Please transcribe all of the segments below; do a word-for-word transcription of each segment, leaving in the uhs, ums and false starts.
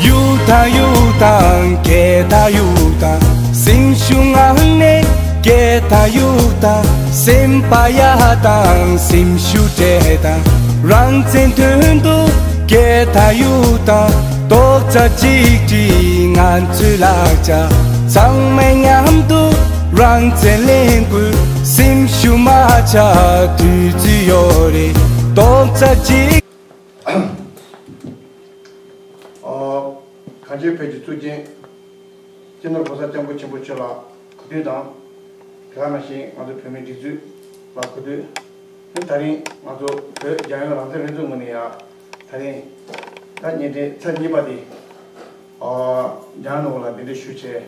གཡུ་དང་གཡུ་དང་སྐད་དང་གཡུ་དང་། སེམས་ཤུགས་ངང་ནས་སྐད་དང་གཡུ་དང་། སེམས་པ་ཡ་དང་སེམས་ཤུགས་སྤྲད་དང་། རང་བཙན་དོན་དུ་སྐད་དང་གཡུ་དང་། རྡོག་རྩ་གཅིག་སྒྲིལ་ང་ཚོའི་ལག་ཆ། ཚང་མས་མཉམ་དུ་རང་བཙན་ལེན་དགོས། སེམས་ཤུགས་མ་ཆག་དུས་ཚོད་ཡོད་རེད། རྡོག་རྩ་གཅིག་ཨོ། གངས་ཅན་བོད་ཀྱི་གཙུག་རྒྱན། སྤྱི་ནོར་༸གོང་ས་༸སྐྱབས་མགོན་ཆེན་པོ་མཆོག་ལ་གུས་འདུད་དང་། དེ་ག་ནང་བཞིན་ང་ཚོ་བོད་མིའི་སྒྲིག་འཛུགས་ལ་གུས་འདུད། ད་རིང་ང་ཚོ་བོད་རྒྱལ་ཡོངས་རང་བཙན་ལྷན་ཚོགས་ངོས་ནས་ཡང་ད་རིང་ད་བརྙན་འཕྲིན་ཚར་གཉིས་པ་དེ་ཨ་རྒྱ་ནག་ལ་གདན་འདྲེན་ཞུས་བྱས།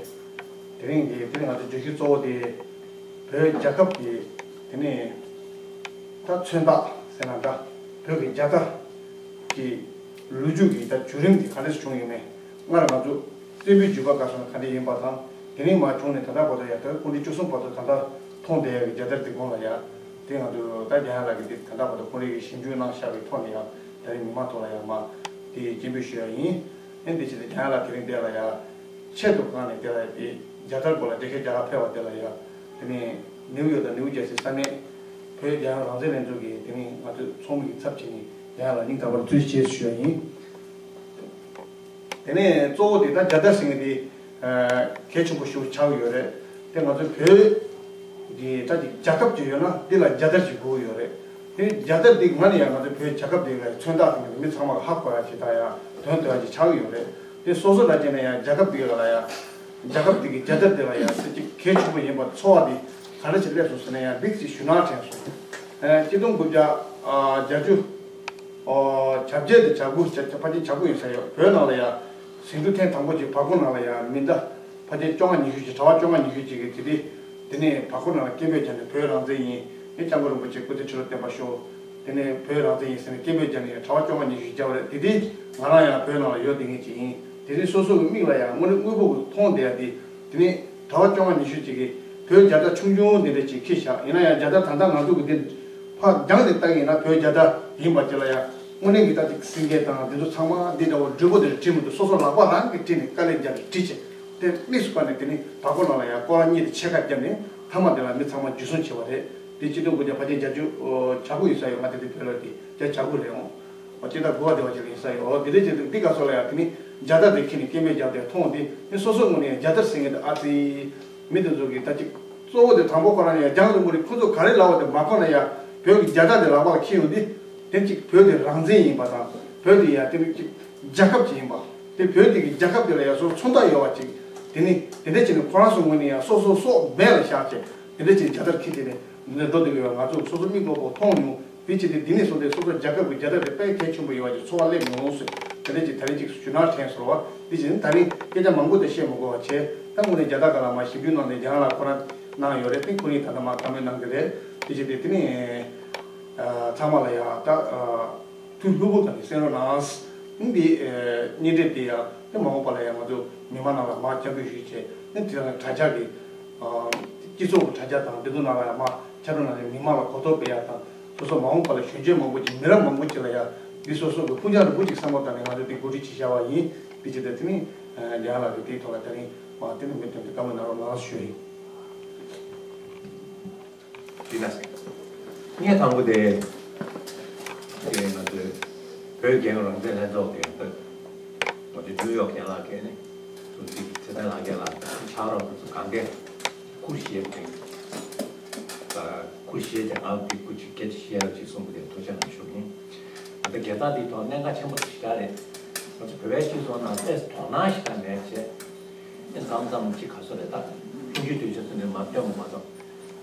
དེ་རིང་གི་དེ་རིང་ང་ཚོ་བརྗོད་གཞི་གཙོ་བོ་དེ་བོད་རྒྱལ་ཁབ་ཀྱི་དེ་ནས་ད་མཚོན་རྟགས་ཟེར་ན་འདྲ། བོད་ཀྱི་རྒྱལ་དར་གྱི་ལོ་རྒྱུས་ཀྱི་ད་བརྒྱུད་རིམ་དེ་ག་འདྲས་བྱུང་ཡོད་མེད། སྔར་ང་ཚོ་བཙན་པོའི་བརྒྱུད་པ་སྐབས་སུ་ག་འདྲས་ཡིན་པ་དང་། དེ་རིང་མར་བྱུང་ནས་ད་ལྟ་བར་དུ་ཡང་ད་སྐུ་ཕྲེང་བཅུ་གསུམ་བར་དུ་ད་ལྟ་མཐོང་བསྡད་ཡག་གི་རྒྱལ་དར་དེ་དགོངས་ལ་ཡ། དེ་ང་ཚོ་ད་རྒྱ་ནག་ལ་གི་དེ་ད་ལྟ་བར་དུ་ཁོང་རང་གིས་ཞིབ་འཇུག་གནང་བཞག་པའི་ཐོག་ནས་ཡང་ད་རིང་མི་མང་ཐོག་ལ་ཡང་མ་དེ་སྤྱན་འབུལ་ཞུ་ཡ་ཡིན། ཨེ་འདི་བྱས་ཏེ་རྒྱ་ནག་ལ་དེ་རིང་དེ་ལ་ཡ་ཆེད་དུ་བཀང་ནས་དེ་ལ་ཡ་དེ་རྒྱལ་དར་སྐོར་ལ་དེ་ཁའི་རྒྱ་གར་ཕེབས་པ་དེ་ལ་ཡ། དེ་ནས་ནིའུ་ཡོག་དང་ནིའུ་ཇར་སི་ས་གནས་བོད་རྒྱལ་ཡོངས་རང་བཙན་ལྷན་ཚོགས་ཀྱི་དེ་ནས་ང་ཚོའི་ཚོགས་མི་གི་ཚབ་བྱས་ནས་རྒྱ་ནག་ལ་སྙིང་ཐག་པ་ནས་བརྩི་བཀུར་ཞུ་ཡ་ཡིན། དེ་ནས་གཙོ་བོ་དེ་ད་རྒྱལ་དར་ཟེར་མཁན་དེ་གལ་ཆེན་པོ་ཞིག་ཆགས་ཀྱི་ཡོད་རེད། དེ་ང་ཚོ་བོད་ཀྱི་ད་ཅིག་རྒྱལ་ཁབ་ཅིག་ཡོད་ན་འདི་ལ་རྒྱལ་དར་ཅིག་དགོས་ཀྱི་ཡོད་རེད། དེ་རྒྱལ་དར་འདི་སྔ་ནས་ཡང་ང་ཚོ་བོད་རྒྱལ་ཁབ་འདི་ལ་མཚོན་རྟགས་ཟེར་མཁན་དེ་མི་ཚང་མ་ཧ་གོ་ཡ་ཅིག་དང་ཡང་དོན་དོད་ཡ་ཅིག་ཆགས་ཀྱི་ཡོད་རེད། དེ་སོ་སོ་ལ་བྱས་ན་ཡང་རྒྱལ་ཁབ་འདི་ལ་ཡང་རྒྱལ་ཁབ་འདི་གི་རྒྱལ་དར་འདི་ལ་ཡང་སྲིད་ཇུས་གལ་ཆེན་པོ་ཡིན་པ་ཚོར་བ་འདི་ག་འདྲ་ཞིག་སླེབས་སོང་ཟེར་ན་ཡང་འདི་ཅིག་ཞུ་སྣང་དྲན་སོང་། ཨ་གཅིག་སྟོང་དགུ་བརྒྱ་བརྒྱད་ཅུ། ཨོ། བྱ་བརྒྱད་དེ་བྱ་དགུ་བྱ་ཕལ་ཆེར་བྱ་དགུ་ཡིན་ས་ཡོད། བོད་ནང་ལ་ཡང་ཟིང་འཁྲུག་ཐེངས་དང་པོ་ཅིག་བར་སྐོར་ནང་ལ་ཡང་མི་ཟླ་ཕལ་ཆེར་བཅོ་ལྔ་ཉི་ཤུ་ཅིག་གྲྭ་པ་བཅོ་ལྔ་ཉི་ཤུ་ཅིག་གིས་དེ་དུས་དེ་ནས་བར་སྐོར་ནང་ལ་སྐད་འབོད་བརྒྱབ་ནས་བོད་རང་བཙན་ཡིན། ཨེ་སྐྱབས་མགོན་རིན་པོ་ཆེ་སྐུ་ཚེ་ཁྲི་ལོ་བརྟན་པ་ཤོག་དེ་ནས་བོད་རང་བཙན་ཡིན་ཟེར་ནས་སྐད་འབོད་བརྒྱབ་ནས་གྲྭ་པ་བཅོ་ལྔ་ཉི་ཤུ་ཅིག་བརྒྱབ་པ་རེད། དེ་དུས་ང་རང་ཡང་བོད་ནང་ལ་ཡོད་བསྡད་མཁན་ཅིག་ཡིན། དེ་དུས་སོ་སོ་གི་མིག་ལ་ཡང་དངོས་གནས་དངོས་པོ་གི་མཐོང་བསྡད་ཡ་དེ། དེ་ནས་གྲྭ་པ་བཅོ་ལྔ་ཉི་ཤུ་ཅིག་གིས་བོད་རྒྱལ་དར་ཆུང་ཆུང་འདི་འདྲ་ཅིག་འཁྱེར་བཞག་ཡིན་ན་ཡང་རྒྱལ་དར་ད་ལྟ་ང་ཚོ་གི་འདི་ཕར་རྒྱང་ནས་བལྟ་གི་ཡིན་ན་བོད་རྒྱལ་དར་ཡིན་པ་ཅིག་ལ་ཡང་དངོས་གནས་ཀྱི་ད་ཅིག་སེང་གེ་དང་འདི་ཚོ་ཚང་མ་འདི་འདྲ་བོ་འགྲུལ་པོ་དེར་བྲིས་མི་འདུག་སོ་སོ་ལག་པ་རང་གིས་བྲིས་ནས་དཀའ་ལས་བརྒྱབ་ནས་བྲིས་བྱས་དེ་དམིགས་སུ་བཀར་ནས་དེ་ནི་བར་སྐོར་ནང་ལ་ཡང་སྐོར་ར་གཉིས་དེ་ཕྱེད་ཀ་བརྒྱབ་ནས་མཐའ་མ་དེ་ལ་མི་ཚང་མ་འཇུ་བཟུང་བྱས་པ་རེད། དེ་སྤྱི་ཟླ་དགུ་བརྒྱ་ཕལ་ཆེར་བརྒྱད་ཅུ་གྱ་དགུ་ཡིན་ས་ཡོད། ང་དེ་དུས་བོད་ལ་དེ་བརྒྱ་གྱ་དགུ་རེད་འོང་། ཨོ་སྤྱི་ཟླ་དགུ་པ་དེ་བ་ཅིག་ལ་ཡིན་ས་ཡོད། ཨོ་དེ་འདྲ་ཅིག་འདུག་འདི་ག་སོགས་ལ་ཡང་དེ་ནི་རྒྱལ་དར་དེ་ཁྱེར་ནས་སྐད་འབོད་རྒྱག་དེ་མཐོང་དེ་ནི་སོ་སོའི་ངོས་ནས་ཡང་རྒྱལ་དར་ཟེར་མཁན་དེ་ཨ་ཙི། མི་དེ་ཚོ་གི་ད་ཅིག་གཙོ་བོ་དེ་དང་པོ་ཁོ་རང་ཡང་རྒྱང་རིང་པོ་ནས་ཁོ་ཚོ་ག་རེ་ལབ་པ་དེ་མ་གོ་ན་ཡང་བོད་ཀྱི་རྒྱལ་དར་དེ་ལག་པ་ལ་འཁྱེར་ཡོང་དུས་དེ་ཅིག་བོད་དེ་རང་བཙན་ཡིན་པ་དང་བོད་དེ་ཡང་དེ་ནི་ཅིག་རྒྱལ་ཁབ་ཅིག་ཡིན་པ། དེ་བོད་དེ་གི་རྒྱལ་ཁབ་དེ་ལ་ཡང་སོ་སོ་མཚོན་རྟགས་ཡོད་པ་ཅིག་དེ་ནི་དེ་འདྲ་བྱས་ནས་ཁོ་རང་ཚོའི་ངོས་ནས་ཡང་སོ་སོ་སྲོག་མེ་ལ་བཞག་བྱས་དེ་འདྲ་བྱས་ནས་རྒྱལ་དར་འཁྱེར་བྱས་ནས་འདི་འདྲ་འགྲོ་བསྡད་ཀྱི་ཡོད། ང་ཚོ་སོ་སོ་མིག་ལོག་པོ་མཐོང་མྱོང་། དེ་བྱས་ཏེ་འདི་ནས་བཟུང་སྟེ་སོ་སོ་རྒྱལ་ཁབ་ཀྱི་རྒྱལ་དར་དེ་དཔེ་གལ་ཆེན་པོ་ཡོད་པ་ཅིག་ཚོར་བ་སླེབས་མྱོང་ཟེར། དེ་འདྲ་ཅིག་ད་རེས་ཅིག་ཞུ་སྣང་དྲན་སོང་བ། དེ་བཞིན་ད་རེས་སྐད་ཆ་མང་པོ་དེ་བཤད་མི་དགོས་པ་བྱས། ད་དངོས་གནས་རྒྱལ་དར་སྒང་ལ་མར་ཞིབ་འཇུག་གནང་ནས་རྒྱ་ནག་ལ་ཁོ་རང་གནང་ཡོད་རེད། དེ་ཁོ་གཉིས་ད་ལྟ་མར་བཀའ་མོལ་གནང་གི་རེད། དེ་བྱས་ཏེ་དེ་ནས་ཚང་མ་ལ་ཡང་ད་ཐུགས་ལྷུག་པོ་གནང་ནས་གསན་རོགས་གནང་། འདི་བརྙན་འཕྲིན་དེ་ཡང་དེ་མ་འོངས་པ་ལ་ཡང་ང་ཚོ་མི་མང་ནང་ལ་མར་སྐྱབས་འགྲོ་ཞུས་བྱས་ནས་དེ་ལ་དྲ་རྒྱ་གི་སྤྱི་ཚོགས་ཀྱི་དྲ་རྒྱ་དང་དེ་ཚོ་ནང་ལ་ཡང་མར་ཁྱབ་བསྒྲགས་གནང་ནས་མི་མང་ལ་གོ་རྟོགས་སྤེལ་ཡག་དང་། སོ་སོ་མ་འོངས་པ་ལ་གཞོན་སྐྱེས་མང་པོ་ཅིག་མི་རབས་མང་པོ་ཅིག་ལ་ཡང་འདི་སོ་སོ་གི་ཕུགས་རྒྱང་རིང་པོ་ཅིག་བསམ་བློ་བཏང་ནས་ང་ཚོས་འདི་གོ་སྒྲིག་བྱེད་བཞག་པ་ཡིན། འདི་བྱས་ཏེ་དེ་ནི་རྒྱ་ནག་ལ་གི་དེའི་ཐོག་ལ་དེ་རིང་མ་དེ་ནི་མི་དོན་དུ་བཀའ་མོལ་གནང་རོགས་གནང་ཞུ་ཡིན། ཡིན་ན། ངས་དང་པོ་དེ། དེ་ང་ཚོའི་བོད་རྒྱལ་ཡོངས་རང་བཙན་ལྷན་ཚོགས་དེ་ཡང་ད། ང་ཚོའི་ནིའུ་ཡོག་རྒན་ལགས་ཀྱིས་ནི། ཚུར་ཚིག་ཚེ་བརྟན་ལགས་རྒན་ལགས་ཕྱག་རོགས་ཁོ་ཚོ་གང་གས་ཁུར་བཞེས་པ་དེ། ཁུར་བཞེས་ཀྱང་ང་དེ་ཁུར་ཅིག་སྐད་ཆ་བཤད་ཡག་ཅིག་གསུངས་པ་དེ་ཐུགས་རྗེ་གནང་ཞུ་ཡིན། ད་ལྟ་རྒྱལ་དར་འདིའི་ཐོག་གནད་འགག་ཆེན་པོ་ཞེ་དྲག་རེད། ང་ཚོ་བོད་པའི་སྤྱི་ཚོགས་ནང་ཏོག་ཙམ་དོ་སྣང་ཞེ་དྲག་མེད་བྱས། མཚམས་མཚམས་ཅིག་ག་ཚོད་རེད་ད། ཆུང་ཆུང་དུས་ཚོད་ཚོད་ནས་མ་སྟོན་པ་མ་གཏོགས།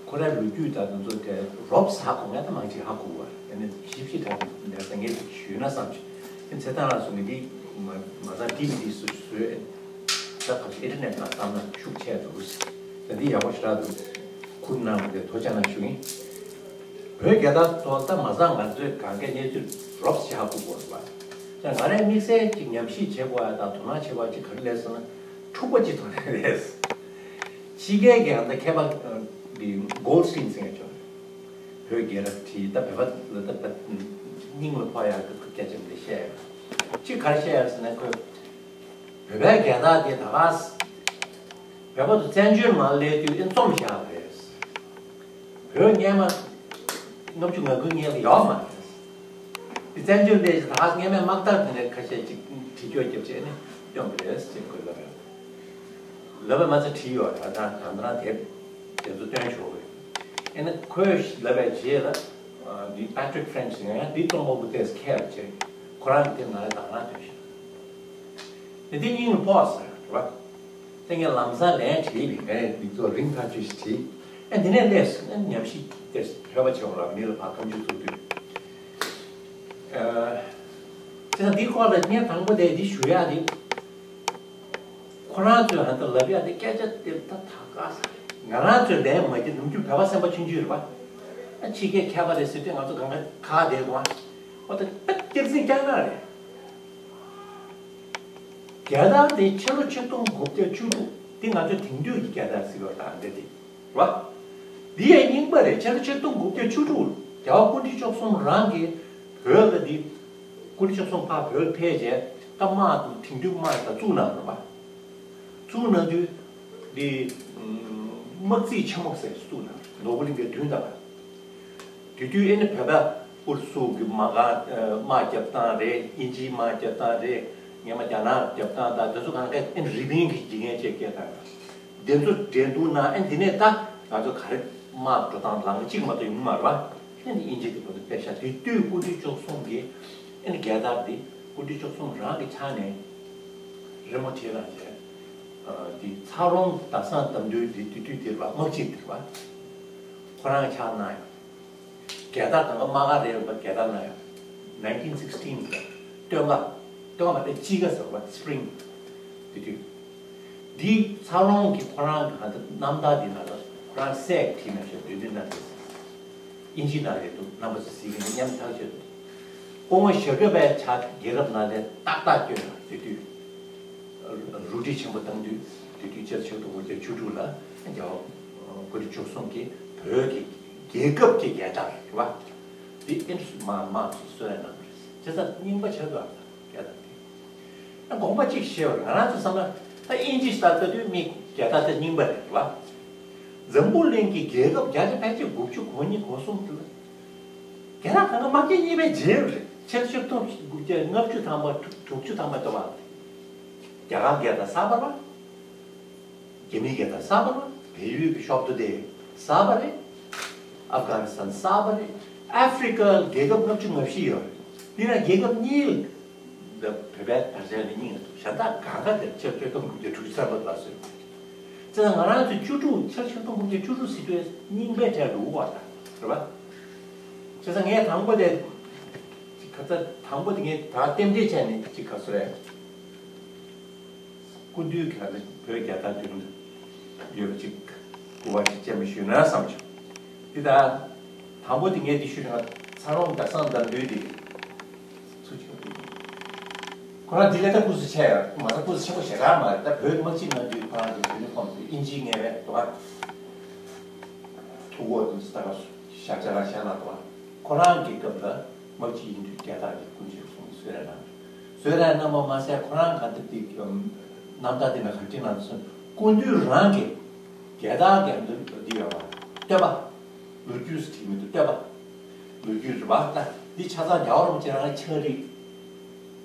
ཁོ་རའི་ལོ་རྒྱུས་དང་དེ་ཚོ་དེ་རོབ་ཟ་གོ་ངས་ད་མང་ཅིག་ཧ་གོ་བ་ཡང་ན་ཞིབ་ཞིབ་དྲག་ནས་ད་ངས་ཅིག་ཞུས་ན་བསམ་བྱུང་། ཨེ་ཚེ་བརྟན་ལགས་སུ་ངས་འདི་མ་མ་ཚང་ཌི་བི་ཌི་སུ་བཟོས། ད་ག་ཚོད་ཨིན་ཊར་ནེཊ་ནང་བཏང་ན་ཤུགས་ཆེ་འདུག་ད་འདི་ཡག་པོ་ཞེ་དྲག་འདུག་ཁུར་གནང་བ་དེ་ཐུགས་རྗེ་གནང་ཞུ་ཡིན། བོད་རྒྱལ་དར་ཐོག་ད་མ་ཚང་ང་ཚོས་གང་གའི་གནས་ཚུལ་རོབ་ཞིག་ཧ་གོ་དགོས་རེད་པ། ད་ང་རའི་དམིགས་བསལ་ཅིག་ཉམས་ཞིབ་བྱེད་དགོས་ཡ་དང་དོ་སྣང་བྱེད་དགོས་ཡ་ཅིག་ག་རེ་རེད་ཟེར་ན། འཁྲུག་པ་ཅིག་ཐོན་ནས་རེད། ཕྱི་རྒྱལ་གྱི་ཨ་ད་མཁས་པ་འདི་གོལ་སི་ཊིན་ཟེར་མཁན་ཅིག་ཡོད་རེད། བོད་རྒྱལ་རབས་བྲིས་ད་བོད་པ་ལ་ད་ད་སྙིང་ལ་ཕོག་ཡག་གི་སྐད་ཆ་འདི་བཤད་ཡག་ཅིག་ག་རེ་བཤད་ཡག་ཟེར་ན་ཁོས་ བོད་པའི་རྒྱལ་དར་དེ་ད་ག་ས་བོད་པ་ཚོ་བཙན་བྱོལ་མར་སླེབས་དུས་ཨེ་རྩོམ་བཞག་པ་རེད། བོད་སྔོན་མ་ལྔ་བཅུ་ང་དགུའི་སྔོན་ལ་ཡོད་མ་རེད། དེ་བཙན་བྱོལ་སླེབས་ད་ག་ས་སྔོན་མའི་དམག་དར་དེ་འདྲ་ཁ་ཤས་ཅིག་བྲིས་སྐྱོར་བརྒྱབ་བྱས་ནས་བཏོན་པ་རེད་ཅེས་ཁོས་ལབ་ཡོད། ལབ་པ་མ་ཚད་བྲིས་ཡོད་རེད། ད་ད་ད་ལྟ་རང་དེབ་དེ་ཚོ་བཏོན་ཆོག་གི་རེད། ཨེ་ན་ཁོས་ལབ་པའི་རྗེས་ལ་འདི་Patrick French ཟེར་མཁན་ཡང་འདི་རྩོམ་པ་པོ་དེས་ཁས་ལེན་བྱས། ཁོ་རང་གིས་དེ་ང་ལ་དང་བླངས་བཏོན་ཤག་དེ་དེ་སྙིང་ལ་ཕོག་ཟེར་རེད་བ། དེ་ངས་ལམ་སང་ལན་བྲིས་པས། ངས་འདི་ཚོ་རིང་ཐག་ཆོད་ཞིག་བྲིས། ཨེ་འདི་ནས་སླེབས་སོང་། ཨེ་ཉམས་ཞིབ་དེ་ལྷོད་པ་བྱེད་འོང་ལ་མི་ལ་ཕར་ཁ་མཆུ་བཙུགས་དུས། ཨ་དེ་ད་འདི་སྐོར་ལ་ངས་དང་པོ་དེ་འདི་ཞུ་ཡག་དེ། ཁོ་རང་ཚོས་ཧ་ད་ལབ་ཡག་དེ་སྐད་ཆ་དེ་ད་ད་ག་ས་ང་རང་ཚོས་ལན་མ་བརྒྱབ། ནམ་རྒྱུན་བོད་པ་སེམས་པ་ཆུང་ཆུང་རེད་པ། ཨ་ཕྱི་རྒྱལ་མཁས་པ་རེད་ཟེར་དུས་ང་ཚོ་གང་ག་ཁག་བསྡད་འདུག་ཨ། འོ་ད་སྐྱག་རྫུན་སྐྱག་ནག་རེད། རྒྱལ་དར་དེ་ཕྱི་ལོ་ཆིག་སྟོང་དགུ་བརྒྱ་བཅུ་དྲུག་དེ་ང་ཚོའི་དེང་དུས་ཀྱི་རྒྱལ་དར་ཟེར་བ་དང་འདྲ་དེ་རེད་པ། འདི་ཡང་རྙིང་པ་རེད། ཕྱི་ལོ་ཆིག་སྟོང་དགུ་བརྒྱ་བཅུ་དྲུག་རྒྱལ་བ་སྐུ་ཕྲེང་བཅུ་གསུམ་རང་གིས་བོད་ལ་འདི། སྐུ་ཕྲེང་བཅུ་གསུམ་ཕར་བོད་ཕེབས་རྗེས་ད་དམག་དེ་དེང་དུས་དམག་ད་བཙུགས་གནང་རེད་པ། བཙུགས་གནང་དུས་འདི་དམག་རྩིས་ཆེན་མོ་ཟེར་བཙུགས་གནང་། ནོར་བུ་གླིང་གའི་མདུན་དང་། དེ་དུས་ཨེ་ནི་བོད་པ་ཨུ་རུ་སུ་གི་དམག་སྒར་དམག་རྒྱབ་སྟངས་རེད། དབྱིན་ཇིའི་དམག་རྒྱབ་སྟངས་རེད། སྔོན་མ་རྒྱ་ནག་རྒྱབ་སྟངས་དང་དེ་ཚོ་གང་ག་ཨེ་ནི་རི་པིན་གྱི་འཇིགས་ངན་བཅས་སྐད་བཏང་། དེ་ཚོ་འགྲན་བསྡུར་ནང་ཨེ་འདི་ནས་ད་ང་ཚོ་ག་རེ་དམག་འགྲོ་སྟངས་ལམ་གཅིག་མ་གཏོགས་ཡོང་མ་རེད་པ། ཨེ་འདི་དབྱིན་ཇི་དེ་བར་དུ་སྤེལ་ཤག་དེ་དུས་སྐུ་ཕྲེང་བཅུ་གསུམ་གྱི་ཨེ་འདི་རྒྱལ་དར་དེ་སྐུ་ཕྲེང་བཅུ་གསུམ་རང་གི་ཕྱག་ནས་རི་མོ་བྲིས་གནང་བྱས། དེ་ཚ་རོང་ཟླ་བཟང་དམ་འདུལ་དེ་དེ་དུས་དེ་རེད་པ། དམག་སྤྱི་དེ་རེད་པ། ཁོ་རང་ཕྱག་གནང་ཡོད། རྒྱལ་དར་གང་ག་དམག་སྒར་རེ་རེ་ལ་རྒྱལ་དར་གནང་ཡོད། ནའིན་ཊིན་སིགས་ཊིན་གྱི་སྟོན་ཁ། སྟོན་ཁ་མ་རེད། དཔྱིད་ཀ་ཟེར་བ། སི་པི་རིང་། དེ་དུས། འདི་ཚ་རོང་གི་ཁོ་རང་གི་གང་ལྟར་རྣམ་ཐར་འདི་ནང་ལ་ཁོ་རང་སྲས་ཀྱིས་བྲིས་གནང་བྱས། འདོན་འདོན་གནང་བྱས། དབྱིན་ཇི་ནང་རེད་འདུག་རྣམ་པ་ཚོ་གཟིགས་ཀྱི་འདུག་སྙམ་ཐག་ཆོད་འདུག་སྐུ་ངོ་ཞྭ་སྒབ་པའི་ཕྱག་རྒྱལ་རབས་ནང་ལ་ཏག་ཏག་བསྐྱོན་ལ། དེ་དུས་རུ་སྒྲིག་ཆེན་པོ་བཏང་དུས། དེ་དུས་ཕྱི་ལོ་ཆིག་སྟོང་དགུ་བརྒྱ་བཅུ་དྲུག་ལ་རྒྱལ་བ་སྐུ་ཕྲེང་བཅུ་གསུམ་གྱིས་བོད་ཀྱི་རྒྱལ་ཁབ་ཀྱི་རྒྱལ་དར་རེད་པ། དེ་ཨེ་འདྲ་མར་དམག་གིས་གསོལ་རས་གནང་བ་རེད། བྱས་ཙང་རྙིང་པ་ཆགས་འདུག་ཨ། རྒྱལ་དར་དེ། ཨ་དགོངས་པ་གཅིག་བཞེས་པ་རེད། ང་རང་ཚོ་བསམ་ན་ད་དབྱིན་ཇི་ལྟར་ལྟ་དུས་མི་རྒྱལ་དར་དེ་རྙིང་པ་རེད་པ། འཛམ་བུ་གླིང་གི་རྒྱལ་ཁབ་བརྒྱ་ཆ་ཕལ་ཆེར་དགུ་བཅུ་གོ་གཉིས་གོ་གསུམ་དེ་ལ་རྒྱལ་དར་གང་ག་དམག་རྒྱལ་གཉིས་པའི་རྗེས་རེད། ཆིག་སྟོང་དགུ་བརྒྱ་ལྔ་བཅུ་ཐམ་པ་དྲུག་ཅུ་ཐམ་པ་དུ་བ། རྒྱ་གར་རྒྱལ་དར་གསར་པ་རེད་པ། རྒྱ་མིའི་རྒྱལ་དར་གསར་པ་རེད་པ། བལ་ཡུལ་གྱི་ཤོག་ཐོ་དེ་གསར་པ་རེད། ཨབ་གྷ་ནི་སི་ཐན་གསར་པ་རེད། ཨ་ཧྥེ་རི་ཀ་རྒྱལ་ཁབ་ལྔ་བཅུ་ང་བཞི་ཡོད་རེད། འདི་ན་རྒྱལ་ཁབ་གཉིས་ལ་བོད་པའི་དར་ཆ་ནི་རྙིང་ང་འདུག་གཞན་དག་གང་ག་དེ་ཕྱིར་སྤྱོད་གཏོང་དགོས་རྒྱུ་དྲུག་ཅུ་ཐམ་པ་ལ་སོན། བྱས་ཙང་ང་རང་ཚོས་བཅུ་དྲུག་ཕྱིར་སྤྱོད་གཏོང་དགོས་རྒྱུ་བཅུ་དྲུག་ཟེར་དུས་རྙིང་པའི་གྲས་འགྲོ་གི་ཡོད་རེད་པ། བྱས་ཙང་ངས་དང་པོ་དེ་ཅིག་ཁ་ཚ་དང་པོ་དེ་ངས་ད་རྟེན་འབྲེལ་བྱས་ནས་ཅིག་ག་ཚོད་རེད། སྐུ་མདུན་གྱི་བོད་རྒྱལ་དར་མདུན་དུ་ཡོད་པ་ཅིག་སྐུ་པར་ཅིག་བཅར་མི་ཞུས་ན་བསམ་བྱུང་། འདི་ལྟར། དང་པོ་དེ་ངས་འདི་ཞུས་ན་ཚ་རོང་ཟླ་བཟང་དམ་འདུལ་འདི། ཚུལ་ཆེན་པོ། ཁོ་རང་འདི་ལས་ད་སྐུ་གཟུགས་ཆེ་ཡ་མ་ཟད་སྐུ་གཟུགས་ཆེན་པོ་ཞེ་དྲག་མ་རེད། ད་བོད་དམག་སྤྱི་གནང་དུས་ཁོ་རང་གི་ཡུ་ནི་ཕོམ་དེ་དབྱིན་ཇིའི་ངེས་པའི་འདུག་ག་ཐུགས་འོག་ཏུ་ད་ག་ཞབས་ཆ་ལ་བཞག་ན་འདུག་ག་ཁོ་རང་གི་སྐབས་ལ་དམག་སྤྱི་ཡིན་དུས་རྒྱལ་དར་གྱི་སྐུ་མདུན་གསུང་གི་བཟོད་རན་གནང་། བཟོད་རན་གནང་བ་མ་ཟད་ཁོ་རང་ག་འདི་འདི་རྣམ་ཐར་འདི་ན་ག་འདྲི་གནང་སོང་། སྐུ་མདུན་རང་གི་རྒྱལ་དར་གྱི་འདི་ཡོད་པ་བསྟོད་པ། ལོ་རྒྱུས་སུ་བྲིས་མི་འདུག་བསྟོད་པ། ལོ་རྒྱུས་རེད་པ། ད་འདི་ཆ་ཚང་རྒྱལ་བ་རིན་པོ་ཆེ་རང་ཕྱག་བྲིས་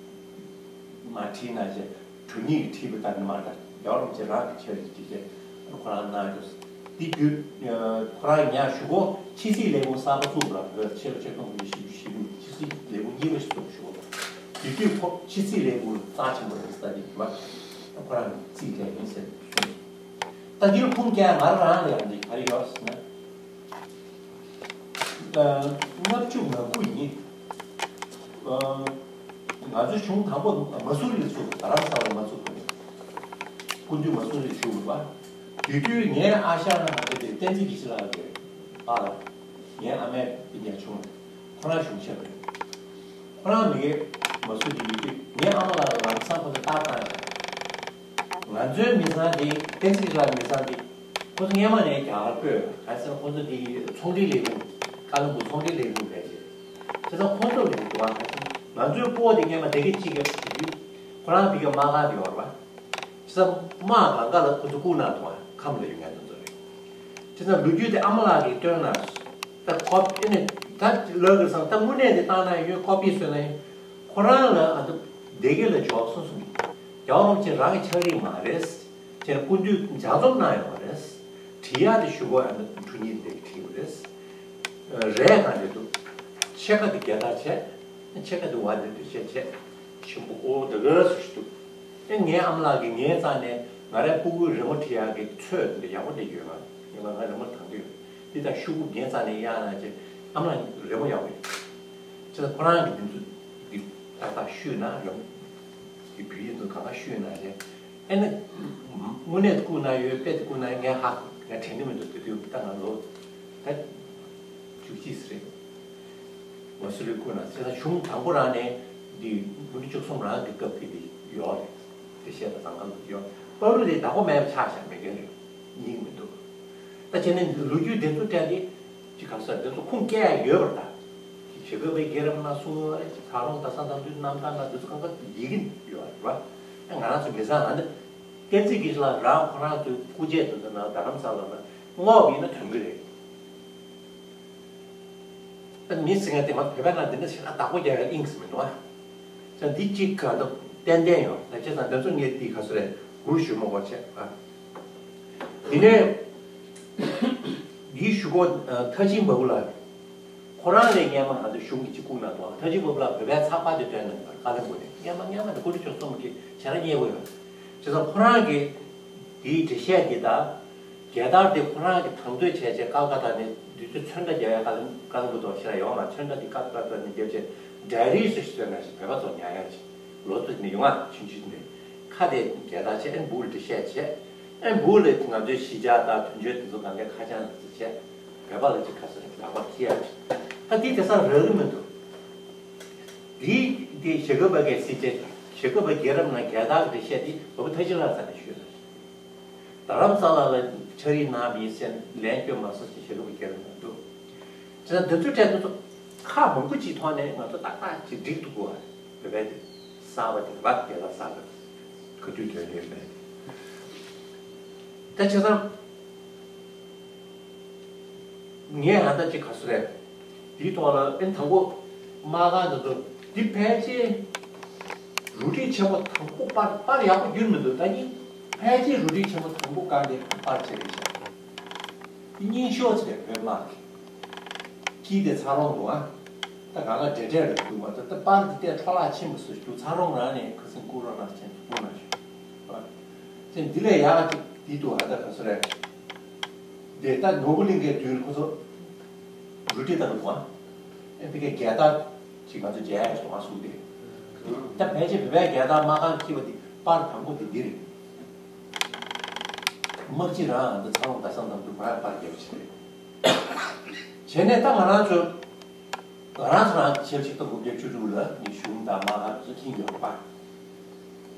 མ་བྲིས་ན་བྱས། དྲུང་ཡིག་བྲིས་པ་ལྟར་ནི་མ་རེད། རྒྱལ་བ་རིན་པོ་ཆེ་རང་གི་ཕྱག་བྲིས་བྲིས་བྱས་ཁོ་རང་གནང་ཡོད། འདི་བརྒྱུད་ཁོ་རང་ཉག་གཞུག་གུ་ཕྱི་སྲིད་ལས་ཁུངས་གསར་པ་བཙུགས་པ་རེད། ཕྱི་ལོ་ཆིག་སྟོང་དགུ་བརྒྱ་བཞི་བཅུ་ཞེ་དྲུག་ཕྱི་སྲིད་ལས་ཁུངས་གཉིས་པ་ཞིག་བཙུགས་ཞུ་བ་རེད། དེ་དུས་ཁོ་ཕྱི་སྲིད་ལས་ཁུངས་རྩ་ཆེན་པོ་རེད་ཟེར་ནས་བ་ཁོ་རང་རྩིས་སྤྲད་ཡིན་ཟེར་གསུངས། ད་འདིར་ཁུངས་སྐྱེལ་ང་རང་ལ་ཡང་འདི་ག་རེ་ཡོད་ཟེར་ན། ལྔ་བཅུ་ང་དགུ་ཡིན། ང་ཚོ་གཞུང་དང་པོ་མ་སུ་རི་ལ་བཙུགས། རྡ་རམ་ས་ལ་མ་བཙུགས་པ་ནས་སྐུ་མདུན་མ་སུ་རི་བཞུགས་པ། དེ་དུས་ངའི་ཨ་ཞང་ང་ཚོ་དེ་བསྟན་འཛིན་དགེ་བཤེས་ལགས་ཀྱི་པཱ་ལགས། ངའི་ཨ་མའི་སྤུན་ཀྱག་ཆུང་ཁོ་རང་གཞུང་ཞབས་རེད། ཁོ་རང་མི་གེ་མ་སུ་རི་ཡོད་དུས་ངའི་ཨ་མ་ལགས་ལམ་སང་ཁོ་ཚོ་རྟགས་བཏང་ཡོད། ང་ཚོའི་མི་ཚང་དེ་བསྟན་འཛིན་དགེ་བཤེས་ལགས་མི་ཚང་དེ་ཁོ་ཚོ་སྔོན་མ་ནས་རྒྱ་གར་སྤོས། ག་རེ་ཟེར་ན་ཁོ་ཚོ་དེ་ཚོང་འབྲེལ་ལས་ཁུངས་ཀ་ལོན་སྦུག་ཚོང་འབྲེལ་ལས་ཁུངས་རེད་ཅེས། དེ་ཚོ་ཁོ་ཚོ་ལས་ཁུངས་འདུག་ག་ང་ཚོའི་སྤོ་བོ་དེ་སྔོན་མ་སྡེ་དགེ་སྤྱི་ཁྱབ་བྱེད་དུས་ཁོ་རང་དེ་ག་དམག་སྒར་དུ་ཡོད་རེད་པ། ཙམ་དམག་གང་ག་ལ་ཁོ་ཚོ་བཀུག་ན་ཐོང་ཁམས་ལ་ཡོད་མཁན་དེ་ཚོ་རེད། དེ་ཙམ་ལོ་རྒྱུས་དེ་ཨ་མ་ལགས་ཀྱིས་སྟོན་ན། ད་ཀོ་པི་ཨེ་ནས་ད་ལོས་ཀྱི་སང་ད་དངོས་གནས་དེ་བཏང་ན་ཡོད། ཀོ་པི་བཟོས་ན་ཡོད། ཁོ་རང་ལ་ཨ་ད་སྡེ་དགེ་ལ་འཇོག་སོང་སོང་། རྒྱལ་བ་རིན་པོ་ཆེ་རང་གི་ཕྱག་རིས་མ་རེད། ཅེས་སྐུ་མདུན་ལྗགས་རྩོམ་གནང་ཡོད་རེད། བྲིས་ཡག་དེ་ཞུ་གོ་ཨ་ནི་འབྲུ་གཉིས་དེ་བྲིས་ཡོད་རེད། རས་གང་རེད་འདུག་ཕྱེད་ཀ་དེ་རྒྱལ་དར་བྱས། ཕྱེད་ཀ་དེ་བ་དེ་འདུ་བྱས་བྱས། ཞིམ་པོ་ཨོ་དེ་ག་སུ་ཞིག་འདུག་ཨེ་ངའི་ཨ་མ་ལགས་ཀྱིས་ངའི་རྩ་ནས་ང་རའི་སྤུ་གུའི་རི་མོ་བྲིས་ཡག་གི་ཚོད་དེ་ཡག་པོ་དེ་ཡོད་ང་། ངས་ང་རི་མོ་དང་དུས་འདི་དང་ཤོག་གུ་ངའི་རྩ་ནས་གཡར་ན་ཅེས་ཨ་མ་ལགས་རི་མོ་ཡག་པོ་ཡོད། ཅེས་ཁོ་རང་གི་འདི་ཚོ་འདི་ཏག་ཏག་ཤོད་ན་རི་མོ་གི་བོད་ཡིག་ཚོ་གང་ག་ཤོད་ན་ཅེས། ཨེ་ན། དངོས་གནས་བཀུག་ན་ཡོད། དཔེ་དེ་བཀུག་ན་ཡོད། ངས་ཧ་ང་དྲན་གི་མི་འདུག་དེ་དུས་ད་ང་ལོ་ད་བཅུ་གཅིག་ཙམ་རེད། ང་སུ་ལུས་བཀུག་ན་ཚེ་ས་གཞུང་དང་པོ་རང་ནས་འདི་དགུ་ནི་བཅུ་གསུམ་རང་གི་སྐབས་ཀྱི་འདི་ཡོད་རེད། དེ་བཤད་པ་དང་གང་འདུག་ཡོད། བར་དུ་དེ་བདག་པོ་མེད་པ་ཆགས་བཞག་མེད་མཁན་རེད། ཡིན་མི་འདུག་ད་བྱས་ནས་ལོ་རྒྱུས་དེ་ཚོ་སྤྲད་དེ་ཅི་ག་ས་དེ་ཚོ་ཁུངས་སྐྱེལ་ཡ་ཡོད་པར་ད། ཞེ་དགོས་པའི་རྒྱལ་རབས་ནང་གསུངས་ཡོད་རེད། ཚ་རོང་ཟླ་གསང་དང་དུས་རྣམ་ཐར་ན་དེ་ཚོ་གང་ག་ཡི་གེ་ཡོད་རེད་བ། ཨ་ང་རང་ཚོ་མི་ཚང་ང་འདི་བསྟན་འཛིན་དགེ་བཤེས་ལགས་རང་ཁོ་རང་ཚོའི་སྐུ་རྗེས་དེ་ཚོ་ནང་རྡ་རམ་ས་ལ་ན་སྔོག་ཡིན་ན་ཐོན་གི་རེད། ཨ་མི་ཟེར་མཁན་དེ་ང་ཚོ་བོད་པའི་ནང་འདི་འདྲ་ཞིག་ལ་བདག་པོ་རྒྱག་ཡ་དབྱིངས་སུ་མི་འདུག་ཨ། ཅང་འདི་གཅིག་ག་འདུག་ཏན་ཏན་ཡོད། ད་བྱས་ཙང་འདི་ཚོ་ངས་འདི་ག་ཚོད་རེད་གུ་རུ་ཞུ་མ་དགོས་བྱས་ཨ། དེ་ནས་འདིའི་ཞུ་སྒོ་ཨ་ཐར་ཕྱིན་བ་སྤུ་ལགས། ཁོ་རང་ལས་སྔོན་མ་ང་ཚོ་གཞུང་གི་གཅིག་བཀུག་གནང་འདུག་ཐར་ཕྱིན་བ་སྤུ་ལགས་བོད་པའི་ཚགས་པར་དེ་སྟོན་གནང་འདུག་ཀ་ལོན་སྦུག་ནས་སྔོན་མ་སྔོན་མ་དེ་ཀུ་ཤུ་བཅུ་གསུམ་གྱི་ཞལ་ར་རྙེད་དགོས་ཡོད། བྱས་ཙང་ཁོ་རང་གིས་དེའི་འགྲེལ་བཤད་འདི་དང་། རྒྱལ་དར་དེ་ཁོ་རང་གིས་དང་དོད་བྱས་བྱས་ཀ་ལ་ཀ་ཏ་ནས་དུས་ཚོད་ཚོན་ཁྲ་རྒྱག་ཡ་ཀ་ལོན་ཀ་ལོན་སྦུག་དང་ཞེ་དྲག་ཡོད་མ། ཚོན་ཁྲ་དེ་ཀ་ལ་ཀ་ཏ་ནས་རྒྱབ་བྱས་ཌའི་རི་སུ་ཞིག་བཟོས་ན་ཞིག་བོད་པ་ཚོ་ཉར་ཡ་ཞིག་ལོ་ཚོད་ནས་ཡོང་ང་ཆུང་ཆུང་ནས་ཁ་དེ་རྒྱལ་དར་བྱས་ཨེ་འབུལ་འགྲེལ་བཤད་བྱས། ཨེ་འབུལ་ལས་ང་ཚོའི་གཞིས་ཆགས་དང་དོན་གཅོད་དེ་ཚོ་གང་གའི་ཁ་བྱང་དེ་ཚོ་བྱས། བོད་པ་ལ་ཅིག་ག་ཚོད་ལག་པ་འཁྱེར་ཡ་ཅིག་ད་འདི་དེང་སང་རག་གི་མི་འདུག་འདི་འདི་ཞྭ་སྒབ་པ་གའི་སྲིད་ཇུས་ཞྭ་སྒབ་པ་རྒྱལ་རབས་ནང་རྒྱལ་དར་འགྲེལ་བཤད་འདི་བོད་པ་ཐར་ཕྱིན་ལགས་རྩ་ནས་ཞུས་ལ། རྡ་རམ་ས་ལ་ལ་ཕྱག་རིས་གནང་མི་སེམས་ལན་སྐྱོན་མ་སོང་ཞེས་ཞྭ་སྒབ་པ་རྒྱལ་རབས་ནང་འདུག་དེ་ཚོ་འདི་ཚོའི་གྲས་དེ་ཚོ་ཁག་མང་པོ་ཅིག་ཐོག་ནས་ང་ཚོ་ཏག་ཏག་ཅིག་འགྲིག་ཐུབ་དགོས་པ་རེད། བོད་པའི་དེ་གསར་པ་དེ་རེད་པ། རྒྱལ་དར་གསར་པ་ཁ་ཐུག་དོན་ཡོད་མེད་དེ། ད་བྱས་ཙང་། ངས་ཨ་ད་ཅིག་ག་ཚོད་རེད། དེའི་ཐོག་ལ་ཨེ་དང་པོ་མ་གང་དེ་ཚོ་འདི་ཕལ་ཆེར་རུ་སྒྲིག་ཆེན་པོ་དང་པོ་པར་པར་ཡག་པོ་བསྒྱུར་མི་འདུག་ད་ནི་ཕལ་ཆེར་རུ་སྒྲིག་ཆེན་པོ་དང་པོ་བཀང་སྟེ་པར་བྱས་རེད་ཤག་འདི་རྙིང་ཤོས་ཅིག་རེད། བོད་དམག་གི་དཀྱིལ་དེ་ཚ་རོང་འདུག་ཨ། ད་གང་ག་འབྲེལ་འབྲེལ་རེད་འདུག་མ་གཏོགས་ད་པར་འདི་ལྟས་འཕྲོ་བརླག་ཕྱིན་པ་སུ་ཞིག་འདུག་ཚ་རོང་རང་ནས་ཁ་སང་བསྐུར་རོགས་གནང་ཟེར་བསྐུར་གནང་ཞུ། ཅེས་འདི་ལས་ཡག་ཅིག་འདི་འདུག་ཨ། ད་ག་ཚོད་རེད། འདི་ལྟ་ནོར་བུ་གླིང་གའི་དུས་ལ་ཁོ་ཚོ་རུ་སྒྲིག་བཏང་འདུག་ཨ། ཨེ་ཕ་གིའི་རྒྱལ་དར་ཅིག་ང་ཚོ་མཇལ་ཡག་ཞིག་འདུག་ཨ་གསུངས་ཏེ། ད་ཕལ་ཆེར་བོད་པའི་རྒྱལ་དར་མ་གང་འཁྱེར་བ་འདི་པར་དང་པོ་འདི་འདི་རེད། དམག་སྤྱི་རང་ཨ་ད་ཚ་རོང་ཟླ་གསང་དང་དུ་མར་པར་རྒྱབ་ཕྱིན་རེད། བྱས་ནས་ད་ང་རང་ཚོ་ང་རང་ཚོ་རང་ཆབ་ཆིག་སྟོང་དགུ་བརྒྱ་བཅུ་དྲུག་ལ་ནི་གཞུང་དང་མ་གང་དེ་ཚོ་འཁྱེར་ཡོད་པ།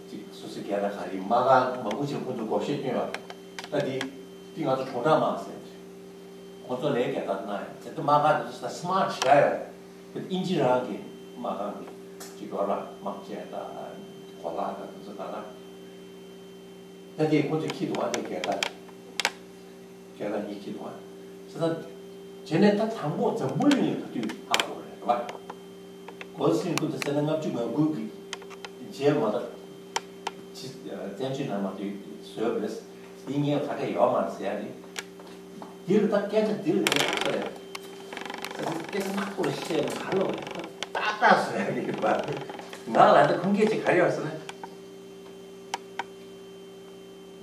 ཅིག་སོ་སོའི་རྒྱལ་དར་ག་རེ་མ་གང་མང་པོ་ཅིག་ཁོ་ཚོ་བགོ་བཤའ་བསྐྱོན་ཡོད་རེད། ད་འདི་འདི་ང་ཚོ་གྲོང་རྡལ་དམག་ཟེར་རེད། ཁོ་ཚོ་ལས་རྒྱལ་དར་གནང་ཡོད་ཟེར་ཏེ་མ་གང་དེ་ཚོ་ད་སི་མར་ཊི་ཆགས་ཡོད་རེད། དེ་དབྱིན་ཇི་རང་གི་མ་གང་གི་ཅིག་ཡོད་ར་དམག་ཆས་དང་གོ་ལག་དང་དེ་ཚོ་ག་ལ། ད་དེ་ཁོ་ཚོས་ཁྱི་དུ་བ་དེ་རྒྱལ་དར། རྒྱལ་དར་གཉིས་ཁྱི་དུ་བ། ས་ས། བྱས་ནས་ད་དང་པོ་འཛམ་བུ་གླིང་ལ་ག་དུས་ཧ་གོ་རེད་བ། གོ་སྲིད་ཀུན་ཏུ་ཟེར་ན་ལྔ་བཅུ་ང་དགུ་གི་རྗེས་མ་ད། ཕྱི་བཙན་བྱོལ་ནང་མ་དུས་བཟོས་པ་རེད། དེ་ངས་ག་གེ་ཡོད་མ་རེད་ཟེར་ཡ་རེད། འདིར་ད་སྐད་ཆ་འདིར་ངས་ག་ཚོད་རེད། ད་སྐད་ཆ་ནག་པོ་ལ་བཤད་ན་ག་ལོ་རེད། ཏག་ཏག་ཟེར་ཡ་རེད་བ། ང་ལ་ད་ཁུངས་སྐྱེལ་ཅིག་ག་རེ་ཡོད་ཟེར་ན།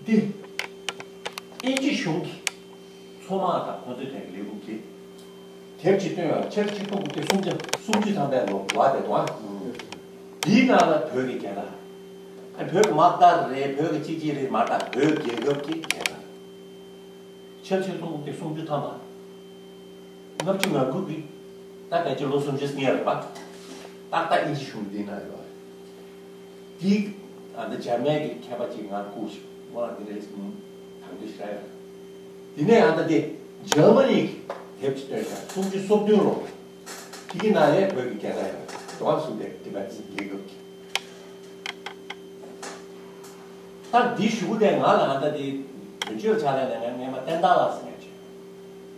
འདི། དབྱིན་ཇི་གཞུང་གི་མཚོ་དམག་དང་ཁོང་ཚོའི་གྲས་ཀྱི་ལས་ཁུངས་ཀྱིས་དེབ་ཅིག་བཏོན་ཡོད། ཕྱི་ལོ་ཆིག་སྟོང་དགུ་བརྒྱ་སུམ་ཅུ་སུམ་ཅུ་ཐམ་པའི་ལོ་ལ་དེ་དང་། འདིའི་ནང་ལ་བོད་ཀྱི་རྒྱལ་དར། ཨ་བོད་ཀྱི་དམག་དར་རེད། བོད་ཀྱི་གཅིག་གཅིག་རེད་མ་གཏོགས་བོད་རྒྱལ་ཁབ་ཀྱི་རྒྱལ་དར། ཕྱི་ལོ་ཆིག་སྟོང་དགུ་བརྒྱ་སུམ་ཅུ་ཐམ་པ། ལྔ་བཅུ་ང་དགུ་གི། ད་ཕལ་ཆེར་ལོ་སུམ་ཅུ་སྔོན་རེད་པ། ཏག་ཏག་དབྱིན་ཇི་གཞུང་འདི་ན་ཡོད་རེད། དེ་ཨ་ད་འཇར་མན་གྱི་མཁས་པ་ཅིག་ང་ལ་བསྐུར་ཞིག་སྨོན་ལམ་འདི་རེད་ཟེར་དང་དུ་ཞིག་རག་ཡོད་རེད། དེ་ནས་ཨ་ད་དེ་འཇར་མ་ནི་གི་དེབ་ཅིག་བཏོན་ཤག་སུམ་ཅུ་སོ་བདུན་ལོ། དེ་གི་ནང་ལ་བོད་ཀྱི་རྒྱལ་དར་ཡོད་རེད། དོ་བ་སུ་དེ་དེ་བ་ཙི་རྒྱལ་ཁབ་ཀྱི། ད་འདི་ཞུ་གི་དེ་ང་ལ་ང་ད་དེ་དོན་གཅོད་ཕྱག་ལས་ནས་ངས་སྔས་མ་བསྟན་དར་ལགས་ཟེར་མཁན་ཅིག་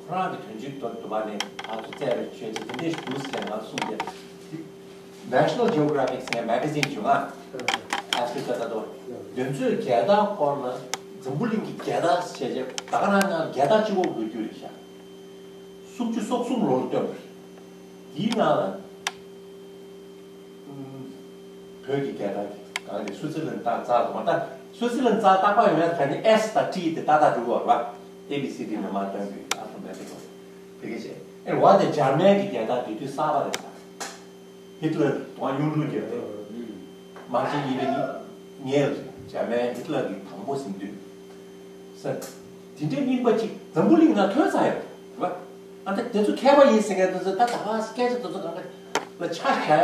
ཁོ་རང་གི་དོན་གཅོད་དུ་དུ་བ་ནས་ང་ཚོ་བཙལ་བའི་ཆོས་ཅིག་དེ་འདྲས་ཞུ་ཟེར་ང་གསུངས་ཏེ། National Geographic ཟེར་མཁན་མེ་ག་ཛིན་བྱུང་ང་། ཨ་ཕི་རི་ཀ་ད་དུ་དེ་ཚོའི་རྒྱལ་དར་སྐོར་ལ་འཛམ་བུ་གླིང་གི་རྒྱལ་དར་ཟེར་བྱས་ད་ག་རང་ནང་རྒྱལ་དར་གཅིག་པོ་འགོད་རྒྱུ་རེད་ཤག་སུམ་ཅུ་སོ་གསུམ་ལོར་བཏོན་པ་རེད། དེའི་ནང་ལ། བོད་ཀྱི་རྒྱལ་དར་གང་དེ་སུའི་ཙི་ལན་ཏང་རྩ་དུ་མ་ལྟ། སུའི་ཙི་ལན་རྩ་རྟག་པར་ཡོད་མེད་ག་ནི་S དང་T དེ་ཏག་ཏག་འགྲོ་བར་བ། A B C D ནས་མར་བཏོན་དགོས་ཨ་ཕོ་མེ་ཏི་ཀོ། དེ་ག་བྱས་ཨེ་བ་དེ་འཇར་མན་གྱི་རྒྱལ་དར་དེ་དུས་གསར་པ་རེད་ས། ཧི་ཏི་ལར་དང་གཡུང་དྲུང་རྒྱལ་དར། མ་ཅིན་ཡིན་པའི་ངས་འཇར་མན་ཧི་ཏི་ལར་གྱི་དང་པོ་ཟིན་དུས། ས། དེ་འདྲའི་རྙིང་པ་ཅིག་འཛམ་བུ་གླིང་ན་ཐོན་ཚར་ཡོད་རེད་བ། ཨ་ད་དེ་ཚོ་མཁས་པ་ཡིན་ཟེར་མཁན་དེ་ཚོ་ད་ད་ག་སྐད་ཆ་དེ་ཚོ་གང་ག་ལ་ཆ་བཞག་ཡ་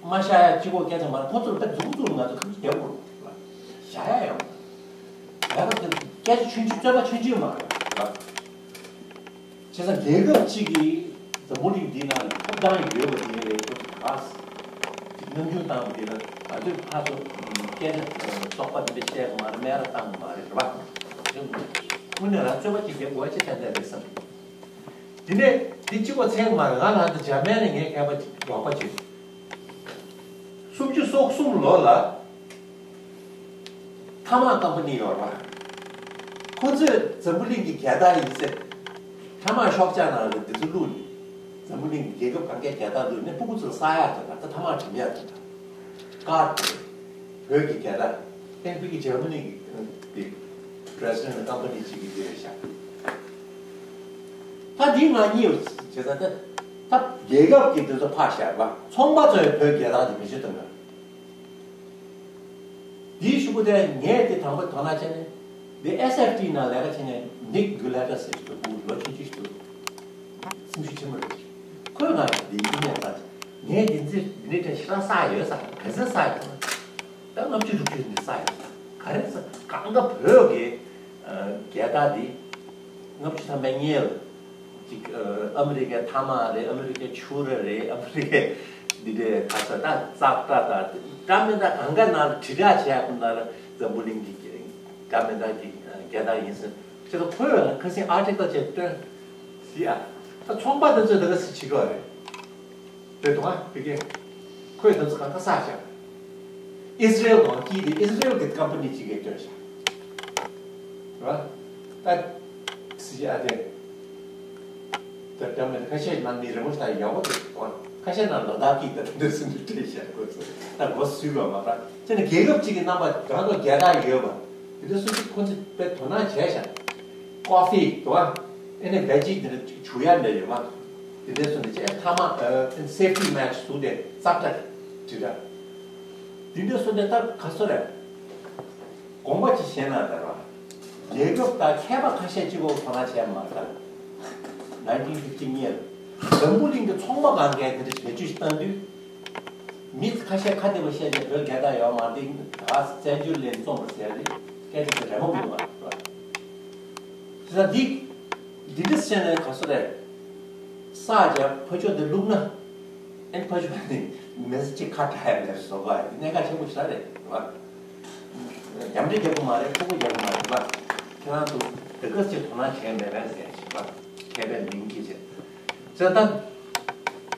མ་བཞག་ཡ་གཅིག་པོ་སྐད་ཆ་མ་རེད། ཁོ་ཚོར་ད་མཛུབ་གུ་བཙུགས་ང་ཚོ་ཁམས་རྒྱབ་དགོས་རེད་བ། བཞག་ཡ་ཡོང་། ཡ་ད་སྐད་ཆ་ཆུང་ཆུང་རྩོད་པ་ཆུང་ཆུང་མ་རེད་བ། བྱས་ཙང་རྒྱལ་ཁབ་གཅིག་གིས་འཛམ་བུ་གླིང་འདིའི་ནང་ལ་ཐོབ་ཐང་ཡོད་པ་དེ་རེད། ཁོ་ཚོ་ག་ཅིག་རྣམ་འགྱུར་བཏང་བ་དེ་ལ་ང་ཚོས་ཕར་ཚུར་སྐད་ཆ་བཙོག་པ་འདི་འདྲ་བཤད་དགོས་མ་རེད། སྨད་ར་བཏང་དགོས་མ་རེད། རེད་པ། དངོས་གནས་རང་རྩོད་པ་ཅིག་བྱེད་དགོས་ཅི་ཐད་འདས་རེད་བསམ། དེ་ནས་དེ་གཅིག་པོ་ཚད་མ་རེད། ང་ལ་དེ་འཇར་མན་ནས་ངའི་མཁས་པ་ཅིག་རོགས་པ་ཅིག་སུམ་ཅུ་སོ་གསུམ་ལོ་ལ། ཐ་མག་ཀམ་པ་ནི་ཡོད་རེད་བ། ཁོ་ཚོས་འཛམ་བུ་གླིང་གི་རྒྱལ་དར་ཡིན་ཟེར། ཐ་མག་ཤོག་ཆག་ནང་ལ་འདི་ཚོ་བླུགས་ནས། འཛམ་བུ་གླིང་གི་རྒྱལ་ཁབ་གང་གའི་རྒྱལ་དར་བླུགས་ནས་སྤུ་གུ་ཚོ་ལ་ཟ་ཡག་དང་ད་ཐ་མག་འགྲིམ་ཡག་དང་། ཀར་དེ། བོད་ཀྱི་རྒྱལ་དར། ཨེན་པི་གི་འཇར་མ་ནི་གི་དེ། པྲེ་སི་ཌེན་ཊི་ཀམ་པ་ནི་གཅིག་གི་དེ་རེད་ཤག་ད་འདི་ང་གཉིས་ཡོད་བྱས་ཙང་ད། ད་རྒྱལ་ཁབ་ཀྱི་དེ་ཚོ་ཕར་བཞག་པ་ཚོང་པ་ཚོས་བོད་རྒྱལ་དར་དེ་མི་བྱེད་ཐུབ་ན། དེའི་གཞུག་གུ་དེ་ངས་དེ་དང་པོ་དོ་སྣང་བྱས་ནས། དེ་ཨེས་ཨེཕ་ཊི་ནང་ལས་ཀ་བྱས་ནས་ནིག་གུ་ལེ་ཊར་ཟེར་ཞིག་འདུག་ལོ་ཆུང་ཆུང་ཞིག་འདུག་སེམས་ཤུགས་ཆེན་པོ་རེད། ཁོས་ང་དེ་ཨི་མེལ་བཏང་། ངས་དེ་ཚོ་དེ་འདྲའི་གྲས་ཞེ་དྲག་བསགས་ཡོད་ས། ག་ཚོད་བསགས་ཡོད་ས། ད་ལྔ་བཅུ་དྲུག་ཅུ་འདི་བསགས་ཡོད་ས། ག་རེ་ཟེར་གང་ག་བོད་ཀྱི་རྒྱལ་དར་འདི་ལྔ་བཅུ་ཐམ་པའི་སྔོན་ལ། ཅིག་ཨ་མི་རི་ཀའི་ཐ་མག་རེད། ཨ་མི་རི་ཀའི་ཕྱུ་ར་རེད། ཨ་མི་རི་ཀའི་འདི་འདྲའི་ག་ས་ད་ཙག་སྒྲ་དང་འདྲ་མི་འདྲ་གང་ག་ནང་ལ་དྲིལ་བསྒྲགས་བྱས་ཡག་ནང་ལ་འཛམ་བུ་གླིང་གི་འདྲ་མི་འདྲ་གི་རྒྱལ་དར་ཡིན་ཟེར། ཁྱེད་ཚོ་ཁོས་ཁ་སང་ཨར་ཊི་ཀལ་བྱས་བཏོན་ཟིག་ཨ། ད་ཚོང་པ་དེ་ཚོས་ད་ག་སེ་བྱེད་ཀྱི་རེད། དེ་དུང་ཨ་ཕ་གི་ཁོས་དེ་ཚོ་གང་ག་བསགས་ཤག་ཨིས་ར་ཨེལ་དང་གིས་དེ་ཨིས་ར་ཨེལ་གི་ཀམ་པ་ནི་གཅིག་གིས་བཏོན་ཤག་རེད་བ། ད་སི་ཨ་དེ་ད་ད་མེད་ཁ་ཤས་ནང་མི་རེ་མོ་ཞིག་ད་ཡག་པོ་འདུག་ཁ་ཤས་ནང་ལ་དྭགས་ཀྱི་ད་འདོད་སེམས་འདུག་སྤྲད་ཤག་ཁོ་ཚོ་ད་མགོ་སུས་བ་མ་ད་ཅེ་ན་རྒྱལ་ཁབ་གཅིག་གི་རྣམ་པ་རང་དང་རྒྱལ་དར་ཡོད་པ། དེ་འདྲ་སུ་ཞིག་ཁོ་ཚོས་དཔེ་དོ་སྣང་བྱས་ཤག་ཀོ་ཧྥི་དང་ཨེ་ནས་བེ་ཇི་དེ་འདྲ་བྱུག་ཡ་འདྲ་ཡོད་མ། དེ་འདྲ་སུ་འདྲ་བྱས་ཐ་མག་ཨ་སེབ་ཊི་མེ་ཆི་བཟོས་ཏེ་ཙག་སྒྲ་དྲིལ་བསྒྲགས། དེ་འདྲ་སུ་འདྲ་ད་ག་སོ་རེད། དགོངས་པ་ཅིག་བཞེས་ན་ད་ར། རྒྱལ་ཁབ་དང་མཁས་པ་ཁ་ཤས་གཅིག་པོ་དོ་སྣང་བྱས་མ་ད། ནའིན་ཊིན་ཕིབ་ཊི་ནའིན་ལ་འཛམ་བུ་གླིང་གི་ཚོང་པ་གང་གས་དེ་འདྲ་བེད་སྤྱོད་ཞིག་བཏང་དུས། མི་ཁ་ཤས་ཁ་བདེ་པོ་བཤད་ཀྱང་བོད་རྒྱལ་དར་ཡོད་མ་རེད། ད་བཙན་བྱོལ་ལས་རྩོམ་པར་ཟེར་རེད། སྐད་ཆ་དེ་རེ་མོ་མི་འདུག་བ། བྱས་ཙང་འདི་འདི་འདྲ་བཤད་ནས་ག་སོ་རེད། ས་རྒྱ་ཕ་ཆོས་འདི་བླུགས་ན། ཨེ་ཕ་ཆོས་ནི་མི་ཚེ་གཅིག་ཁ་བྲལ་ཡ་མེད་བཟོ་ག་གནད་འགག་ཆེན་པོ་ཞིག་རེད་བ། མཉམ་འབྲེལ་རྒྱབ་གི་མ་རེད། ཕྲུ་གུ་རྒྱབ་གི་མ་རེད་བ། ཁྱེད་རང་ཚོ་དེ་ག་ཚོད་དོ་སྣང་བྱས་མེད་པས་ཟེར་ཞིག་བ། མཁས་པའི་མིང་གིས་བྱས། ཙེ་ད།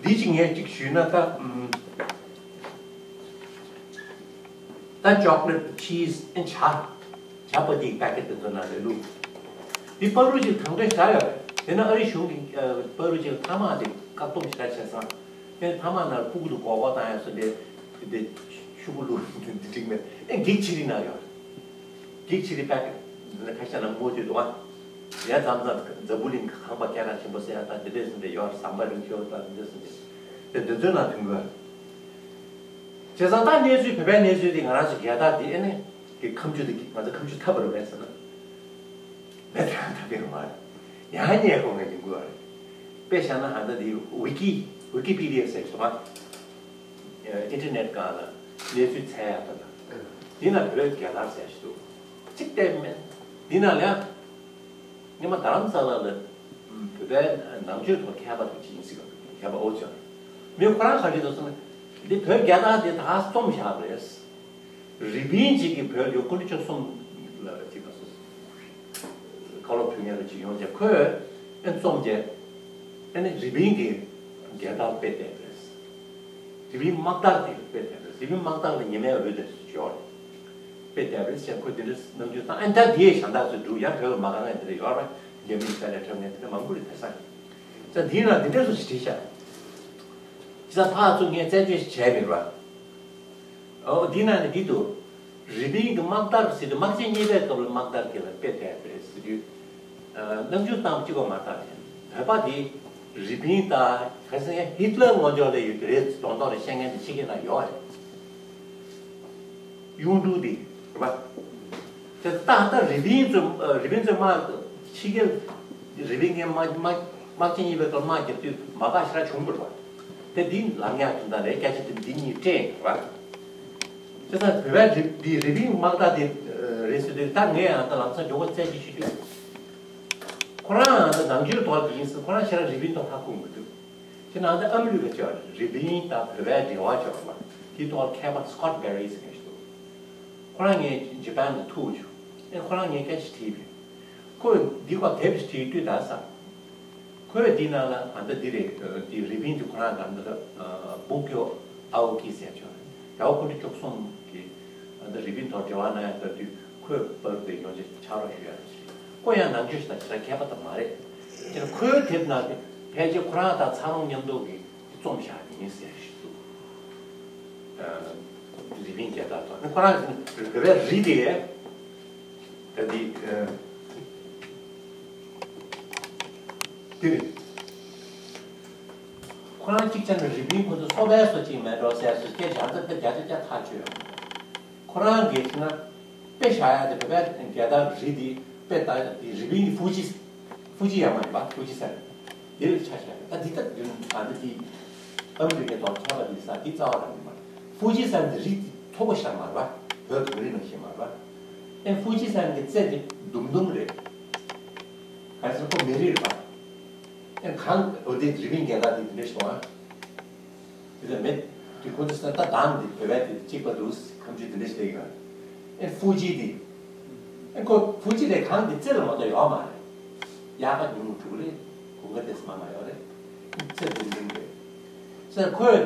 འདི་ཅིག་ངས་ཅིག་ཞུས་ན་ད། ད་ཅོག་ལེ་ཊི་ཆིས་ཨེ་ཇ། ཇ་པ་ཏིའི་པེ་ཀེ་ཊི་དེ་ཚོ་ནང་ལ་བླུགས། འདི་བར་དུ་ཅིག་དང་དོད་བཞག་ཡོད་རེད། དེ་ན་ཨ་རི་གཞུང་གིས་བར་དུ་ཅིག་ཐ་མག་དེ་བཀག་སྡོམ་ཞེ་དྲག་བྱས་ཙང་། དེ་ཐ་མག་ནང་ལ་ཕྲུ་གུ་དེ་མགོ་སྐོར་བཏང་ཡག་སོ་དེ། དེ་ཤོག་གུ་བླུགས་འདི་འགྲིག་མེད། ཨེ་འགྱིག་ཆི་རི་ནང་ཡོད་རེད། འགྱིག་ཆི་རི་པེ་ཀེ་ཊི་འདི་ལ་ཁ་ཤས་ནང་སྔོག་དུས་འདུག་ཨ། ཡ་མཚམས་མཚམས་འཛམ་བུ་གླིང་གི་ཁང་པ་སྐད་གྲགས་ཆེན་པོ་ཟེར་ཡག་དང་འདི་འདྲས་ཟེར་འདྲས་ཡོད་རེད། ཟམ་པ་རིང་ཤོས་དང་འདི་འདྲས་ཟེར་འདྲས། དེ་འདི་ཚོའི་ནང་ཐོན་གྱི་ཡོད་རེད། བྱས་ཙང་ད་གནས་ཚུལ་བོད་པའི་གནས་ཚུལ་དེ་ང་རང་ཚོ་རྒྱལ་དར་འདི་ཨེ་ནས་ཀྱི་ཁ་མཆུ་དེ་ང་ཚོ་ཁ་མཆུ་ཐབས་རུ་མེད་ཟེར་ན། མེད་དེ་རང་ཐབས་ཡོད་མ་རེད། ཡང་ཉེས་དགོས་ངེས་ཡིན་དགོས་རེད། དཔེ་བཞག་ན་ཧ་ད་དེ་ཝི་ཀི་ཝི་ཀི་པི་ཌི་ཡ་ཟེར་ཞིག་འདུག་ཨ། ཨིན་ཊར་ནེཊ་སྒང་ལ་གནས་ཚུལ་འཚོལ་ཡག་དང་། འདི་ན་བོད་རྒྱལ་དར་ཟེར་ཞིག་འདུག་གཅིག་བལྟས་མེད། འདི་ན་ལ་ཡང་། སྔོན་མ་རྡ་རམ་ས་ལ་ལ་བོད་པའི་ནང་ཆོས་ཐོག་མཁས་པ་དེ་ཅིག་ཡིན་སྲིད་པ། མཁས་པ་ཨོ་ཅོ། མི་ཁོ་རང་ག་རེ་འདུག་ཟེར་ན། འདི་བོད་རྒྱལ་དར་དེ་ད་རྩོམ་བཞག་རེད། རི་པིན་གཅིག་གིས་བོད་ལ་སྐུ་ཕྲེང་བཅུ་གསུམ་ ལ་ཅིག་ལ་སོ་སོ་བཀའ་སློབ་ཕུལ་མཁན་རེ་ཅིག་ཡོང་རྗེས་ཁོས་ཨེ་རྩོམ་རྗེས་ཨེ་ནི་རི་པིན་གྱི་རྒྱལ་དར་དཔེ་བལྟས་པ་རེད། རི་པིན་དམག་དར་དེ་དཔེ་བལྟས་པ་རེད། རི་པིན་དམག་དར་ལ་ཉི་མའི་འོད་དེ་ཡོད་རེད། དཔེ་བལྟས་པ་རེད་ཟེར་ཁོས་དེ་འདྲ་རྣམ་འགྱུར་བཏང་། ཨེ་ད་དེའི་གཞན་དག་ཚོས་འདུག་ཡང་བོད་ལ་མ་དགའ་མཁན་དེ་འདྲ་ཡོད་རེད། རྒྱ་མིས་དཔེ་ལ་འཁྲབ་མཁན་དེ་འདྲ་མང་པོ་རེད། དེ་ས་ས་འདིའི་ནང་དེ་འདྲ་སོ་ཞིག་བྲིས་ཤག་ཅི་ས་ཕར་ཚུར་ངས་རྩད་གཅོད་ཞིག་བྱས་མེད་པ། ཨོ་འདི་ནང་ནས་འདི་འདུག་རི་པིན་གྱི་དམག་དར་ཟེར་དུས་དམག་ཆེན་གཉིས་པའི་སྐབས་ལ་དམག་དར་གྱི་ལ་དཔེ་བལྟས་པ་རེད་ཟེར་དུས། ཨ་རྣམ་འགྱུར་བཏང་གཅིག་པ་མ་རེད་ད། བོད་པ་འདི་རི་པིན་དང་ག་ཟེར་ཧི་ཏི་ལར་ངོ་ཅོག་ལ་ཡོད་ཀྱི་རེད་མདོག་མདོག་རེད་བཤད་མཁན་འདི་ཕྱི་རྒྱལ་ན་ཡོད་རེད། གཡུང་དྲུང་འདི་རེད་པ། དེ་ད་ལྟ་རི་པིན་ཚོས་རི་པིན་ཚོས་དམག་ཕྱི་རྒྱལ་རི་པིན་ངའི་དམག་དམག་དམག་ཆེན་གཉིས་པའི་སྐབས་དམག་རྒྱག་དུས་མ་དགའ་ཞེ་དྲག་བྱུང་བ་རེད་པ། དེ་འདི་ལབ་ཡག་དོན་དག་རེད། སྐད་ཆ་དེ་འདི་གཉིས་སྤྲད་ཡིན་པ། བྱས་ཙང་བོད་པའི་རི་འདི་རི་པིན་དམག་དར་དེ་རེད་ཟེར་དུས་ད་ངས་ཨ་ད་ལམ་སང་མགྱོགས་པོ་རྩད་གཅོད་ཞུ་དུས། ཁོ་རང་ཨ་ད་ནང་ཆོས་ཐོག་གི་ཡིན་ཟེར། ཁོ་རང་ཞེ་དྲག་རི་པིན་ཐོག་ཧ་གོ་མི་འདུག་དེ་ནང་ད་ཨ་མི་རི་ཀ་ཅོག་རི་པིན་དང་བོད་པའི་འབྲེལ་བ་ཅོག་ལ་དེའི་ཐོག་མཁས་པ་སི་ཀོཊ་བྷེ་རི་ཟེར་མཁན་ཞིག་འདུག་ཁོ་རང་ངས་ཇ་པན་ལ་ཐུག་བྱུང་། ཨེ་ཁོ་རང་ངས་སྐད་ཆ་དྲིས་པས། ཁོས་འདི་སྐོར་དེབ་ཅིག་བྲིས་དུས་ད་ས། ཁོས་འདི་ནང་ལ་ཨ་ད་འདི་རེད། འདི་རི་པིན་འདི་ཁོ་རང་ག་འདི་ལ་བུ་ཀྱོ་ཨའོ་ཀི་ཟེར་ཆོག་རྒྱལ་བ་སྐུ་ཕྲེང་བཅུ་གསུམ་གྱི་ཨ་ད་རི་པིན་ཐོག་འབྲེལ་བ་གནང་ཡ་ལྟ་དུས་ཁོས་པར་དེ་ཡོང་ཅེས་ཕྱག་རོགས་ཞུ་ཡ་རེད། ཁོ་ཡང་ནང་ཆོས་ཞིག་དང་ཞེ་དྲག་མཁས་པ་ད་མ་རེད། དེ་ནས་ཁོའི་དེབ་ནང་དེ་ཕལ་ཆེར་ཁོ་རང་དང་ཚ་རོང་མཉམ་དུ་གི་རྩོམ་བཞག་ཡིན་ཟེར་ཞིག་འདུག་རི་པིན་རྒྱལ་དར་ཐོག་ནི་ཁོ་རང་རི་བའི་རི་དེ་ད་འདི་འདི་རེད། ཁོ་རང་གཅིག་བྱས་ན་རི་པིན་ཁོ་ཚོ་སོ་པའི་སོ་གཅིག་མེད་འགྲོ་ཟེར་སོ་སྐད་བྱ་ཚ་དཔེ་བརྒྱ་ཆ་བརྒྱ་ཐག་ཆོད་ཡོད། ཁོ་རང་གིས་བྱས་ན་དཔེ་བཞག་ཡ་དེ་བོད་པའི་རྒྱལ་དར་རི་འདི་དཔེ་ལྟ་ཡ་དེ་རི་པིན་གྱི་ཧྥུ་ཇི་ཧྥུ་ཇི་ཡ་མ་ཡིན་པ་ཧྥུ་ཇི་ཟེར། དེ་ལ་ཆ་བཞག་ཡོད། ད་འདི་ལྟ་བུ་ཨ་ནི་དེ་ཨ་མི་རི་ཀའི་ཐོག་མཁས་པ་དེ་ས་དེ་རྩ་བ་རང་ཡིན་པ། ཧྥུ་ཇི་ཟེར་འདི་རི་མཐོ་པོ་ཞིག་མ་རེད་པ། བོད་གངས་རི་ནང་བཞིན་མ་རེད་པ། ཨེ་ཧྥུ་ཇི་ཟེར་འདི་རྩེ་འདི་ཟླུམ་ཟླུམ་རེད། ག་ཚོད་ཁོ་མི་རིགས་རེད་པ། ཨེ་གང་འོ་དེ་རི་པིན་རྒྱལ་དར་དེ་དེ་འདྲ་ཞིག་འདུག་ཨ། དེ་ལ་མེད། དེ་ཁོ་ཚོ་ས་ད་དང་དེ་བོད་པའི་དེ་གཅིག་པ་འདུག་ཁམས་ཆུ་དེ་འདྲ་ཞིག་ལས་ཡིན་ཨ། ཨེ་ཧྥུ་ཇི་དེ། ཨེ་ཁོ་ཧྥུ་ཇི་དེ་གང་དེ་རྩེ་ལ་མ་གཏོགས་ཡོད་མ་རེད། དབྱར་ཁ་ཉིན་མོ་དྲུག་རེད། དགུན་ཁ་དེ་ས་མ་མ་ཡོད་རེད། རྩེ་ཟླུམ་ཟླུམ་རེད། ས་ཁོས་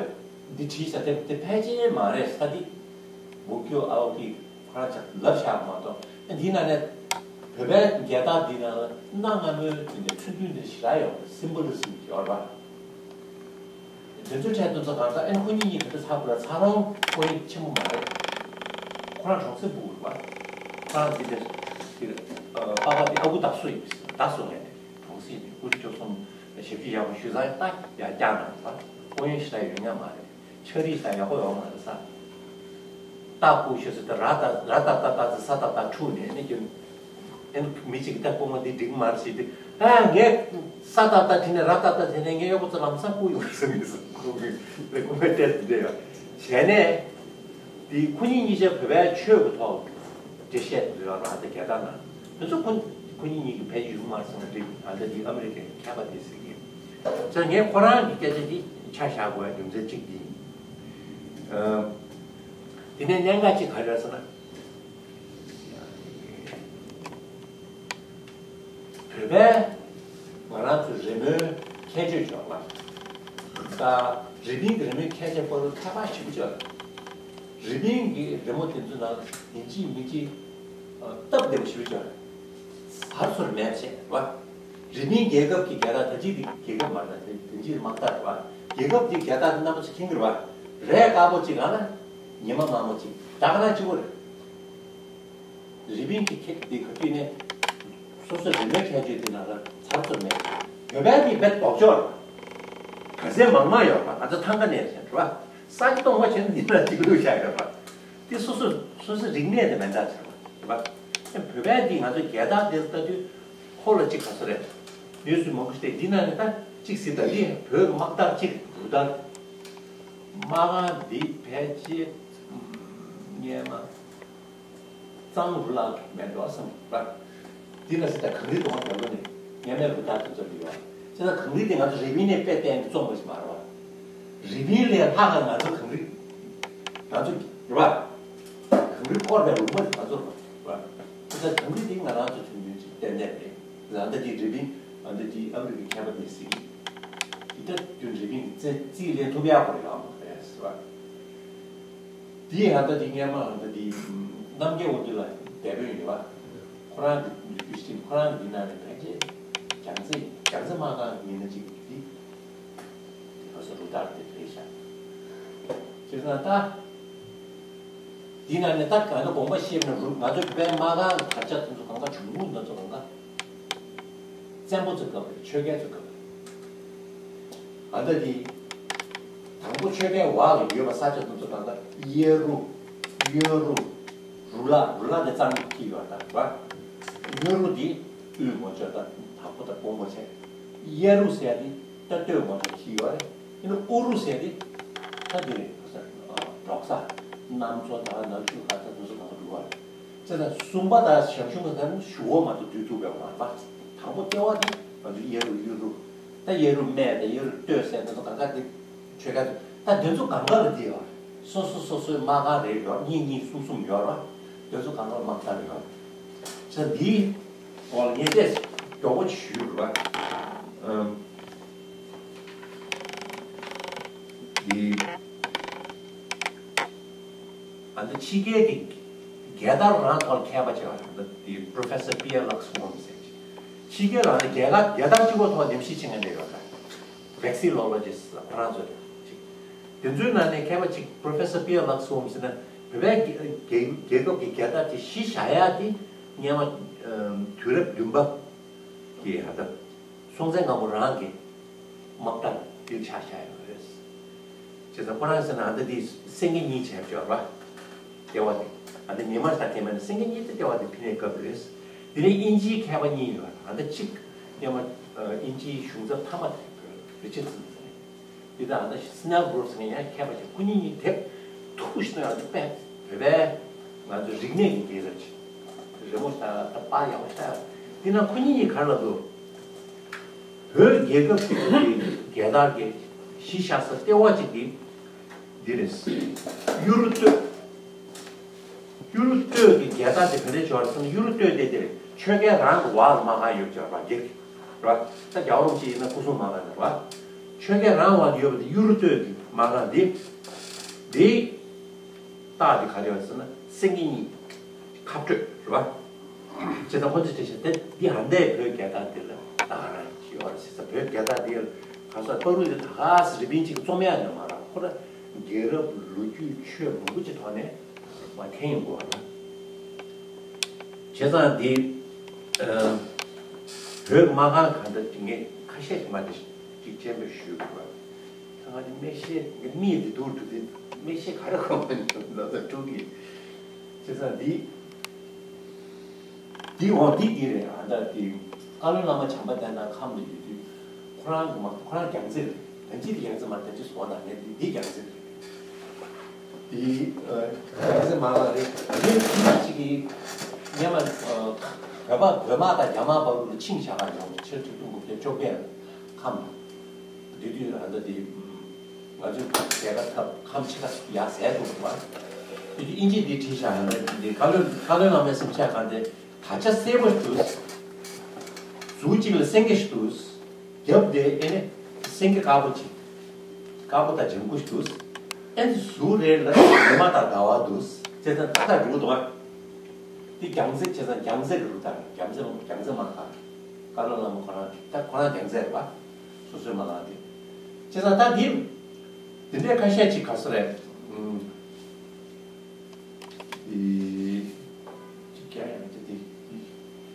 འདི་བྲིས་ས་དེ་དེ་ཕལ་ཆེར་མ་རེད་ས་དེ། བུ་ཀྱོ་ཨའོ་ཀི་ཁོ་རང་ཅག་ལབ་བཞག་མ་གཏོགས། འདི་ནང་ནས་བོད་པའི་རྒྱལ་དར་འདི་ནང་ལ་གནའ་སྔ་མོའི་དེ་འདྲའི་ཚུལ་མཐུན་དེ་ཞེ་དྲག་ཡོད་རེད། སིམ་བྷོ་ལི་ཟམ་ཡོད་རེད་པ། དེ་ཚོའི་གྲས་དེ་ཚོ་གང་ལྟར་ཨེ་ཁོ་གཉིས་གཉིས་དེ་འདྲ་ཚ་དགོས་ར་ཚ་རོང་ཁོ་གཉིས་ཆེན་པོ་མ་རེད། ཁོ་རང་གྲོང་གསེབ་སྤུ་གུ་རེད་པ། ཁོ་རང་འདི་འདྲ་དེ་པ་ཕ་དེ་ཨ་ཁུ་བདག་སོ་ཡིན་པས་བདག་སོ་ངས་དེ་གྲོང་གསེབ་ནས་སྐུ་ཕྲེང་བཅུ་གསུམ་ཞབས་ཕྱི་ཡག་པོ་ཞུས་ཙང་ད་ཡར་བཀྱག་གནང་བ་ལ་ཨོ་ཡོན་ཞེ་དྲག་ཡོད་མཁན་མ་རེད། ཕྱག་བྲིས་ས་ཡག་པོ་ཡོད་མ་རེད་ས། རྟ་སྐུ་ཞེས་སུ་དེ་ར་ད་ར་ད་ཏ་ཏ་ཙི་ས་ད་ད་འཁྲུག་ནས་ནི་ཀྱང་། ཨེ་མི་གཅིག་གིས་ད་སྐུ་ངོ་འདི་འགྲིག་མ་རེད་ཟེར་དུས་ཨ་ངས་ས་ད་ད་བྲིས་ནས་ར་ད་ད་བྲིས་ནས་ངས་གཡོག་པོ་ཚོ་ལམ་སང་སྐུ་ཡོང་ཟེར་ནས་སོ་སྐུ་གི་ལས་སྐུ་ངོའི་ལྟས་དེ་འདྲ་ཡོད། བྱས་ནས་དེ་ཁོ་གཉིས་གཉིས་ཆ་བོད་པའི་ཆོས་ཀྱི་ཐོག་འགྲེལ་བཤད་དེ་ཡོད་ར་ད་རྒྱལ་དར་ནང་དེ་ཚོ་ཁོ་ཁོ་གཉིས་གཉིས་ཀྱིས་ཕལ་ཆེར་ཡོང་མ་སོང་བ་འགྲིག་ཨ་ད་དེ་ཨ་མི་རི་ཀའི་མཁས་པ་དེ་ཟེར་གི། ཙང་ངས་ཁོ་རང་གི་སྐད་ཆ་འདི་ཆ་བཞག་དགོས་ཡ་རྒྱུ་མཚན་གཅིག་འདི་ཡིན། ཨ། དེ་ནས་གནད་འགག་གཅིག་ག་རེ་རེད་ཟེར་ན། བོད་པའི་ང་རང་ཚོའི་རི་མོའི་ཁྱད་ཆོས་ཅིག་ཡོད་པ། ད་རི་པིན་གྱི་རི་མོའི་ཁྱད་ཆོས་བར་དུ་ཁྱད་པར་ཞེ་པོ་ཅིག་ཡོད་རེད། རི་པིན་གྱི་རི་མོ་དེ་ཚོའི་ནང་ལ་ཡིན་གཅིག་མིན་གཅིག་སྟབས་བདེ་པོ་ཞེ་པོ་ཅིག་ཡོད་རེད། ཟར་ཚུར་མེད་བྱས་རེད་བ། རི་པིན་རྒྱལ་ཁབ་ཀྱི་རྒྱལ་དར་ད་ཅི་དེ་རྒྱལ་ཁབ་མ་རེད་དེ་དེ་ཅི་དམག་དར་རེད་བ། རྒྱལ་ཁབ་ཀྱི་རྒྱལ་དར་དེ་རྣམ་པ་ཚོ་མཁྱེན་གྱི་རེད་བ། རས་དཀར་པོ་གཅིག་ལ་ན་ཉི་མ་དམར་མོ་གཅིག་ད་ག་ན་གཅིག་པོ་རེད། རི་པིན་གྱི་ཁྱད་དེ་ག་དུས་ནས་སོ་སོ་རི་མོའི་ཁྱད་ཆོས་དེ་ནང་ལ་ཚར་ཚུར་མེད། བོད་པའི་དེ་རྦད་ལྡོག་ཕྱོགས་རེད། ག་ཚད་མང་མང་ཡོད་པ་ང་ཚོ་ཐང་ག་ནས་བྱས་རེད་བ། ས་ཆ་སྟོང་པ་བྱས་ན་འདི་ལ་གཅིག་ལུས་བཞག་ཡོད་པ། དེ་སོ་སོ་སོ་སོའི་རིག་གནས་དེ་མེད་མདའ་ཆགས་པ་རེད་བ། བོད་པའི་དེ་ང་ཚོ་རྒྱལ་དར་དེ་ལྟ་དུས་ཁོ་ལ་གཅིག་ག་ཚོད་རེད། ནུས་སུ་མང་པོ་ཞིག་སྟེ་འདི་ན་ནི་ད་གཅིག་སྲིད་ད་འདི་བོད་ཀྱི་དམག་དར་གཅིག་འབྲུག་དར། དམག་དང་འདི་ཕལ་ཆེར་སྔོན་མ། གཙང་རུ་ལག་མེད་འགྲོ་བསམ་པ། འདི་ལ་སྲིད་ད་གངས་རི་གདོང་རྒྱབ་ལོ་ནས་ཉམས་མེད་རུ་ཐག་དེ་ཚོ་ལུས་པ། བྱས་ན་གངས་རི་དེ་ང་ཚོ་རི་པིན་ནས་དཔེ་བལྟས་ནས་རྩོམ་པ་ཞིག་མ་རེད་བ། རི་པིན་ལས་ལྷག་ག་ང་ཚོ་གངས་རི། ང་ཚོ་རེད་བ། གངས་རི་བསྐོར་བའི་རུ་མ་དེ་ང་ཚོ་རེད་བ། ད་དོན་གྱི་དེ་ང་རང་ཚོ་མཐུན་མཐུན་ཅིག་ཏན་ཏན་རེད། ད་ལྟ་དེ་རི་པིན་ཨ་ད་དེ་ཨ་མི་རི་ཀའི་མཁས་པ་དེ་ཟེར་གི་དེ་ད་དུས་རི་པིན་གྱི་རྩིས་རྩིས་ལེན་ཐུབ་ཡག་པོ་ཡོད་མ་རེད་ཟེར་བ། དེ་ཨ་ད་དེ་སྔས་མ་ཨ་ད་དེ་རྣམ་རྒྱལ་དབང་འདུས་ལགས་འདས་པོ་ཡིན་པ། ཁོ་རང་གི་ལོ་རྒྱུས་ཤིག་ཁོ་རང་གི་འདི་ནང་ནས་ཕལ་ཆེར་རྒྱལ་རྩེ་རྒྱལ་རྩེ་མ་གང་ཡིན་ན་ཅིག་དེ་ཁ་སང་རུ་སྟར་དེ་རེད་ཤག་བྱས་ཙང་ད། འདི་ནང་ནས་ད་ག་ནི་དགོངས་པ་བཞེས་ན་རུ་ང་ཚོ་བོད་པའི་མ་གང་གི་དར་ཆ་དེ་ཚོ་གང་ག་བྱུང་ཁུངས་དེ་ཚོ་གང་ག་བཙན་པོ་ཚོ་སྐབས་རེད། ཆོས་རྒྱལ་ཚོ་སྐབས་རེད། ཨ་ད་འདི་དང་པོ་ཆོས་རྒྱལ་བ་ལ་ཡོད་པ་ས་ཆ་དེ་ཚོ་གང་ག་གཡས་རུ་གཡོན་རུ་རུ་ལ་རུ་ལ་དེ་གཙང་མ་ཁྱི་ཡོད་ད་ར། གཡོན་རུ་དེ་དབུས་མོ་ཅོ་ད་དྭགས་པོ་དང་ཀོང་པོ་བྱས། གཡས་རུ་ཟེར་ཡ་དེ་ད་སྟོད་མོ་ཅོ་ཁྱི་ཡོད་རེད། ཡིན་ན་དབུ་རུ་ཟེར་ཡ་དེ་ད་དེ་རེད། ག་ས་འབྲོག་ས་གནམ་མཚོ་དང་ནག་ཆུ་ཁ་ད་དེ་ཚོ་གང་ག་འགྲོ་བ་རེད། བྱས་ཙང་གསུམ་པ་དང་ཞང་ཞུང་གི་ནང་ཞུ་བོ་མ་གཏོགས་བསྡུས་ཐུབ་པའི་མ་རེད་པ། དང་པོ་ལྟེ་བ་དེ་ང་ཚོ་གཡས་རུ་གཡོན་རུ། ད་གཡས་རུ་སྨད་དང་གཡས་རུ་སྟོད་ཟེར་དེ་ཚོ་གང་ག་དེ་ཆོས་རྒྱལ་ཚོ་ད་དེ་ཚོ་གང་ག་ལ་དེ་ཡོད་རེད། སོ་སོ་སོ་སོའི་དམག་སྒར་རེ་ཡོད། གཉིས་གཉིས་གསུམ་གསུམ་ཡོད་རེད། དེ་ཚོ་གང་ག་ལ་དམག་སྒར་ཡོད་རེད། བྱས་ཙང་འདིའི་འོག་ལ་ངས་བལྟས་མགྱོགས་པོ་ཞུས་རེད་པ། ཨམ། འདི། ཨ་ནི་ཕྱི་རྒྱལ་གྱི་རྒྱལ་དར་རང་ཐོག་ལ་ཁྱད་པར་ཆེ་བ་རེད། འདི་Professor Pierre Luxholm ཟེར་གྱི། ཕྱི་རྒྱལ་རང་ནས་རྒྱལ་ཁ་རྒྱལ་དར་གཅིག་པོ་ཐོག་འདེམས་ཤེས་བྱེད་མཁན་དེ་ཡོད་རེད། Vexillologist ཁོ་རང་ཚོ་ཅིག་དེ་ཚོའི་ནང་ནས་མཁས་པ་གཅིག Professor Pierre Luxholm ཟེར་ན་བོད་པའི་རྒྱལ་རྒྱལ་རྒྱལ་ཁབ་ཀྱི་རྒྱལ་དར་དེ་གཞི་བཞག་ཡ་དེ་སྔོན་མ་དུས་རབས་བདུན་པ་གི་ཧ་ད། སྲོང་བཙན་སྒམ་པོ་རང་གི་དམག་དར་འདིར་ཆགས་བཞག་ཡོད་རེད། བྱས་ཙང་ཁོ་རང་ཟེར་ན་ཨ་ད་འདི་སེང་གེ་གཉིས་བྱས་པ་ཡོད་རེད་པ། ལྟེ་བ་དེ་ཨ་ད་མི་མང་ད་དེ་མ་ནི་སེང་གེ་གཉིས་དེ་ལྟེ་བ་དེ་ཕི་ནས་བཀབ་རེད། དེ་ནས་དབྱིན་ཇིའི་མཁས་པ་གཉིས་ཡོད་རེད། ཨ་ད་གཅིག་སྔོན་མ་དབྱིན་ཇིའི་གཞུང་ཚབ་མཐའ་མ་དེ་རི་ཆར་ཌི་སན་ཟེར། འདི་དང་ད་སི་ནེལ་གྷོ་རོབ་ཟེར་མཁན་ཡང་མཁས་པ་ཅིག་ཁོ་གཉིས་གཉིས་དེབ་མཐུག་པོ་ཞིག་བཏོན་ཡོད་རེད། དཔེ་བོད་པའི་ང་ཚོ་རིག་གནས་ཀྱི་རྒྱལ་རབས་ཅིག་རི་མོ་ཤ་ད་པར་ཡག་པོ་ཤ་ཡག་འདི་ན་ཁོ་གཉིས་གཉིས་ག་རེ་ལབ་འདུག་བོད་རྒྱལ་ཁབ་ཀྱི་རྒྱལ་དར་གྱི་གཞི་བཞག་ས་ལྟེ་བ་གཅིག་གི་འདི་རེད། གཡུ་རུ་སྟོད། གཡུ་རུ་སྟོད་ཀྱི་རྒྱལ་དར་དེ་ག་འདྲས་ཤོར་ཟེར་ན། གཡུ་རུ་སྟོད་དེ་དེར་ཆོས་རྒྱལ་རང་གི་བར་ལ་མ་གང་ཡོད་ཀྱང་ར་འགྱེལ་ར། ད་རྒྱལ་བ་རིན་པོ་ཆེ་ཡིན་ན་སྐུ་སྲུང་མ་གང་རེད་བ། ཆོས་རྒྱལ་རང་བར་ཡོད་པ་དེ་གཡུ་རུ་སྟོད་ཀྱི་མ་གང་དེ་དེ་རྟགས་དེ་ག་རེ་ཡོད་ཟེར་ན་སེང་གེ་གཉིས་ཁ་སྤྲོད་རེད་བ། བྱས་ཙང་ཁོ་ཚོས་དྲིས་ཤག་དེ་འདི་ཧ་འདས་བོད་རྒྱལ་དར་འདི་ལ་ད་ག་རང་ཡོད་རེད་ཟེར་ཙང་བོད་རྒྱལ་དར་འདི་ལ་ག་ས་པ་རུ་དེ་ད་ག་ས་རི་པིན་གཅིག་རྩོམ་ཡག་ནས་མ་ར་ཁོ་ར་རྒྱལ་རབས་ལོ་རྒྱུས་ཆོས་མང་པོ་ཅིག་ཐོག་ནས་མ་འཐེན་ཡོང་དགོས་པ་ལ། བྱས་ཙང་འདི་བོད་མ་གང་གང་ལྟར་ངས་ཁ་ཤས་ཤིག་མ་དེ་ཅིག་སྤྱན་འབེབས་ཞུས་དགོས་པ། ད་ང་ནི་མིག་ཤེལ་ངའི་མིག་འདི་སྡུག་འགྲོ་དུས་མིག་ཤེལ་ག་རེ་གོན་དགོས་འདུག་ན་ད་དཀྲུག་གི། བྱས་ཙང་འདི་འདི་འོ་འདི་འདི་རེད། ཨ་ད་འདི་བཀའ་བློན་བླ་མ་བྱམས་པ་བསྟེན་དང་ཁམས་ལ་ཡོད་དུས་ཁོ་རང་གི་མ་ཁོ་རང་རྒྱལ་རྩེ་རེད། ད་ཅི་འདི་རྒྱལ་རྩེ་མ་ད་ཅི་བཟོ་ན་ངས་འདི་འདི་རྒྱལ་རྩེ་རེད། འདི་རྒྱལ་རྩེ་མ་ལ་རེད། ངས་འདི་ཅིག་གི་སྔོན་མ་བོད་པ་བོད་དམག་དང་རྒྱ་དམག་བར་དུ་ཕྱིན་བཞག་ག་ཡོང་ཕྱིར་ཁྲི་སྟོང་དགུ་བརྒྱ་བཅོ་བརྒྱད་ཁམས། དེ་དུས་ཨ་ད་དེ་ང་ཚོའི་རྒྱལ་ཁ་ཐབ་ཁམས་ཕྱེད་ཀ་ཡར་ཟད་འདུག་པ། དེ་དུས་དབྱིན་ཇི་འདི་བྲིས་བཞག་ཡང་ན་འདི་བཀའ་བློན་བཀའ་བློན་བླ་མའི་སེམས་ཤག་གང་དེ་དར་ཆ་སེར་པོ་ཞིག་འདུག་གཟུགས་གཅིག་ལ་སེང་གེ་ཞིག་འདུག་རྒྱབ་དེ་ཨེ་ནི་སེང་གེ་དཀར་པོ་ཅིག་དཀར་པོ་དང་ལྗང་གུ་ཞིག་འདུག་ཨེ་ནི་གཟུགས་རེ་ལ་ཉི་མ་དང་ཟླ་བ་འདུག་བྱས་ཙང་ད་ལྟ་འགྲོ་འདུག་ཨ། འདི་རྒྱལ་རྩེ་བྱས་ཙང་རྒྱལ་རྩེ་གི་རུ་དར་རྒྱལ་རྩེ་རྒྱལ་རྩེ་མ་གང་བཀའ་བློན་བླ་མ་ཁོ་རང་ད་ཁོ་རང་རྒྱལ་རྩེ་རེད་པ། སོ་སོའི་མ་ལག་དེ། བྱས་ཙང་ད་འདི་འདི་འདྲའི་ཁ་ཤས་ཅིག་ག་ས་རེད། ཨུམ། འདི་ཅིག་ཀྱང་ཡང་ཅིག་འདི་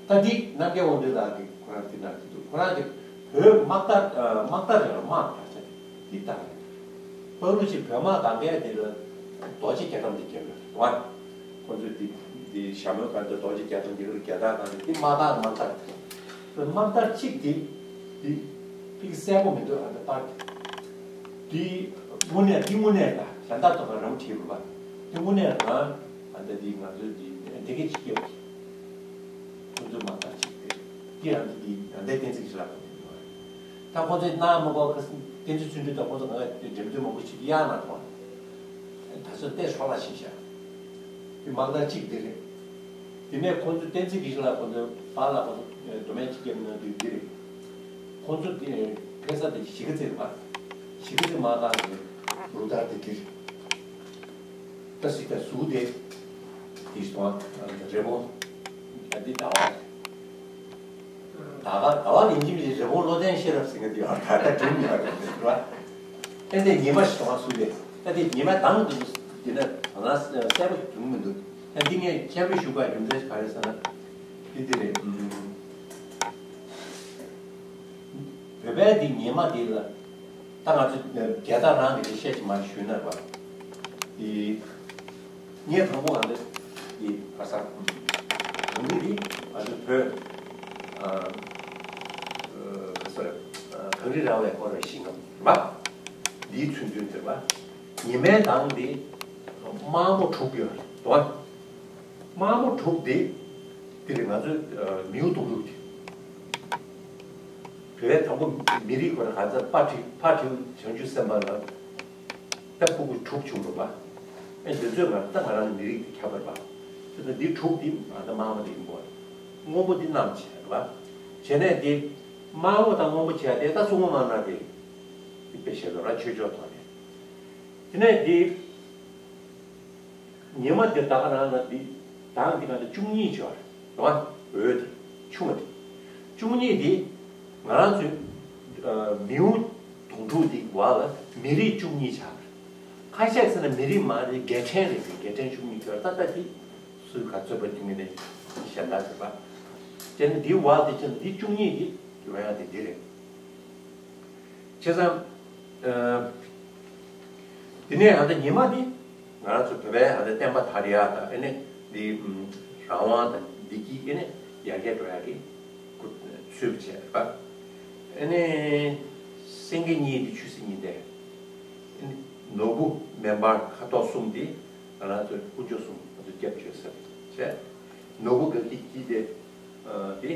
ད་འདི་རྣམ་རྒྱལ་དབང་འདུས་ལགས་ཀྱི་ཁོ་རང་འདི་ན་འདི་འདུག་ཁོ་རང་གི་བོད་དམག་དར་དམག་དར་རེད་དམག་དར་ཆ་འདི་ལྟར་རེད། ཁོ་རུ་ཅིག་བོད་དམག་གང་གས་འདི་ལ་རྡོ་རྗེ་རྒྱ་གྲམ་འདི་རྒྱབ་ཡོད་རེད་བ། ཁོ་ཚོས་འདི་འདི་ཞྭ་མོའི་སྒང་དུ་རྡོ་རྗེ་རྒྱ་གྲམ་འདི་རུ་རྒྱ་དར་གང་འདི་དམག་དར་དམག་དར་དེ་དམག་དར་གཅིག་འདི་འདི་ཕིག་གསལ་པོ་མི་འདུག་ཨ་ད་པར་འདི་དངོས་གནས་འདི་དངོས་གནས་ད་གཞན་དག་ཐོག་ཁ་རང་བྲིས་རུ་བ་འདི་དངོས་གནས་རང་ཨ་ད་འདི་ང་ཚོའི་འདི་འདི་གས་གཅིག་སྐྱེས་པ་ཁོ་ཚོའི་དམག་དར་གཅིག་དེ་འདི་རང་འདི་འདི་ཡང་ད་བསྟན་འཛིན་གྱི་ལག་པ་འདི་མི་འདུག་ད་ཁོ་ཚོས་གནང་མ་དགོས་ཁ་སང་བསྟན་འཛིན་བརྩོན་འགྲུས་དང་ཁོ་ཚོ་གང་ག་འགྲེམས་སྟོན་མང་པོ་བྱེད་ཀྱི་ཡག་མ་མཐོང་། ད་ཚོད་ལྟས་སྲོག་ལ་ཕྱིན་ཤག་དེ་དམག་དར་གཅིག་དེ་རེད། དེ་ནས་ཁོང་ཚོ་བསྟན་འཛིན་རིག་ལ་ཁོང་ཚོ་པཱ་ལགས་ཁོང་ཚོ་མདོ་སྨད་ཆོས་རྒྱལ་གནང་དུས་འདི་རེད། ཁོང་ཚོ་དེ་ཕེབས་ས་དེ་གཞིས་ཀ་རྩེ་རེད་པ། གཞིས་ཀ་རྩེ་མ་ཁང་གི་རུ་སྟར་དེ་འདི་རེད། ད་སྲིད་ཀ་ཟུག་དེ་དེ་སོང་རི་བོང་ད་འདི་ཟླ་བ་ཟླ་བ་ཟླ་བ་ཡིན་གྱི་མི་རེད། རི་བོང་བློ་ལྡན་ཤེས་རབ་ཟེར་མཁན་དེ་ཡང་ད་ལྟ་སྒྲུང་ཡོད་རེད་པ། ཨེ་འདི་ཉི་མ་ཞིག་སོང་ཟུག་དེ་ད་འདི་ཉི་མ་དང་དུ་འདི་ན་ང་གསལ་པོ་བྱུང་མི་འདུག་ད་འདི་ངས་ཁྱད་པར་ཞུ་དགོས་རྒྱུ་མཚན་ག་རེ་ཟེར་ན། འདི་འདི་རེད། བོད་པའི་འདི་ཉི་མ་འདི་ལ་ད་ང་ཚོ་རྒྱལ་དར་རང་གི་འདི་བཤད་ཀྱི་མ་ཞུས་ན་རེད་པ། འདི་ངས་དང་པོ་ང་ཚོ་འདི་བར་ས་གངས་རི་འདི་ང་ཚོ་བོད་ཨ་ག་ས་རེད། གངས་རི་ར་བས་བསྐོར་བའི་ཞིང་ཁམས་རེད་པ། འདིའི་ཚུལ་མཐུན་ཟེར་བ། ཉི་མའི་མདངས་འདི་དམར་མོ་དྲུག་ཡོད་རེད་པ། དམར་མོ་དྲུག་འདི་འདི་རེད། ང་ཚོའི་མིའུ་གདུང་དྲུག་དེ། བོད་པའི་དང་པོ་མི་རིགས་ཁོ་ན་ག་ཚ་ཕ་ཁྲིའུ་ཕ་ཁྲིའུ་བྱང་ཆུབ་སེམས་དཔའ་ལ་ད་ཕྲུ་གུ་དྲུག་བྱུང་འགྲོ་བ། ཨེ་འདི་ཚོས་ང་ད་ང་རང་མི་རིགས་དེ་ཁྱབ་པ་རེད་པ། དེ་ཚོ་འདི་དྲུག་འདི་ང་ད་དམར་མོ་དེ་ཡིན་པ། སྔོན་པོ་འདི་གནམ་བྱས་རེད་པ། བྱས་ནས་འདི་དམར་མོ་དང་སྔོན་པོ་བྱས་དེ་ད་སྲུང་མ་མ་ན་དེ་དེ་དཔེ་བཤད་ལ་ར་ཆོས་ཕྱོགས་ཐོག་ནས། དེ་ནས་འདི། ཉི་མ་དེ་ད་ག་རང་ལ་འདི་དང་འདི་ག་འདི་བཅུ་གཉིས་ཆགས་རེད་པ། འོད་དེ་ཆུང་བ་དེ་བཅུ་གཉིས་དེ་ང་རང་ཚོའི་མིའུ་གདུང་དྲུག་འདི་བར་ལ་མི་རིགས་བཅུ་གཉིས་ཆགས་རེད། ཁ་ཤས་ཟེར་ན་མི་རིགས་མ་རེད། རྒྱལ་ཕྲན་རེད། རྒྱལ་ཕྲན་བཅུ་གཉིས་ཆགས་རེད། ད་ལྟ་དེ་སུས་ག་ཚོད་པ་དེ་ངས་ནས་གཞན་དག་ཟེར་བ། དེ་ནི་འདི་བར་དེ་ཆགས་འདི་བཅུ་གཉིས་དེ་ཡོང་ཡ་དེ་འདི་རེད། བྱས་ཙང་། ཨ། དེ་ནས་ཨ་ད་ཉི་མ་འདི་ང་རང་ཚོ་བོད་པའི་ཨ་ད་བསྟན་པ་དར་ཡག་དང་ཨ་ནི་འདི་རང་དབང་དང་བདེ་སྐྱིད་ཨ་ནི་ཡར་རྒྱས་འགྲོ་ཡག་གི་སྐུ་ཚུལ་བྱས་པ། ཨ་ནི་སེང་གེ་གཉིས་འདི་ཆོས་སྲིད་གཉིས་ལྡན། ཨ་ནི་ནོར་བུ་མེ་འབར་ཁ་དོག་གསུམ་འདི་ང་རང་ཚོ་དཀོན་མཆོག་གསུམ་ང་ཚོ་སྐྱབས་བཅོལ་ས་བྱས། ནོར་བུ་དགའ་སྐྱིད་སྐྱིད་དེ། ཨ། དེ།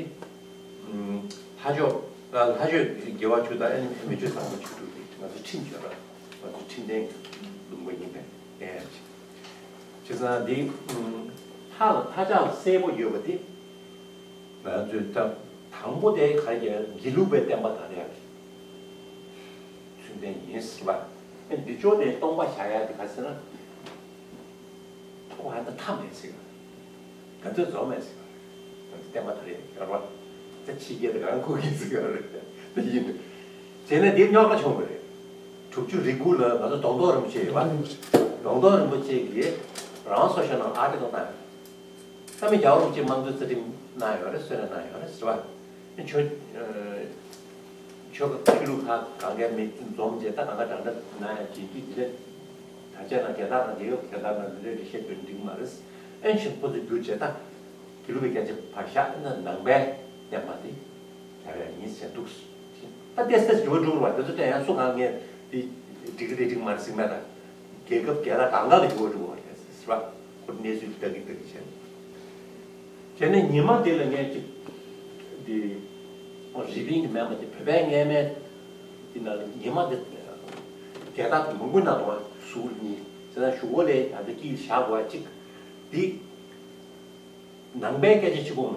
ཨམ། ལྷ་མཆོག་ལ་ལྷ་མཆོག་རྒྱལ་བ་མཆོག་དང་ཨ་ནི་མི་མཆོག་ཚངས་པ་མཆོག་དྲུག་དེ་ང་ཚོ་ཁྲིམས་བཅོས་པ། ང་ཚོ་ཁྲིམས་ལྡན་ལུང་པ་ཡིན་པས་ཨེ། བྱས་ཙང་འདི། ཨམ། ལྷ་ལ་ལྷ་ལྕགས་སྲས་པོ་ཡོད་པ་དེ། ང་ཚོའི་ད་དང་པོ་དེ་ག་རེ་དགེ་ལུགས་པའི་བསྟན་པ་དར་ཡག་གི་ཚུལ་ལྡན་ཡིན་ཟེར་བ། ཨ་འདི་ཕྱོགས་དེ་སྟོང་པ་བཞག་ཡག་དེ་ག་ཟེར་ན། ཁོ་ཧ་ད་མཐའ་མེད་ཟེར་བ། ག་ཚོད་རྫོགས་མེད་ཟེར་བ། ད་བསྟན་པ་དར་ཡག་གི་ཡོད་རེད་བ། ད་ཕྱི་རྒྱལ་དུ་གང་ཁུག་གི་ཟེར་བ་རེད། ད་ཡིན། བྱས་ན་འདི་རྙོག་དྲ་བྱུང་བ་རེད། དྲུག་ཅུ་རེ་དགུ་ལ་ང་ཚོ་གདོང་ཐོག་རིན་པོ་ཆེ་ཡོད་བ། གདོང་ཐོག་རིན་པོ་ཆེ་གིས་རང་སོ་ཤ་ནང་ཨ་ཏི་ཀལ་བཏང་ཡོད། ད་མི་རྒྱལ་བ་རིན་པོ་ཆེ་དམངས་གཙོའི་རྩ་ཁྲིམས་གནང་ཡོད་རེད། གསོལ་རས་གནང་ཡོད་རེད་ཟེར་བ། ཆོས། ཆོལ་ཁ་ཆོས་ལུགས་ཁག་གང་གའི་མི་འཛོམས་བྱས་ད་གང་ག་དྲང་བདེན་གནང་ཡག་བྱེད་རྒྱུ་འདི་ལས། ད་ཆ་ན་རྒྱལ་དར་ནང་རྒྱལ་ཡོད་རྒྱལ་དར་ནང་འདི་འདྲའི་འགྲེལ་བཤད་སྐྱོན་འགྲིག་མ་རེད། ཨེ་ཕྱིན་ཁོ་ཚོས་བསྒྱུར་བྱས་ད། དགེ་ལུགས་པའི་སྐད་ཆ་ཕར་བཞག་ན་ནང་པའི་བསྟན་པ་འདི་རྒྱལ་བ་ཡིན་ཟེར་འདུག་ད་ཏེ་སྟེ་འགྱུར་བ་འགྲོ་བར་དེ་ཚོ་དྲན་ཡང་སུ་གང་ངས་འདི་འགྲིག་གི་རེད་འགྲིག་མ་རེད་ཟེར་མེད་ད། རྒྱལ་ཁབ་རྒྱལ་ལ་གང་ག་ལ་འགྱུར་བ་འགྲོ་བ་རེད་ཟེར་བ། ཁོ་གནས་ཚུལ་ལྟ་གི་ལྟ་གི་བྱས། བྱས་ནས་ཉི་མ་དེ་ལ་ངས་ཅིག་འདི་རི་པིན་གྱི་མེམ་བར་དེ་བོད་པའི་སྔས་མའི་དེ་ན་ཉི་མ་དེ་རྒྱལ་དར་མང་པོ་ན་དོ་ཟུར་གཉིས་ཟེར་ན་གཞུག་གུ་ལས་ད་ལྟ་དཀྱིལ་བཞག་དགོས་ཅིག་འདི། ནང་པའི་སྐད་ཆ་གཅིག་པོ་མ་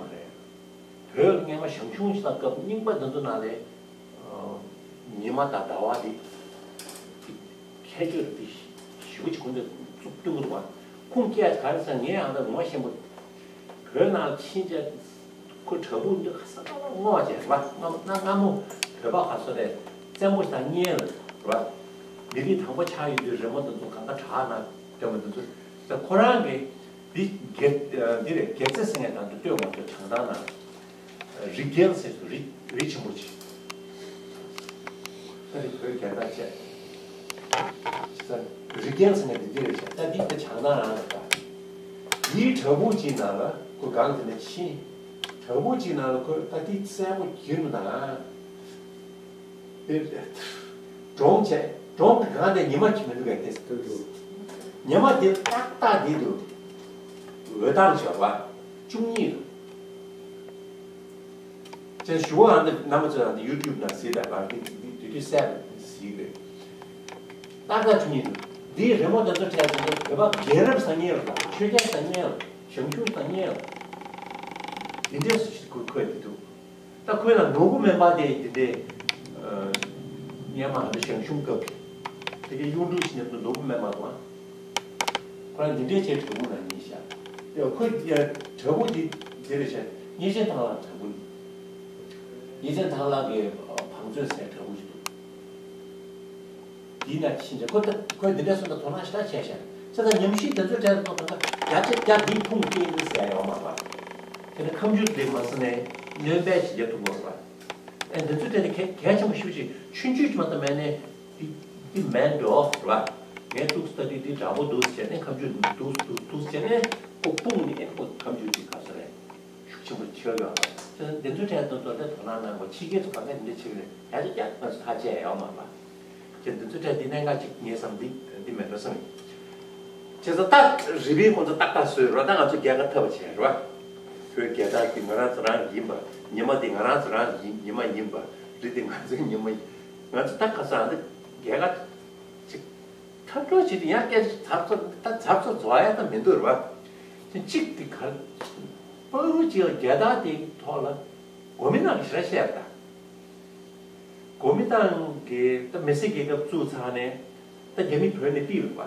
རེད། བོད་སྔས་མ་ཞང་ཞུང་ཞིག་དང་སྐབས་རྙིང་པ་འདི་ཚོ་ནང་ལས། ཉི་མ་དང་ཟླ་བ་འདི། ཁྱད་ཆོས་རིག་པའི་ཞི་བ་གཅིག་ཁོང་ཚོས་བཙུགས་སྟོན་གྱི་འདུག་བ། ཁུངས་སྐྱེལ་ག་རེ་ཟེར་ངས་ཨ་ད་ངོ་ཤེས་པོ། བོད་ནང་ཕྱིན་བྱས། ཁོ་བྲག་ཕུག་འདི་ཁ་ས་ཁ་ལ་སྔོག་བྱས་རེད་བ། སྔ་མོ་སྔ་མོ་བོད་པ་ག་ཚོད་རེད། བཙན་པོ་ཞིག་དང་གཉེན་རེད་བ། མི་རིགས་དང་པོ་ཆགས་ཡོད་དུས་རི་མོ་འདི་ཚོ་གང་ག་བྲག་ནང་སྟོན་པ་འདི་ཚོ། ད་ཁོ་རང་གིས། འདི་སྒེར་འདི་རེད། སྒེར་རྩེ་ཟེར་མཁན་དང་དུ་སྟོད་མང་ཚོ་བྱང་ཐང་ན། རི་རྒྱལ་ཟེར་སོ་རི་རི་ཆེན་པོ་ཅིག་ད་རི་བོད་རྒྱལ་དར་བཅས། རི་རྒྱལ་ཟེར་མཁན་འདི་འདི་རེད་བྱས། ད་འདི་ད་བྱང་ཐང་རང་རེད་ད། འདིའི་བྲག་ཕུག་ཅིག་ནང་ལ་ཁོ་སྒང་དེ་ནས་ཕྱིན། བྲག་ཕུག་ཅིག་ནང་ལ་ཁོ་ད་འདི་གསལ་པོ་གྱིར་མི་དང་། དེ་གྲོང་བྱས། གྲོང་གི་སྒང་དེ་ཉི་མ་གྱིས་མི་འདུག་གས་དེ། ཉི་མ་དེ་ཏག་ཏག་དེ་འདུག་འོད་མདངས་ཤོར་བ། བཅུ་གཉིས་འདུག་ཅེས་ཞུ་བ་འདི་རྣམ་པ་ཚོས་འདི་ཡུ་ཊུབ་ནང་གཟིགས་དང་། གང་དེ་དེ་དུས་གསལ་པོ་གཟིགས་རེད། ཏག་ཏག་བཅུ་གཉིས་འདུག་འདིའི་རི་མོ་འདི་ཚོ་འཕྲད་ཚེ་བོད་པ་རྒྱལ་རབས་སང་ཉིན་ལ། ཆོས་རྒྱལ་སང་ཉིན་ལ། ཞང་ཞུང་སང་ཉིན་ལ། འདི་འདྲས་སུ་ཞིག་ཁོས་ཁོས་དེ་འདུག་ད་ཁོས་ལ་ནོར་བུ་སྨན་པ་དེ་འདི་འདྲས། སྔོན་མ་ང་ཚོ་ཞང་ཞུང་སྐབས་ཀྱི་དེ་གའི་གཡུང་དྲུང་ཞིག་ནས་ནོར་བུ་སྨན་པ་དང་། ཁོ་རང་འདི་འདྲས་བྱས་དྲ་འབུ་ནང་ཡིན་ཤག་ཡ་ཁོས་ཡ་དྲ་འབུ་འདི་དེ་རེད་ཤག་བརྙན་ཆེན་ཐང་ལག་དྲ་འབུ་ཡིན། བརྙན་ཆེན་ཐང་ལག་གི་བང་མཛོད་ཟེར་དྲ་འབུ་ཞིག་འདུག་འདི་ན་ཕྱིན་ཆད་ཁོ་ད་ཁོས་འདི་འདྲ་སོང་ད་དོ་སྣང་ཞེ་དྲག་བྱས་ཤག་བྱས་ཙང་ཉམས་ཞིབ་དེ་ཚོའི་གྲས་ལ་ཐོག་ད་བརྒྱ་ཆ་བརྒྱ་འདིའི་ཁུངས་སྐྱེལ་གི་ཟེར་ཡོད་མ་རེད་པ། དེ་ནི་ཁ་མཆུ་དེ་མ་ཟིན་ནས་སྣོན་པས་ཞིག་རྒྱག་ཐུབ་དགོས་རེད་པ། ཨེ་འདི་ཚོའི་གྲས་དེ་གལ་གལ་ཆེན་པོ་ཞེ་པོ་ཅིག་ཆུང་ཆུང་ཅིག་མ་གཏོགས་མེད་ནས་འདི་འདི་མེད་འགྲོ་རེད་པ། ངས་ཐུགས་ད་འདི་འདི་འདྲ་པོ་འདུག་ཟེར་ནས་ཁ་མཆུ་འདུག་འདུག་འདུག་ཟེར་ནས་ཁོ་སྤུངས་ནས་ཁོ་ཁ་མཆུ་དེ་ག་ས་རེད། ཤུགས་ཆེན་པོ་ཆེ་ཡོད་པ། དེ་ཚོའི་གྲས་དེ་ཚོ་ལ་དོ་སྣང་གནང་དགོས། ཕྱི་རྒྱལ་ཚོ་གང་ག་འདི་འདྲ་བྱེད་ཀྱི་རེད། ཡ་ཅིག་ཀྱང་ང་ཚོ་ཐག་བཅད་ཡོད་མ་རེད་པ། ཁྱེད་འདི་ཚོའི་གྲས་འདི་གནད་འགག་ཅིག་ངས་བསམ་འདི་འདི་མེད་འགྲོ་བསམ་ཡོད། བྱས་ཙང་ད་རི་པིན་ཁོང་ཚོ་ཏག་ཏག་བཟོས་རོགས། ད་ང་ཚོ་རྒྱལ་ཁ་ཐོབ་པ་བྱས་རོགས། བོད་རྒྱལ་དར་འདི་ང་རང་ཚོ་རང་གི་ཡིན་པ། ཉི་མ་འདི་ང་རང་ཚོ་རང་གི་ཡིན་ཉི་མ་ཡིན་པ། རི་འདི་ང་ཚོའི་ཉི་མ་ཡིན། ང་ཚོ་ད་ཁ་སང་འདི་རྒྱལ་ཁ་ཅིག་འཐབ་གྲོགས་བྱེད་དུས་ཡང་སྐད་ཆ་ཚབ་ཚབ་ད་ཚབ་ཚབ་རྫོགས་ཡ་ད་མི་འདུག་རེད་པ། དེ་གཅིག་དེ་ག་ཕ་རུ་གཅིག་ལ་རྒྱལ་དར་དེ་ཐོག་ལ་གོ་མི་རྣམས་ཀྱིས་ཞེ་དྲག་བཤད་པ་དང་། གོ་མི་རྣམས་ཀྱིས་ད་མི་སེར་རྒྱལ་ཁབ་བཙུགས་ཚར་ནས་ད་རྒྱ་མི་བོད་ནས་ཕུད་རེད་པ།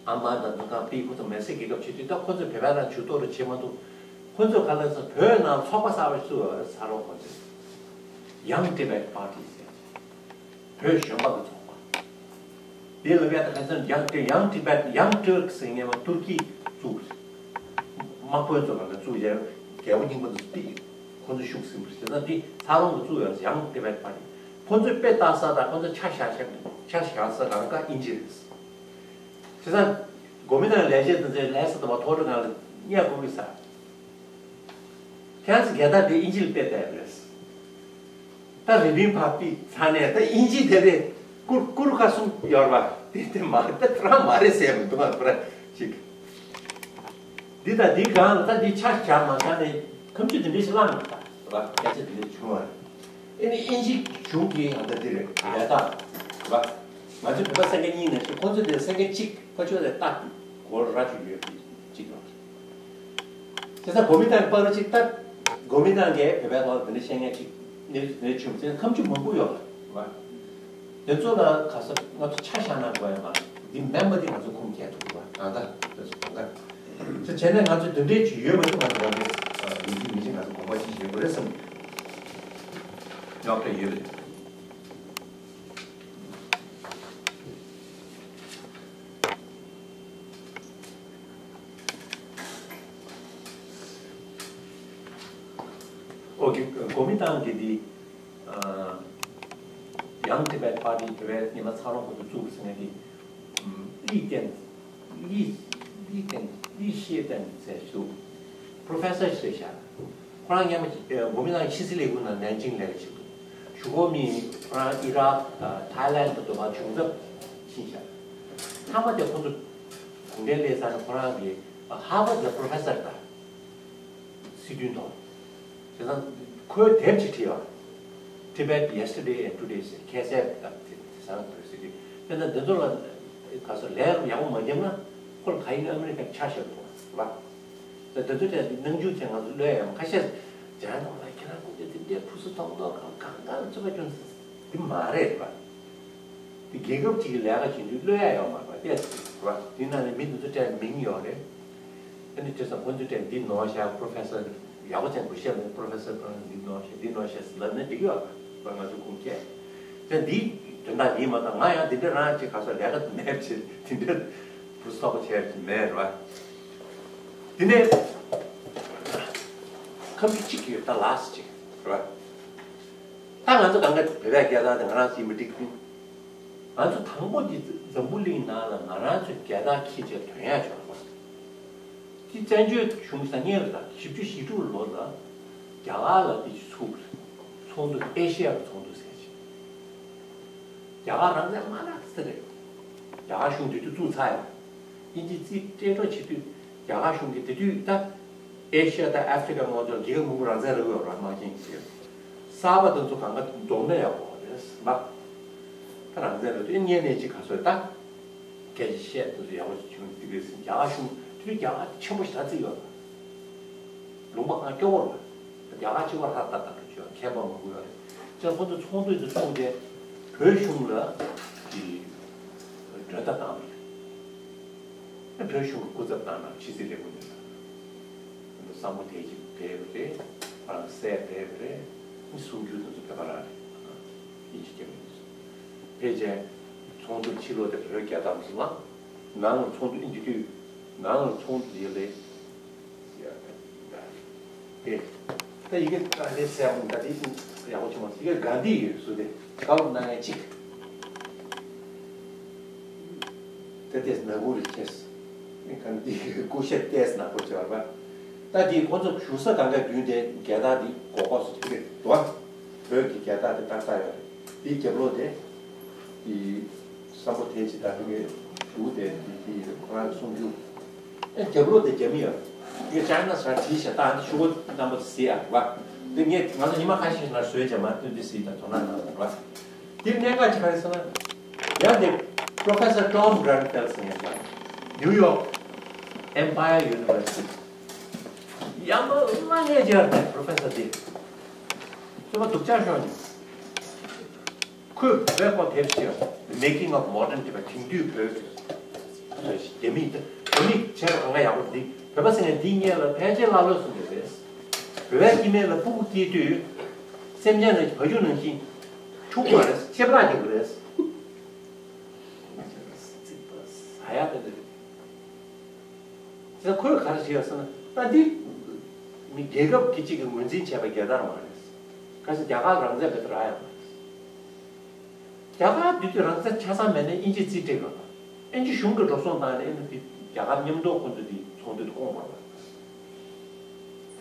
ཨ་མ་དང་འདི་དང་ཕུད། ཁོ་ཚོ་མི་སེར་རྒྱལ་ཁབ་བྱེད་དུས་ད་ཁོ་ཚོས་བོད་པ་དང་ཇུས་གཏོགས་རེ་བྱེད་མ་ཐུབ། ཁོ་ཚོས་ག་ལ་ས་བོད་ནང་ཚོགས་པ་གསར་པ་བཙུགས་ཡོད་རེད། ས་རོགས་ཁོ་ཚོས་Young Tibet Party ཟེར། བོད་གཞོན་པ་གི་ཚོགས་པ། དེ་ལ་བས་ད་ཁ་སང་ཡང་དེ་ཡང་ཏི་བེད་ཡང་ཏུར་ཀི་ཟེར་མཁན་བ་ཏུར་ཀི་བཙུགས། དམག་དཔོན་ཚོ་གང་ག་བཙུགས་རྗེས་རྒྱལ་པོ་རྙིང་པ་ཚོ་སྤེལ། ཁོ་ཚོ་ཤུགས་ཟིན་པ་རེད། བྱས་ཙང་དེ་འཚར་ལོངས་ཀྱི་བཙུགས་ཡོད་ཡང་ཏི་བེད་པ་རེད། ཁོ་ཚོའི་དཔེ་ལྟ་ས་དང་ཁོ་ཚོ་ཆ་བཞག་ཆ་ཆ་བཞག་ས་གང་ག་དབྱིན་ཇི་རེད། བྱས་ཙང་གོ་མི་དང་ལས་བྱེད་དེ་ཚོའི་ལས་ས་དང་བ་ཐོག་ཁྲོ་གང་ལ་བསྙད་དགོས་ཀྱི་ས། ཁྱེད་ཚོ་རྒྱལ་དར་དེ་དབྱིན་ཇི་ལ་དཔེ་བལྟས་རེད། ད་རི་པིན་ཕར་ཕུད་ཚར་ནས་ད་དབྱིན་ཇི་དེ་རེད། ཀུར་ཀུར་ཁ་གསུམ་ཡོད་རེད་པ། དེ་དེ་མ་རེད། ད་རང་མ་རེད་ཟེར་མི་འདུག་ཨ། ཁོ་ར་ཅིག་འདི་ད་འདི་གང་ལ་ད་འདི་ཆ་བཞག་མ་བཞག་ནས་ཁ་མཆུ་དེ་འདྲ་ཞིག་བླངས་འདུག་ད་རེད་པ། སྐད་ཆ་དེ་འདྲ་བྱུང་བ་རེད། ཨེ་ནི་དབྱིན་ཇི་གཞུང་གིས་ང་ད་འདི་རེད་ལས་ད་རེད་པ། ང་ཚོ་བོད་པ་སེང་གེ་གཉིས་ནང་བཞིན་ཁོ་ཚོ་དེ་སེང་གེ་གཅིག་ཕ་ཆོས་ལས་རྟགས་སྒོར་ར་ཅིག་ཡོད་པའི་གཅིག་ཡོད་རེད། དེ་ཚ་གོ་མི་དང་པར་གཅིག་ལྟ། གོ་མི་དང་གས་བོད་པའི་ཐོག་ལ་འདི་འདྲ་བཤད་མཁན་གཅིག་ནས་ནས་བྱུང་ཚེ་ཁ་མཆུ་མང་པོ་ཡོད་རེད་པ། དེ་ཚོ་ལ་ག་ས་ང་ཚོ་ཆ་བཞག་ན་དགོས་ཡ་མ་རེད། འདི་མེམ་བར་འདི་ང་ཚོ་ཁུངས་སྐྱེལ་ཐུབ་པ་ཨ་ད་དེ་ཚོ་གང་ག་ཚོ་བྱས་ནས་ང་ཚོ་འདི་འདྲའི་ཅིག་ཡོད་མ་གཏོགས་ང་ཚོ་རང་གི་མི་གཅིག་མི་གཅིག་ང་ཚོ་དགོངས་པ་ཅིག་བཞེས་དགོས་རེད་བསམ་རྙོག་དྲ་ཡོད་རེད། ཨོ་ཀེ། གོ་མི་དང་གི་དེ་Young Tibet Party བོད་པའི་ཉི་མ་འཚར་ལོངས་ཁོ་ཚོ་བཙུགས་ཟེར་ནས་དེ་ལི་ཏེན་ལི་ལི་ཏེན་ལི་ཤེ་ཏེན་ཟེར་ཞིག་འདུག Professor ཞིག་རེད་ཤག་ཁོ་རང་སྔོན་མ་གོ་མི་དང་ཕྱི་སྲིད་ལས་ཁུངས་ནང་ནན་ཅིང་ལས་ཀ་བྱེད་འདུག་གཞུག་གུ་མི་ཁོ་རང་ཨི་རག་ཐའི་ལན་དུ་འདུག་པ་བྱུང་ཚབ་ཕྱིན་ཤག་མཐའ་མ་དེ་ཁོ་ཚོ་གུང་ཁྲན་སླེབས་ཚར་ནས་ཁོ་རང་གི་ཧར་ཝར་ཌི་ལ་Professor དང་སྲིད་དོན་ཐོག་དེ་ཚང་ཁོའི་དེབ་ཅིག་བྲིས་པ། Tibet Yesterday and Today ཟེར་ཁ་གསལ་དང་དེ་དེང་སང་བོད་སྲིད་དོན་དེ་ལྟར་འདི་ཚོ་ལ་ག་ཚོད་ལས་ཡག་པོ་མ་བརྒྱབ་ན་ཁོ་ལ་ག་ཡིན་ཨ་མི་རི་ཀ་ཆ་བཞག་འདུག་བ། ད་དེ་ཚོ་དེ་ནང་ཆུང་ཚེ་ང་ཚོ་བློས་ཡང་ཁ་ཤས་རྒྱ་ནག་ལ་ཁྱེད་རང་ཁོང་ཚོས་དེ་འདྲའི་ཕུ་སུ་ཐོག་ཐོག་གང་གང་གང་ཚོད་པ་ཅུང་ཙམ་དེ་མ་རེད་བ། དེ་རྒྱལ་ཁབ་ཅིག་གི་ལས་ཀ་བྱེད་དུས་བློས་ཡ་ཡོད་མ་རེད་བ། ཏོག་ཙམ་རེད་བ། དེ་ནང་ནས་མི་དེ་ཚོ་གྲས་མིང་ཡོད་རེད། ཨ་ནི་བྱས་ཙང་ཁོང་ཚོའི་གྲས་འདི་ནོར་ཤག Professor ཡག་པོ་ཅན་གོ་ཤེས་མེད། Professor ཁོང་འདི་ནོར་ཤག་འདི་ནོར་ཤག་ཟེར་ལབ་ན་འགྲིག་ཡོད་རེད་བ། ང་ཚོ་ཁུངས་སྐྱེལ་ཚེ་འདི་དོན་དག་འདི་མ་གཏོགས་ང་ཡང་འདི་འདྲ་རང་ཅིག་ག་ས་ལས་ཀ་མེད་ཅེས་དེ་འདྲ་བུ་སོག་པོ་བྱས་མེད་རེད་བ། དེ་ནས་ཁམས་གཅིག་ཡོད་ད་ལགས་ཅིག་རེད་བ། ད་ང་ཚོ་གང་ག་བོད་པའི་རྒྱལ་དར་དེ་ང་རང་ཚོའི་མི་འགྲིག་གི། ང་ཚོ་དང་པོ་འདི་འཛམ་བུ་གླིང་ནང་ལ་ང་རང་ཚོའི་རྒྱལ་དར་འཁྱེར་བྱས་ཐོན་ཡག་བྱུང་བ། འདི་བཙན་བྱོལ་གཞུང་ཟེར་མཁན་རེད་ད། བཞི་བཅུ་ཞེ་དྲུག་ལོ་ལ་རྒྱ་གར་ལ་འདི་ཚུགས་ཚོགས་འདུ་ཨེ་ཤི་ཡ་གི་ཚོགས་འདུ་ཟེར་ཅིག་རྒྱ་གར་རང་བཙན་མ་རག་ས་རེད། རྒྱ་གར་གཞུང་དེ་དུས་བཙུགས་ཚར་ཡོད། དབྱིན་ཇི་རྩིས་སྤྲད་འགྲོ་བྱེད་དུས་རྒྱ་གར་གཞུང་གིས་དེ་དུས་ད་ཨེ་ཤི་ཡ་དང་ཨ་ཧྥི་རི་ཀ་མངའ་ཁོངས་རྒྱལ་ཁབ་མང་པོ་རང་བཙན་རག་ཡོད་རེད་དམག་ཆེན་གྱིས། གསར་པ་དེ་ཚོ་གང་ག་བསྡོམས་ན་ཡག་པོ་རེད་ཟེར་ན། ད་རང་བཙན་རག་དུས་ངས་ནས་ཅིག་ག་ཚོད་ད། སྐད་ཆ་བཤད་དུས་ཡག་པོ་ཞིག་བྱུང་འདུག་གས་ཟེར། རྒྱ་གར་གཞུང་དེ་དུས་རྒྱ་གར་ཆེན་པོ་ཞིག་ད་བརྩིས་ཡོད་ལ། ལུང་པ་གང་སྐྱོ་བོ་རེད། རྒྱ་གར་གཅིག་པ་ལྷག་ཏག་ཏག་ཏུ་བྱོས་མཁས་པ་མང་པོ་ཡོད་རེད། ཅེས་ཁོ་ཚོ་ཚོགས་འདུ་དེ་ཚོགས་ཏེ་བོད་གཞུང་ལ་གི་མགྲོན་བརྡ་བཏང་བ་རེད། བོད་གཞུང་གི་སྐུ་ཚབ་བཏང་ན་ཕྱི་སྲིད་ལས་ཁུངས་ནས་ལ་བསམ་བློ་དེ་གཅིག་བསྡད་པ་རེད། ཨ་གསལ་བསྡད་པ་རེད། མི་གསུང་རྒྱུ་དེ་ཚོ་བོད་པ་རང་རེད། ཨིན་ཇི་རྒྱ་མི་ཚོ་ཕལ་ཆེར་ཚོགས་འདུ་ཕྱི་ལོགས་དེ་བོད་རྒྱལ་དམ་སོང་ལ་ནང་ལ་ཚོགས་འདུ་ཨིན་ཇི་དུས་ནང་ལ་ཚོགས་འདུ་ཡེ་ལས། དེ། ད་ཡི་གེ་ད་དེ་གསལ་པོ་ད་དེ་ཡག་པོ་བྱུང་བ་ཡི་གེ་ག་འདི་ཡོད་སུ་དེ་དགའ་བོ་གནང་ཡ་གཅིག་ད་དེ་ནག་པོ་རེ་ཁྱེར་སོང་། ག་འདི་སྐུ་ཞབས་ཏེས་ནག་པོ་བྱས་པ། ད་དེ་ཁོ་ཚོ་བཞུགས་ས་གང་ག་བདུན་དེ་རྒྱལ་དར་འདི་གོ་གོ་སུ་གཅིག་རེད་དོ། བོད་ཀྱི་རྒྱལ་དར་དེ་ཏག་ཏག་ཡོད་རེད། དེའི་རྒྱབ་ལོགས་དེ། དེའི་བསམ་པ་ཐེངས་གཅིག་ལྟ་བུའི་གཞུག་དེ་དེ་དེ་ཁོ་རང་གི་གསུང་རྒྱུ། ཨེ་རྒྱབ་ལོགས་དེ་རྒྱ་མི་ཡོད། ངས་ཅཱའི་ན་ཟེར་བྲིས་ཤག་ད་ཨ་ནི་ཤོག་བུ་རྣམ་པ་གཟིགས་ཨ་རེད་བ། དེ་ངས་ང་ཚོ་ཉི་མ་ཁ་ཤས་ཤིག་ལ་བཟོས་བྱས་མ་བཏོན་དེ་གཟིགས་དང་དོ་སྣང་གནང་རེད་བ། དེ་གནད་འགག་ཅིག་ག་རེ་ཟེར་ན། ཡང་དེ་Professor Tom Grenfell ཟེར་མཁན་ཅིག New York Empire University ཡང་མ་ལ་ངས་མཇལ་ཏེ་Professor དེ་ཅོ་མ་སྡུག་ཅག་ཤོར་ནས། ཁོས་བོད་སྐོར་དེབ་ཅིག་The Making of Modern Tibet དེང་དུས་བོད་ཀྱི་རྒྱ་མིས་བོད་མིས་བྱས་པ་གང་ག་ཡག་པོ་འདི་བོད་པ་ཟེར་ནས་འདི་སྔོན་ལ་ཕལ་ཆེར་ཀླ་ཀློ་གསུང་གི་རེད། བོད་པའི་སྐྱེ་དམན་ལ་ཕྲུ་གུ་སྐྱེས་དུས་སེམས་ཅན་ལ་བ་ཕྱུགས་ནང་བཞིན་ཕྱུག་པ་རེད། ལྕེབ་རག་རྒྱག་གི་རེད། ཚིག་པ་ཟ་ཡག་དེ་འདྲ་རེད། དེ་ཁོས་ག་རེ་བྱས་ཟེར་ན་ད་འདི་མི་རྒྱལ་ཁབ་ཀྱི་གཅིག་གི་ངོས་འཛིན་བྱས་པའི་རྒྱལ་དར་མ་རེད། གལ་སྲིད་རྒྱ་གར་རང་བཙན་མེད་དུ་རག་ཡང་མ་རེད། རྒྱ་གར་དེ་དུས་རང་བཙན་ཆ་ཚང་མེད་ན་དབྱིན་ཇི་རྩིས་སྤྲད་དགོས་པ། དབྱིན་ཇི་གཞུང་གི་འགྲོ་སོང་བཏང་ནས་ཨེ་ནི་དེ་རྒྱ་གར་མཉམ་དུ་ཁོང་ཚོས་དེ་ཚོགས་འདུ་དེ་བསྐོང་དགོས་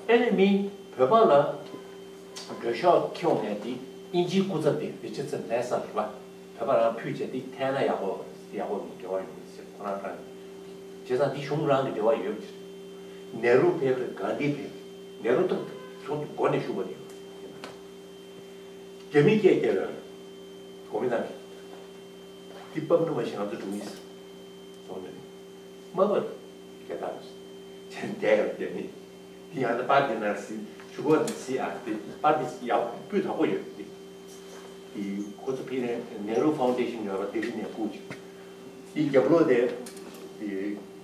པ། ཨེ་ནི་མི་བོད་པ་ལ་འགྲོ་ཤོག་ཁྱེར་ཡོང་ནས་དེ་དབྱིན་ཇིའི་སྐུ་ཚབ་དེ་རི་ཅར་ཌ་སན་ལེ་སར་རེད་པ། བོད་པ་རང་ཕུད་བྱས་དེ་འཐེན་ན་ཡག་པོ་ཡག་པོ་མི་འབྲེལ་བ་ཡོང་གི་ཟེར་ཁོ་རང་རང་གི་བྱས་ཙང་འདི་གཞུང་རང་གི་འབྲེལ་བ་ཡོད་ཀྱི་རེད། ནེ་རུ་ཕེབས་རེད། གྷན་དྷི་ཕེབས་རེད། ནེ་རུ་ཐུག་ཚོགས་འདུ་འགོ་ནས་ཞུགས་པ་རེད། རྒྱ་མིས་སྐད་རྒྱབ་ཡོད་རེད། གོ་མི་དང་གི་འདི་ཕབ་ནུ་མ་ཞིག་ང་ཚོ་འགྲོ་གི་ཡིན་ཟེར་གསུངས་ནས་མ་པར་སྐད་བཏང་ཟེར་བསྡད་ཡོད་རྒྱ་མི། དེ་ཡང་ན་པར་དེ་ནར་སི་ཆུ་གོ་ནི་སི་ཨ་དེ་པར་དེ་ཡག་སྤུས་དག་པོ་ཡོད་དེ། དེ་ཁོ་ཚོ་ཕི་ནས་ནེ་རུ་ཕའུན་ཌེ་ཤན་ཡོད་པ་དེ་རིང་ནས་བསྐུར་བྱུང་། དེའི་རྒྱབ་ལོགས་དེ་དེ་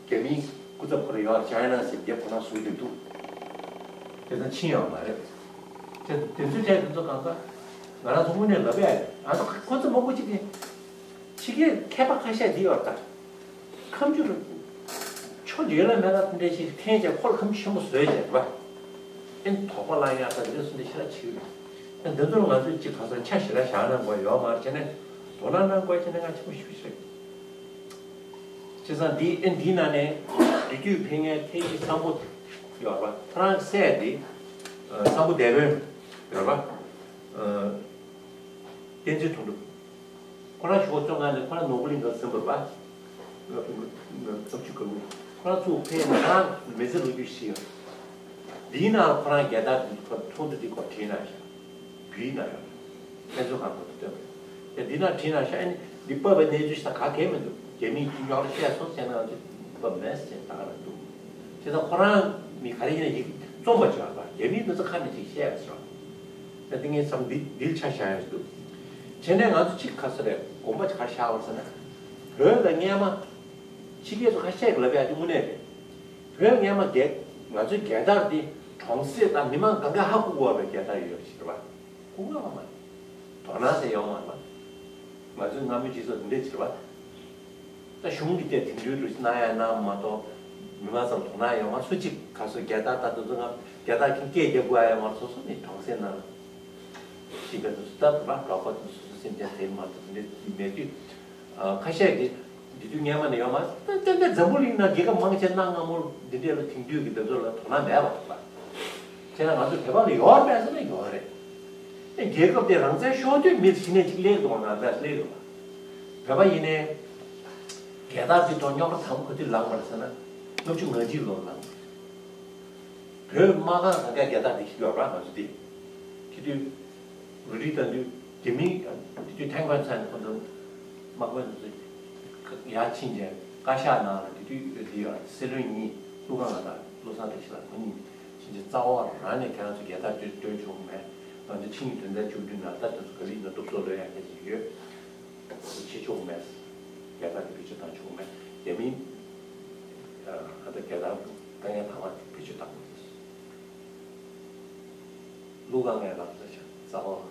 རྒྱ་མིའི་སྐུ་ཚབ་ཁོ་རང་ཡོད་ཅཱའི་ན་ཟེར་རྒྱབ་ཁོ་རང་བཟོས་ཏེ་འདུག་དེ་ཚོ་ཕྱིན་ཡོད་མ་རེད། དེ་དེ་ཚོའི་གྲས་དེ་ཚོ་གང་ག་ང་རང་ཚོ་དངོས་གནས་ལབ་ཡ་རེད། ང་ཚོ་ཁོ་ཚོ་མང་པོ་ཅིག་གིས་ཕྱི་རྒྱལ་མཁས་པ་ཁ་ཤས་འདི་ཡོད་ད། ཁ་མཆུ་རུ། ཆོ་འདྲེ་ལ་མེ་ལ་འདྲེ་ཞིག་འཐེན་བྱས་ཁོ་ལ་ཁ་མཆུ་ཆེན་པོ་བཟོས་བྱས་རེད་པ། ཨེ་དོགས་པ་ལ་ཡང་ད་འདི་སུ་འདི་ཤེས་ར་ཆེ་གི་རེད། ཨེ་འདི་ཚོར་ང་ཚོས་གཅིག་ག་ཚོད་ཆ་ཞེ་དྲག་བཞག་གནང་དགོས་ཡོད་མ་རེད་བྱས་ནས་དོ་སྣང་གནང་དགོས་བྱས་ནས་ང་ཆེན་པོ་ཞིག་ཤེས། བྱས་ཙང་འདི་ཨེ་འདིའི་ནང་ནས་འབྲི་དུས་ཕན་ངན་ཐེ་ཡི་བཟང་པོ་ཡོད་པ་ཁོ་རང་སྲས་འདི་བཟང་པོ་སྡེ་དཔོན་ཡོད་པ། བསྟན་འཛིན་དོན་གྲུབ། ཁོ་རང་ཞོགས་བཅོ་ལྔ་ནས་ཁོ་རང་ནོར་བུ་གླིང་ག་ཟིན་པ་རེད་པ། ལྔ་བཅུ་གོ་དགུ། ཁོ་རང་ཚུར་ཕེབས་ནས་ཁོ་རང་མི་ཚེ་ལོ་རྒྱུས་ཤིག་ཡོད། འདིའི་ནང་ལ་ཁོ་རང་རྒྱལ་དར་འདི་ཁོ་ཚོགས་འདུ་འདི་སྐོར་བྲིས་གནང་ཤག་བོད་ཡིག་ནང་ཡོད། ཕན་ཚུན་གང་ཐུབ་ཐུབ་སྟོན་པ་རེད། དེ་འདི་ནང་བྲིས་གནང་ཤག་ཨ་ནི་འདི་ཕབ་པའི་གནས་ཚུལ་ཞིག་ད་ག་གེ་མི་འདུག་རྒྱ་མིས་ཀྱི་གཡོག་ལ་བཤད་སོང་ཟེར་ན་ང་ཚོས་ཕབ་མེད་ཟེར་ད་ག་རང་འདུག་བྱས་ཙང་ཁོ་རང་མི་ག་རེ་ཡིན་ན་ཡིག་རྩོམ་པ་བྱས་པ་རྒྱ་མིའི་མི་ཚོ་ཁ་ནས་ཅིག་བཤད་པ་སོང་། ད་འདི་ངས་བསམ་འདི་འདིར་ཆ་བཞག་ཡོད་འདུག་བྱས་ནས་ང་ཚོ་གཅིག་ག་ས་རེད་དགོངས་པ་ག་བཞག་པ་ཟེར་ན། བོད་ལ་སྔས་མ་ཕྱི་རྒྱལ་ཚོ་ཁ་ཤས་ཀྱིས་ལབ་ཡག་འདི་དངོས་གནས་རེད། བོད་སྔས་མ་རྒྱལ་ང་ཚོའི་རྒྱལ་དར་འདི་གྲོང་གསེབ་དང་མི་མང་གང་ག་ཧ་གོ་གི་ཡོད་པའི་རྒྱལ་དར་ཡོད་ཞེས་པ། སྐུ་ངོ་མ། དོ་སྣང་ཟེར་ཡོང་མ་མ། ང་ཚོའི་སྔ་མོའི་སྤྱི་ཚོགས་འདི་འདྲས་བྱེད་པ། ད་གཞུང་གི་དེ་དེང་དུས་རུ་གནང་ཡ་གནང་མ་གཏོགས་མི་མང་ཚང་དོ་སྣང་ཡོང་མ་སུ་གཅིག་ག་སོ་རྒྱལ་དར་ད་དུ་ཚོ་ང་རྒྱལ་དར་ཁྱིམ་སྐད་རྒྱབ་དགོས་ཡ་ཡོང་མ་སོ་སོ་ནི་གྲོང་གསེབ་ནང་ལ་ཤི་ག་དུ་སུ་ད་དུ་ར་གྲོགས་པ་དུ་སུ་སུ་སེམས་ཅན་དེ་མ་དུ་འདི་མེད་དུས། ཁ་ཤས་ཀྱིས་འདི་དུས་སྔས་མ་ནས་ཡོད་མ་རེད། ཏན་ཏན་འཛམ་བུ་གླིང་ནང་རྒྱལ་ཁབ་མང་ཆེ་གནའ་སྔ་མོར་འདི་འདྲས་ལ་དེང་དུས་ཀྱི་འདི་ཚོ་ལ་དོ་སྣང་མེད་པ་རེད་པ། བྱས་ན་ང་ཚོ་བོད་པ་ལ་ཡོད་རེད་ཟེར་ན་ཡོད་རེད། ཨེ་རྒྱལ་ཁབ་དེ་རང་བཙན་ཤོར་དུས་མི་གཞི་ནས་ཅིག་སླེབས་འདུག་ང་ཚོ་སླེབས་འདུག་བོད་པ་ཡིན་ནའི་རྒྱལ་དར་དེ་ཐོག་རྙོག་དྲ་དང་པོ་ག་དུས་ལངས་པ་རེད་ཟེར་ན་ལྔ་བཅུ་ང་གཅིག་ལོར་ལངས། བོད་དམག་ཁང་གང་ག་རྒྱལ་དར་འདི་ཞིག་ཡོད་ར་ང་ཚོ་འདི། དེ་དུས་རུ་སྒྲིག་དང་དུས་དེ་མིན་དེ་དུས་ཐན་ཁོན་ཚན་ཁོ་ཚོ་དམག་དཔོན་ཚོ་ཡར་ཕྱིན་རྗེས་བཀའ་ཤག་ནང་ལ་དེ་དུས་འདི་ཡོད་སྲིད་བློན་གཉིས་ཀླུ་ཁང་ལ་དང་བློ་བཟང་བཀྲ་ཤིས་ལགས་ཁོ་གཉིས་ ཕྱིན་ཆད་རྩ་བ་རང་ནས་ཁྱེད་རང་ཚོ་རྒྱལ་དར་དེ་སྟོན་ཆོག་གི་མེད། ང་ཚོ་ཆིངས་ཡིག་དོན་ཚན་བཅུ་བདུན་ནང་ད་དེ་ཚོ་ག་རེ་ཡིན་ན་གཏུབ་སོ་ལོས་ཡག་སྐད་ཆ་ཡོད། བྱེད་ཆོག་གི་མེད། རྒྱལ་དར་དེ་བེད་སྤྱོད་བཏང་ཆོག་གི་མེད། རྒྱ་མིའི་ཨ་ད་རྒྱལ་དར་དཀའ་ངལ་དང་བ་དེ་བེད་སྤྱོད་བཏང་དགོས་རེད། ཀླུ་དཀའ་ངལ་ལ་ད་ཆ་རྩ་བ་རང་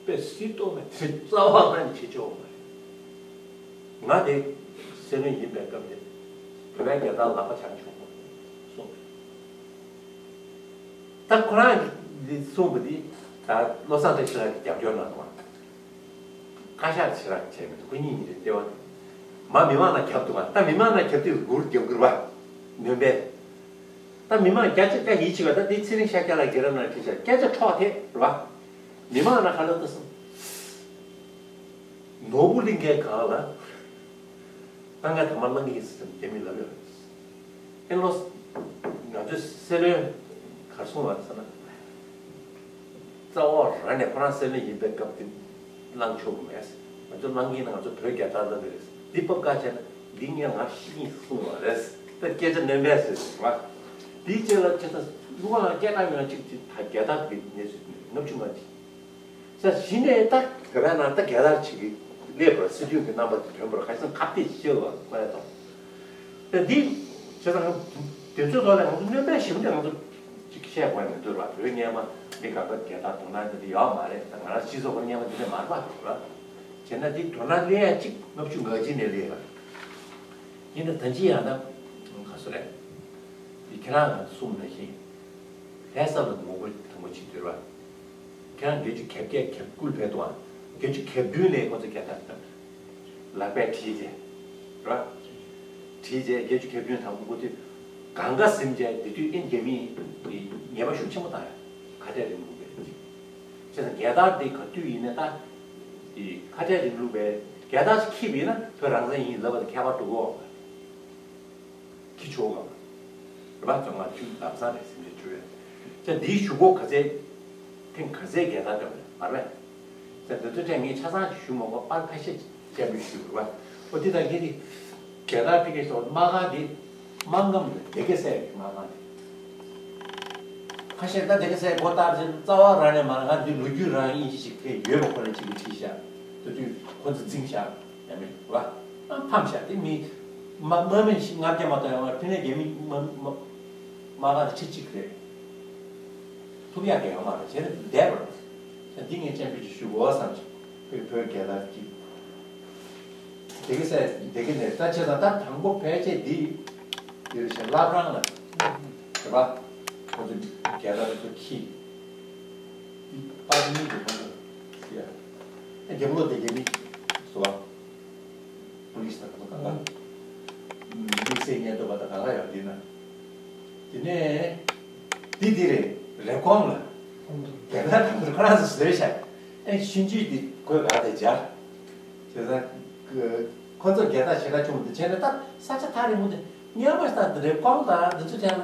དཔེ་སྲིད་དོ་མེད་དེ་རྩ་བ་རང་བྱེད་ཆོག་མ་རེད། ང་དེ་སྲིད་བློན་ཡིན་པའི་སྐབས་དེ་བོད་པའི་རྒྱལ་དར་ལག་པ་འཆང་ཆོག་མ་གསུངས། ད་ཁོ་རང་གིས་གསུངས་པ་འདི་ད་བློ་བཟང་བཀྲ་ཤིས་ལགས་ཀྱིས་རྒྱབ་སྐྱོར་གནང་འདུག་བ། བཀའ་ཤག་ཕྱིར་ར་བྱས་མི་འདུག་ཁོ་གཉིས་གཉིས་རེད་ལྟེ་བ། མ་མི་མང་ལ་རྒྱབ་འདུག་བ། ད་མི་མང་ལ་རྒྱབ་དུས་སྒུར་རྒྱབ་དགོས་རེད་བ། ནོན་པས། ད་མི་མང་བརྒྱ་ཆ་བརྒྱ་ཡིད་ཆེས་པ་ད་འདི་ཚེ་རིང་ཤཱཀྱ་ལགས་སྒེར་རམ་ནང་ཁྲིད་བྱས་སྐད་ཆ་འཕྲོག་ཐེབས་རེད་བ། མི་མང་ལ་ག་ལ་ལྟ་སོང་། ནོར་བུ་གླིང་ཁའི་སྒང་ལ། ད་ང་དམ་པ་གླང་གི་སེམས་དེ་མི་ལབ་ཡོད། ཨེ་ལོ། ང་ཚོའི་སྲིད་བློན་གར་སོང་བ་ཟེར་ན། རྩ་བ་རང་ནས་ཁོ་རང་སྲིད་བློན་ཡིན་པའི་སྐབས་དེ་བླང་ཆོག་གི་མེད། ང་ཚོ་བླང་གི་ཡིན་ན་ང་ཚོ་བོད་རྒྱལ་དར་བླང་གི་རེད། འདི་སྤོབས་ཀ་བྱས་ན་འདི་ངས་ང་ཤི་གིན་གསུང་བ་རེད། ད་སྐད་ཆ་ནོན་པས་ཟེར་བ། འདིའི་རྗེས་ལ་ཁྱེད་ཚོ་ལུང་བ་ལ་སྐད་གྲགས་ཡོང་གཅིག་ཅིག་ད་རྒྱལ་དར་གི་གནས་ཚུལ་ལྔ་བཅུ་ང་གཅིག་ས་གཞི་ནས་ད་བོད་པའི་ནང་ད་རྒྱལ་དར་ཅིག་གི་སླེབས་པར་སྲིད་དོན་གྱི་རྣམ་པ་དེ་ཐོན་པར་ཁ་སང་ཁ་གཏད་ཆེ་བ་ཁོ་ཡ་དང་། ད་འདི་བྱས་ཙང་དེ་ཚོའི་ཐོག་ལ་ང་ཚོ་སྣོན་པ་ཞིབ་འདི་ང་ཚོ་ཅིག་བཤད་དགོས་མི་འདུག་ར། བོད་སྔོན་མ་འདི་ག་ག་རྒྱལ་དར་དོ་སྣང་འདི་ཡོད་མ་རེད། ད་ང་རང་སྤྱི་ཚོགས་ཁོ་སྔོན་མ་འདི་འདྲ་མ་རེད་པ་ར། བྱས་ན་འདི་དོ་སྣང་སླེབས་ཡ་གཅིག་ལྔ་བཅུ་ང་གཅིག་ནས་སླེབས་ལ། ཡིན་ན་ད་ཅི་ཡང་ད་ག་སོ་རེད། འདི་ཁྱེད་རང་ང་གསུངས་ནང་བཞིན། ལྷ་ས་ལ་ངོ་རྒོལ་དང་པོ་བྱེད་དུས་ར། ཁྱེད་རང་བརྒྱད་ཅུ་གྱ་བརྒྱད་གྱ་དགུ་ཕེབས་འདུག་ཨ། བརྒྱད་ཅུ་གྱ་བདུན་ནས་ཁོ་ཚོ་རྒྱལ་དར་བཏང་། ལག་པས་བྲིས་རྗེས། ར། བྲིས་རྗེས་བརྒྱད་ཅུ་གྱ་བདུན་དང་པོ་དུས། གང་ག་ཟིན་རྗེས་དེ་དུས་ཨིན་རྒྱ་མིའི་ཉེས་པ་ཤུགས་ཆེན་པོ་བཏང་ཡ། ཁ་བྲལ་རིང་ལུགས་པའི། བྱས་ཙང་རྒྱལ་དར་དེ་ག་དུས་ཡིན་ནའི་ད། ཁ་བྲལ་རིང་ལུགས་པའི་རྒྱལ་དར་ཞིག་འཁྱེར་བ་ཡིན་ན་བོད་རང་བཙན་ཡིན་ལབ་པ་དང་ཁྱད་པར་འགྲོ་གི་ཡོད་པ། ཁྱི་ཆོ་ག་རེད་པ། བཙོན་ཁང་བཅུག་ལམ་སང་རེད་སེམས་ཅན་བཅུ་ཡོད། ཅེས་འདིའི་གཞུག་གུ་ག་ཚད། ཐེངས་ག་ཚད་རྒྱལ་དར་བཏང་ནས་མར་བས། ཅེས་འདི་ཚོའི་གྲས་ངས་ཆ་ཚང་ཞུ་མ་དགོས་པར་ཁ་ཤས་སྤྱན་འབུལ་ཞུས་རེད་པ། ཨོ་འདི་དང་འདི་ནི། རྒྱལ་དར་ཕ་གིའི་ཐོག་དམག་ཁང་འདི། དམག་འགམ་ནས་སྡེ་དགེ་སེ་གི་དམག་ཁང་འདི། ཁ་ཤས་ད་སྡེ་དགེ་སེ་སྒོ་བཏགས་ཚེ་རྩ་བ་རང་ནས་མ་རང་འདི་ལོ་རྒྱུས་རང་ཨིན་ཇི་ཞིག་ཕེ་ཡོད་པ་ཁོ་རེ་གཅིག་གིས་བྲིས་ཤག་དེ་དུས་ཁོ་ཚོ་འཛིང་ཤག་ཡ་མེད་རེད་པ། ཨ་ཕམ་ཤག་དེ་མི། མ་དམག་མི་ཞིག་ལྔ་བརྒྱ་མ་གཏོགས་ཡོད་མ་རེད། ཕ་ནས་རྒྱ་མི་མ་མ་མ་ག་ཁྲི་གཅིག་རེད། ཐུབ་ཡག་གི་ཡོད་མ་རེད། བྱས་ན་བསྡད་པ་རེད། ད་འདི་ངས་སྤྱན་འབུལ་ཅིག་ཞུ་དགོས་བསམ་བྱུང་། བོད་བོད་རྒྱལ་དར་གཅིག་སྡེ་དགེ་སེ་སྡེ་དགེ་ནས་ད་བྱས་ཙང་ད་དང་པོ་ཕལ་ཆེར་འདི་འདིར་བྱས་བླ་བྲང་ལ་རེད་པ། ཁོ་ཚོ་རྒྱལ་དར་ཚོ་འཁྱེར། འདི་པར་གཉིས་འདུག་ཁོ་ཚོ་ཡ། ཨ་རྒྱབ་ལོགས་དེ་རྒྱ་མི་བཟོ་བ། པུ་ལིས་དང་ཁོ་ཚོ་གང་ག་དམིགས་བསལ་ཉེན་རྟོག་པ་དང་གང་ག་ཡོད་འདི་ན། དེ་ནས་འདི་འདི་རེད། རེབ་གོང་ལ་རྒྱལ་དར་དང་པོ་ཁོ་རང་ཚོ་བཟོས་བཞག་ཨེ་ཤིན་ཅུས་འདི་གོས་ག་དེ་སྦྱར། བྱས་ཙང་ཁོ་ཚོ་རྒྱལ་དར་ཞེ་དྲག་བྱུང་འདི་བྱས་ནས་ད་ས་ཆ་ཐག་རིང་པོ་འདི་སྔོན་མ་ལྟར་འདི་རེབ་གོང་དང་འདི་ཚོ་བྱས་ན་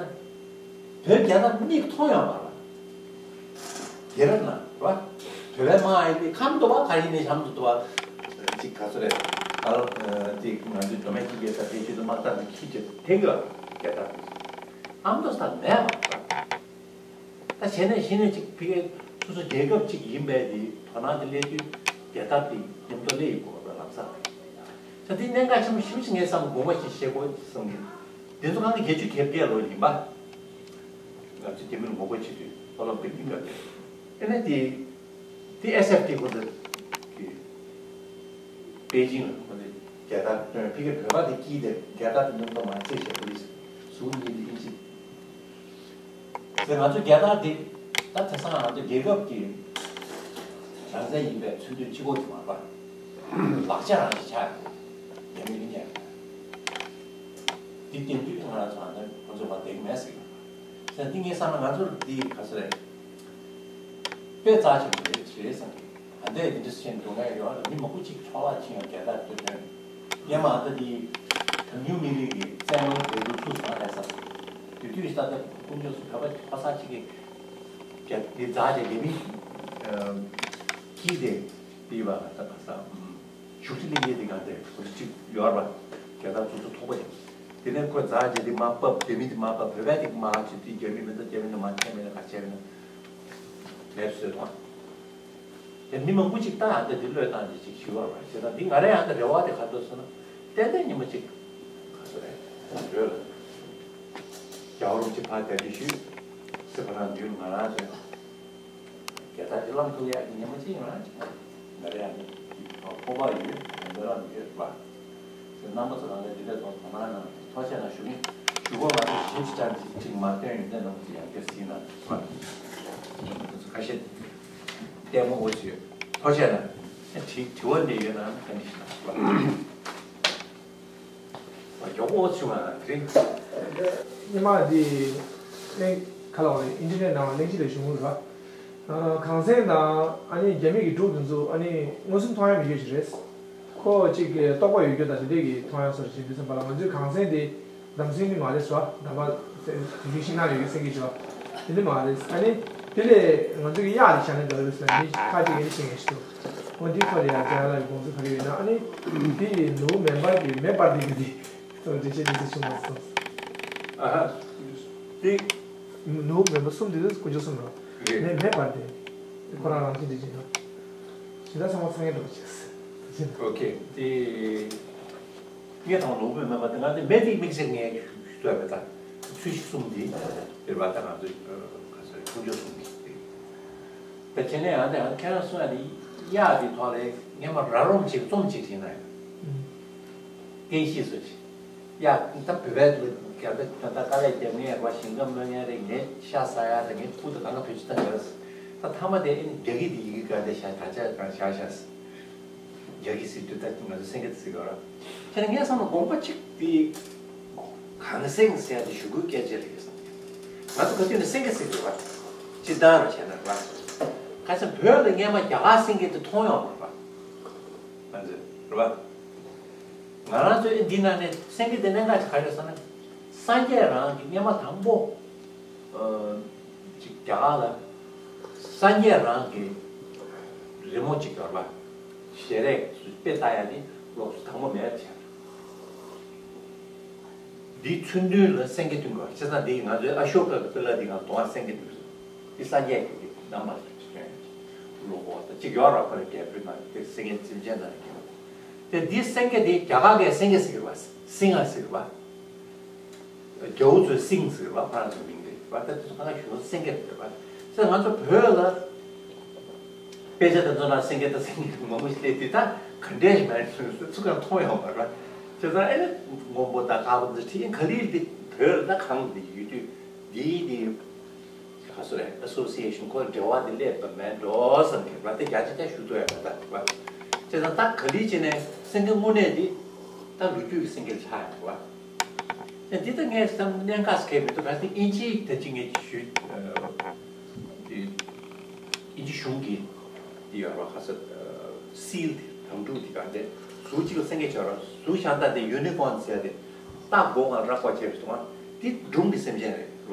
བོད་རྒྱལ་དར་མིག་མཐོང་ཡོད་མ་རེད། དེ་རབ་ན་ར། བོད་པའི་དམག་ཨེ་ནི་ཁམས་དུ་བ་ག་ཡིན་ནས་གཤམ་དུ་དུ་བ། ཅིག་ག་ཚོད་རེད། ད་ལོ་དེ་ང་ཚོའི་མདོ་སྨད་ཀྱི་རྒྱལ་ས་ཕལ་ཆེར་དུ་དམག་རྟགས་དེ་ཁྱི་ཅེས་ཐེངས་ལ་རྒྱལ་དར་དེ། ཨ་མདོ་ས་མེད་པ། ད་བྱས་ནས་གཞི་ནས་ཅིག་ཕི་གེ་སོ་སོ་རྒྱལ་ཁབ་ཅིག་ཡིན་པའི་དེ་དོ་སྣང་དེ་སླེབས་དུས་རྒྱལ་དར་དེ་མཉམ་དུ་སླེབས་ཡོད་དགོས་པ་ལམ་སང་། ད་དེ་གནད་འགག་ཆེན་པོ་ཞིབ་ཅིག་ངས་བསམ་དགོངས་པ་ཞིག་བཞེས་དགོས་བསམ་གི། དེ་ཚོ་གང་གི་བརྒྱད་ཅུ་གྱ་བརྒྱད་ལོ་ཡིན་པ། ང་ཚོས་དེ་མིན་ངོ་རྒོལ་བྱེད་དུས་ཨོ་ལོམ་པིག་ཡིན་པ་རེད། ཨེ་ནས་དེ་དེ་ཨེས་ཨེཕ་ཏི་ཁོ་ཚོ་གི་པེ་ཅིང་ལ་ཁོ་ཚོས་རྒྱལ་དར་བཏོན། ཕ་གིར་བོད་པ་དེ་དཀྱིལ་དེ་རྒྱལ་དར་དེ་མཉམ་དུ་མ་རྩེད་བྱས་པོ་རེད། གཟུགས་གཉིས་དེ་ཨིན་ཇི། དེ་ང་ཚོ་རྒྱལ་དར་དེ་ད་དེང་སང་ང་ཚོ་རྒྱལ་ཁབ་ཀྱི་རང་བཙན་ཡིན་པའི་མཚོན་དོན་གཅིག་པོ་དེ་མ་རེད་པ། ལག་ཆ་རང་ཞིག་ཆགས་ཡོད། རྒྱ་མི་གཉིས་ཀ་འདི་བསྟན་དུས་ང་རང་ཚོ་ཨ་ནི་ཁོ་ཚོ་མ་བསྡད་མེད་ཟེར་གི། ཟེར་འདི་ངས་བསམ་ན་ང་ཚོར་འདི་ག་ཚོད་རེད། དཔེ་རྩ་ཆེན་པོ་རེད་རེད་བསམ་གི། ཨ་འདས་འདི་འདྲ་བྱས་འགྲོ་མཁན་ཡོད་རེད། མི་མང་པོ་ཅིག་འཕྲོ་བརླག་ཕྱིན་ཡང་རྒྱལ་དར་སྟོན་དོན། སྔོན་མ་ཨ་ད་འདི་གྲངས་ཉུང་མི་རིགས་ཀྱི་བཙན་དབང་བོད་ལུགས་ཚུགས་སོང་ལས་བསམ། དེ་དུས་ད་ལྟ་དཀོན་མཆོག་གསུམ་བོད་པ་ཕོ་གསར་ཅིག་གིས་རྒྱ་འདི་འཛག་བྱས་རྒྱ་མི་སྐྱིད་དེ། དེ་བ་ད་ག་ས་བཞུགས་ཁྲི་གླིང་རྗེ་དེ་གང་དེ་གོ་སྒྲིག་ཡོད་རེད་པ། རྒྱལ་དར་ཚོགས་གཙོ་ཐོག་པ་ཡིན། དེ་ནས་ཁོས་འཛག་རྗེས་དེ་མ་བབས། བོད་མི་དེ་མ་བབས། བོད་པས་དེ་མ་ལབ་བྱས། དེ་རྒྱ་མི་མི་འདུག་རྒྱ་མི་འདུག་མ་ཁྱད་མེད་ན་ག་ཁྱད་མེད་ན་མེབ་བཟོས་དང་། དེ་མི་མང་པོ་ཅིག་ད་ཡང་ད་དེ་བློས་བཏང་རྗེས་ཅིག་ཞུ་བ་རེད། བྱས་ཙང་འདི་ང་རའི་ཡང་ད་རེ་བ་དེ་ག་ཚོད་སོང་ན། ཏན་ཏན་ཉི་མ་ཅིག་ག་ཚོད་རེད། བོད་ལ་རྒྱལ་བ་རིན་པོ་ཆེ་ཕར་མཇལ་འཕྲད་ཞུས་ཟེར་བ་རང་འདུལ། ང་རང་ཚོའི་རྒྱལ་དར་དེ་བསླངས་ཐུབ་ཡག་གི་ཉི་མ་ཅིག་ཡོང་ཡག་ཅིག་ང་རེ་ཡང་ཁོམ་པ་ཡོད། སྨོན་ལམ་ཡོད་པ། རྣམ་པ་ཚོ་རང་ལ་འདི་འདྲ་ཐོག་དོ་སྣང་གནང་། ཐུགས་རྗེ་ཆེ་གནང་ཞུ་གི། ཞུ་སྒོ་ང་ཚོ་བཞི་བཅུ་ཙམ་ཅིག་ཅིག་མ་བཏོན་ཡོད་ན། རྣམ་པ་ཚོ་ཡང་བསྐྱར་གཟིགས་གནང་། ཁ་ཤས་ལྟད་མོ་འོ་ཞུ། ཐུགས་རྗེ་ཆེ་གནང་། དྲི་དྲི་བ་འདྲ་ཡོད་ན་བཀའ་འདྲི་ཞུ་གནང་། མགྱོགས་པོ་བྱུང་བ་རེད། སྔོན་མ་འདི་གླེང་ག་ལ་བ་རེད། ཨིན་ཊར་ནེཊ་ནང་གླེང་གཞི་ལ་བྱུང་ར། ཨ་གངས་སེང་དང་ཨ་ནི་རྒྱ་མི་གི་འབྲུག་དེ་ཚོ་ཨ་ནི་མངོན་སུམ་མཐོང་ཡ་མེད་རྒྱུ་ཞིག་རེད། ཁོ་གཅིག་གི་རྟོགས་པ་ཡོད་རྒྱུ་དང་དེ་འདྲས་ཀྱི་མཐོང་ཡ་སོགས་ཞིག་འདི་ཙམ་པ་ལ། ང་ཚོའི་གངས་སེང་དེ་འདམ་སེང་གི་མ་རེད་ཟེར་བ། འདམ་པ་དེ་འདྲའི་ཤིང་ནགས་ཡོད་ཀྱི་སེང་གེ་ཟེར་བ་དེ་འདྲ་མ་རེད། ཨ་ནི་དེ་ལས་ང་ཚོ་གི་གཡག་དེ་བཞག་ན་འདྲ་རེད་ཟེར་ན། མི་ཁ་ཅིག་ཡིན་ཤེས་ངེས་ཤིག་འདུག་འོ་འདི་ཐོག་ལ་ཡང་རྒྱ་ལ་དགོངས་ཚུལ་ག་རེ་ཡོད་ན། ཨ་ནི་དེ་ཡི་ནུ་མེ་འབར་གྱི་མེ་འབར་དེ་གི་དེ་ཚོ་འགྲེལ་བཤད་དེ་ཚོ་བྱུང་མ་སོང་། ཨ་ཧ། དེ་ནུ་མེ་འབར་གསུམ་དེ་ཚོ་དཀོན་མཆོག་གསུམ་རེད། རེད། མེ་མེ་འབར་དེ་ཁོ་རང་རང་བཞིན་འགྲེལ་བཤད་དང་། ཞེ་དྲག་ཚང་མ་ཚང་ཡིན་འགྲོ་བྱས། ཨོ་ཁེ། དེ་ངས་དང་ནུ་མེ་མེ་འབར་དེ་ང་དེ་མེ་དེ་དམིགས་བྱས་ངས་ཞུ་ཐུབ་པ་དང་། ཚུལ་ཤིག་གསུམ་དེ་དེ་རེད་པ། ད་ང་ཚོ་ག་ཚོད་རེད། དཀོན་མཆོག་གསུམ་དེ། ད་བྱས་ན་ཡང་དེ་ཡང་ཁྱེད་རང་གསུང་ཡ་དེ་གཡག་དེ་ཐོག་ལ་སྔས་མ་ར་རོམ་ཅིག་རྩོམ་ཅིག་བྲིས་ན་ཡང་། ཨུམ། རྟེན་གཞི་བཟོ་ཅིག་གཡག་ད་བོད་པའི་ལུགས་རྒྱ་བོད་ད་ལྟ་དཀའ་ལས་རྒྱབ་མཁན་ཡག་པ། ཞིང་ཁ་རྨོ་མཁན་རེད། ངས་ཤ་ཟ་ཡ་རེད། ངས་ཕུག་ཏུ་གང་ག་བེད་སྤྱོད་བཏང་ཡོད། ད་མཐའ་མ་དེ་ཨེ་ནི་རྒྱ་སྐད་དེ་ཡི་གེ་ག་འདྲ་བཞག་ད་ཆ་གང་བཞག་བཞག་རྒྱ་སྐད་ཟེར་དུས་ད་ང་ཚོ་སེང་གེ་ཟེར་གི་ར། དེ་ནས་ངས་བསམ་ན་དགོངས་པ་གཅིག་དེ་གངས་སེང་ཟེར་ཡ་དེ་ཞུ་དགོས་སྐད་ཆ་རེད་བསམ། ང་ཚོ་ག་དུས་ནས་སེང་གེ་ཟེར་གི་ར། སྤྱིར་བཏང་ར་བྱས་ན་ར། ཁ་སང་བོད་ལ་སྔས་མ་རྒྱ་གར་སེང་གེ་དེ་མཐོང་ཡོད་མ་རེད་པ། ང་ཚོས་རེད་པ། ང་རང་ཚོའི་འདི་ནང་ནས་སེང་གེ་དེ་གནད་འགག་ཅིག་ག་རེ་རེད་ཟེར་ན། སངས་རྒྱས་རང་གི་སྔས་མ་དང་པོ་ཨ་ཅིག་རྒྱ་གར་ལ་སངས་རྒྱས་རང་གི་རི་མོ་ཅིག་ཡོད་རེད་པ། ཞལ་རས་སུ་དཔེ་ལྟ་ཡ་དེ་ལོགས་སུ་དང་པོ་མེད་པ་བྱས། འདིའི་ཚུར་མདུན་ལ་སེང་གེ་བསྟན་དགོས། བྱས་ཙང་འདི་ང་ཚོའི་ཨ་ཤོ་ཀ་གི་ཏི་ལ་འདི་ག་གདོང་ལ་སེང་གེ་བསྟན་དགོས། འདི་སངས་རྒྱས་ཀྱི་རྣམ་པ་ཞིག་སྟོན་ཡོད། ལོ་འཁོར་ད་གཅིག་ཡོད་ར། ཁོ་རེ་རྒྱལ་པོའི་ནང་དེ་སེང་གེ་སེམས་ཅན་ནང་ལ་སྐྱེ་བ། དེ་འདི་སེང་གེ་དེ་རྒྱ་གར་གྱི་སེང་གེ་ཟེར་གི་རེད་པ། སིང་ཧ་ཟེར་གི་རེད་པ། རྒྱ་བོ་ཚོས་སིང་ཟེར་གི་རེད་པ། ཁོ་རང་ཚོའི་མིང་རེད་པ། ད་དེ་ཚོ་གང་ག་ཞུ་སེང་གེ་རེད་པ། ཟེར་ང་ཚོ་བོད་ལ་དཔེ་ཆ་དེ་ཚོ་ནང་སེང་གེ་དང་སེང་གེ་མང་པོ་ཞིག་སླེབས་དུས་ད་ག་འདྲས་མེད་ཚུལ་ཚུར་གང་མཐོང་ཡོང་བ་རེད། བྱས་ཙང་ཨེ་སྔོན་པོ་དང་དཀར་པོ་འདི་ཁྲིད་ག་ལེར་འདི་བོད་ལ་ད་གང་འདི་ཡོད་དུས་འདིའི་འདི་ག་སོ་རེད། ཨ་སོ་སི་ཨེ་ཤན་ཁོ་འབྲེལ་བ་འདི་སླེབས་པ་མེད་འགྲོ་བསམ་གི་རེད་པ། དེ་རྒྱ་ཆེ་ཆ་ཞུ་ཐུབ་ཡ་མེད་ད་རེད་པ། བྱས་ཙང་ད་ག་ལེར་བྱས་ནས་སེང་གེ་དངོས་གནས་འདི་ད་ལོ་རྒྱུས་ཀྱི་སེང་གེ་ལ་ཆགས་ཡོང་རེད་པ། ཨེ་འདི་ད་ངས་བསམ་གནད་འགག་ཟེར་མཁན་མི་འདུག་ག་ཚོད་དབྱིན་ཇིའི་ད་ཅི་ངས་ཞུས། དབྱིན་ཇི་གཞུང་གི་འདི་ཡོད་རེད་པ། ཁ་ས་སིལ་དེ་དམ་ཕྲུག་དེ་ག་འདྲ་ཟུར་གཅིག་ལ་སེང་གེ་བྱས་ར། ཟུར་གཞན་དག་དེ་ཡུ་ནི་ཀོན་ཟེར་ཏེ་སྟག་མགོ་སྒང་ར་བརྐོས་བྱས་པའི་སོང་ང་འདི་སྒྲུང་གི་སེམས་ཅན་རེད་རེད་པ།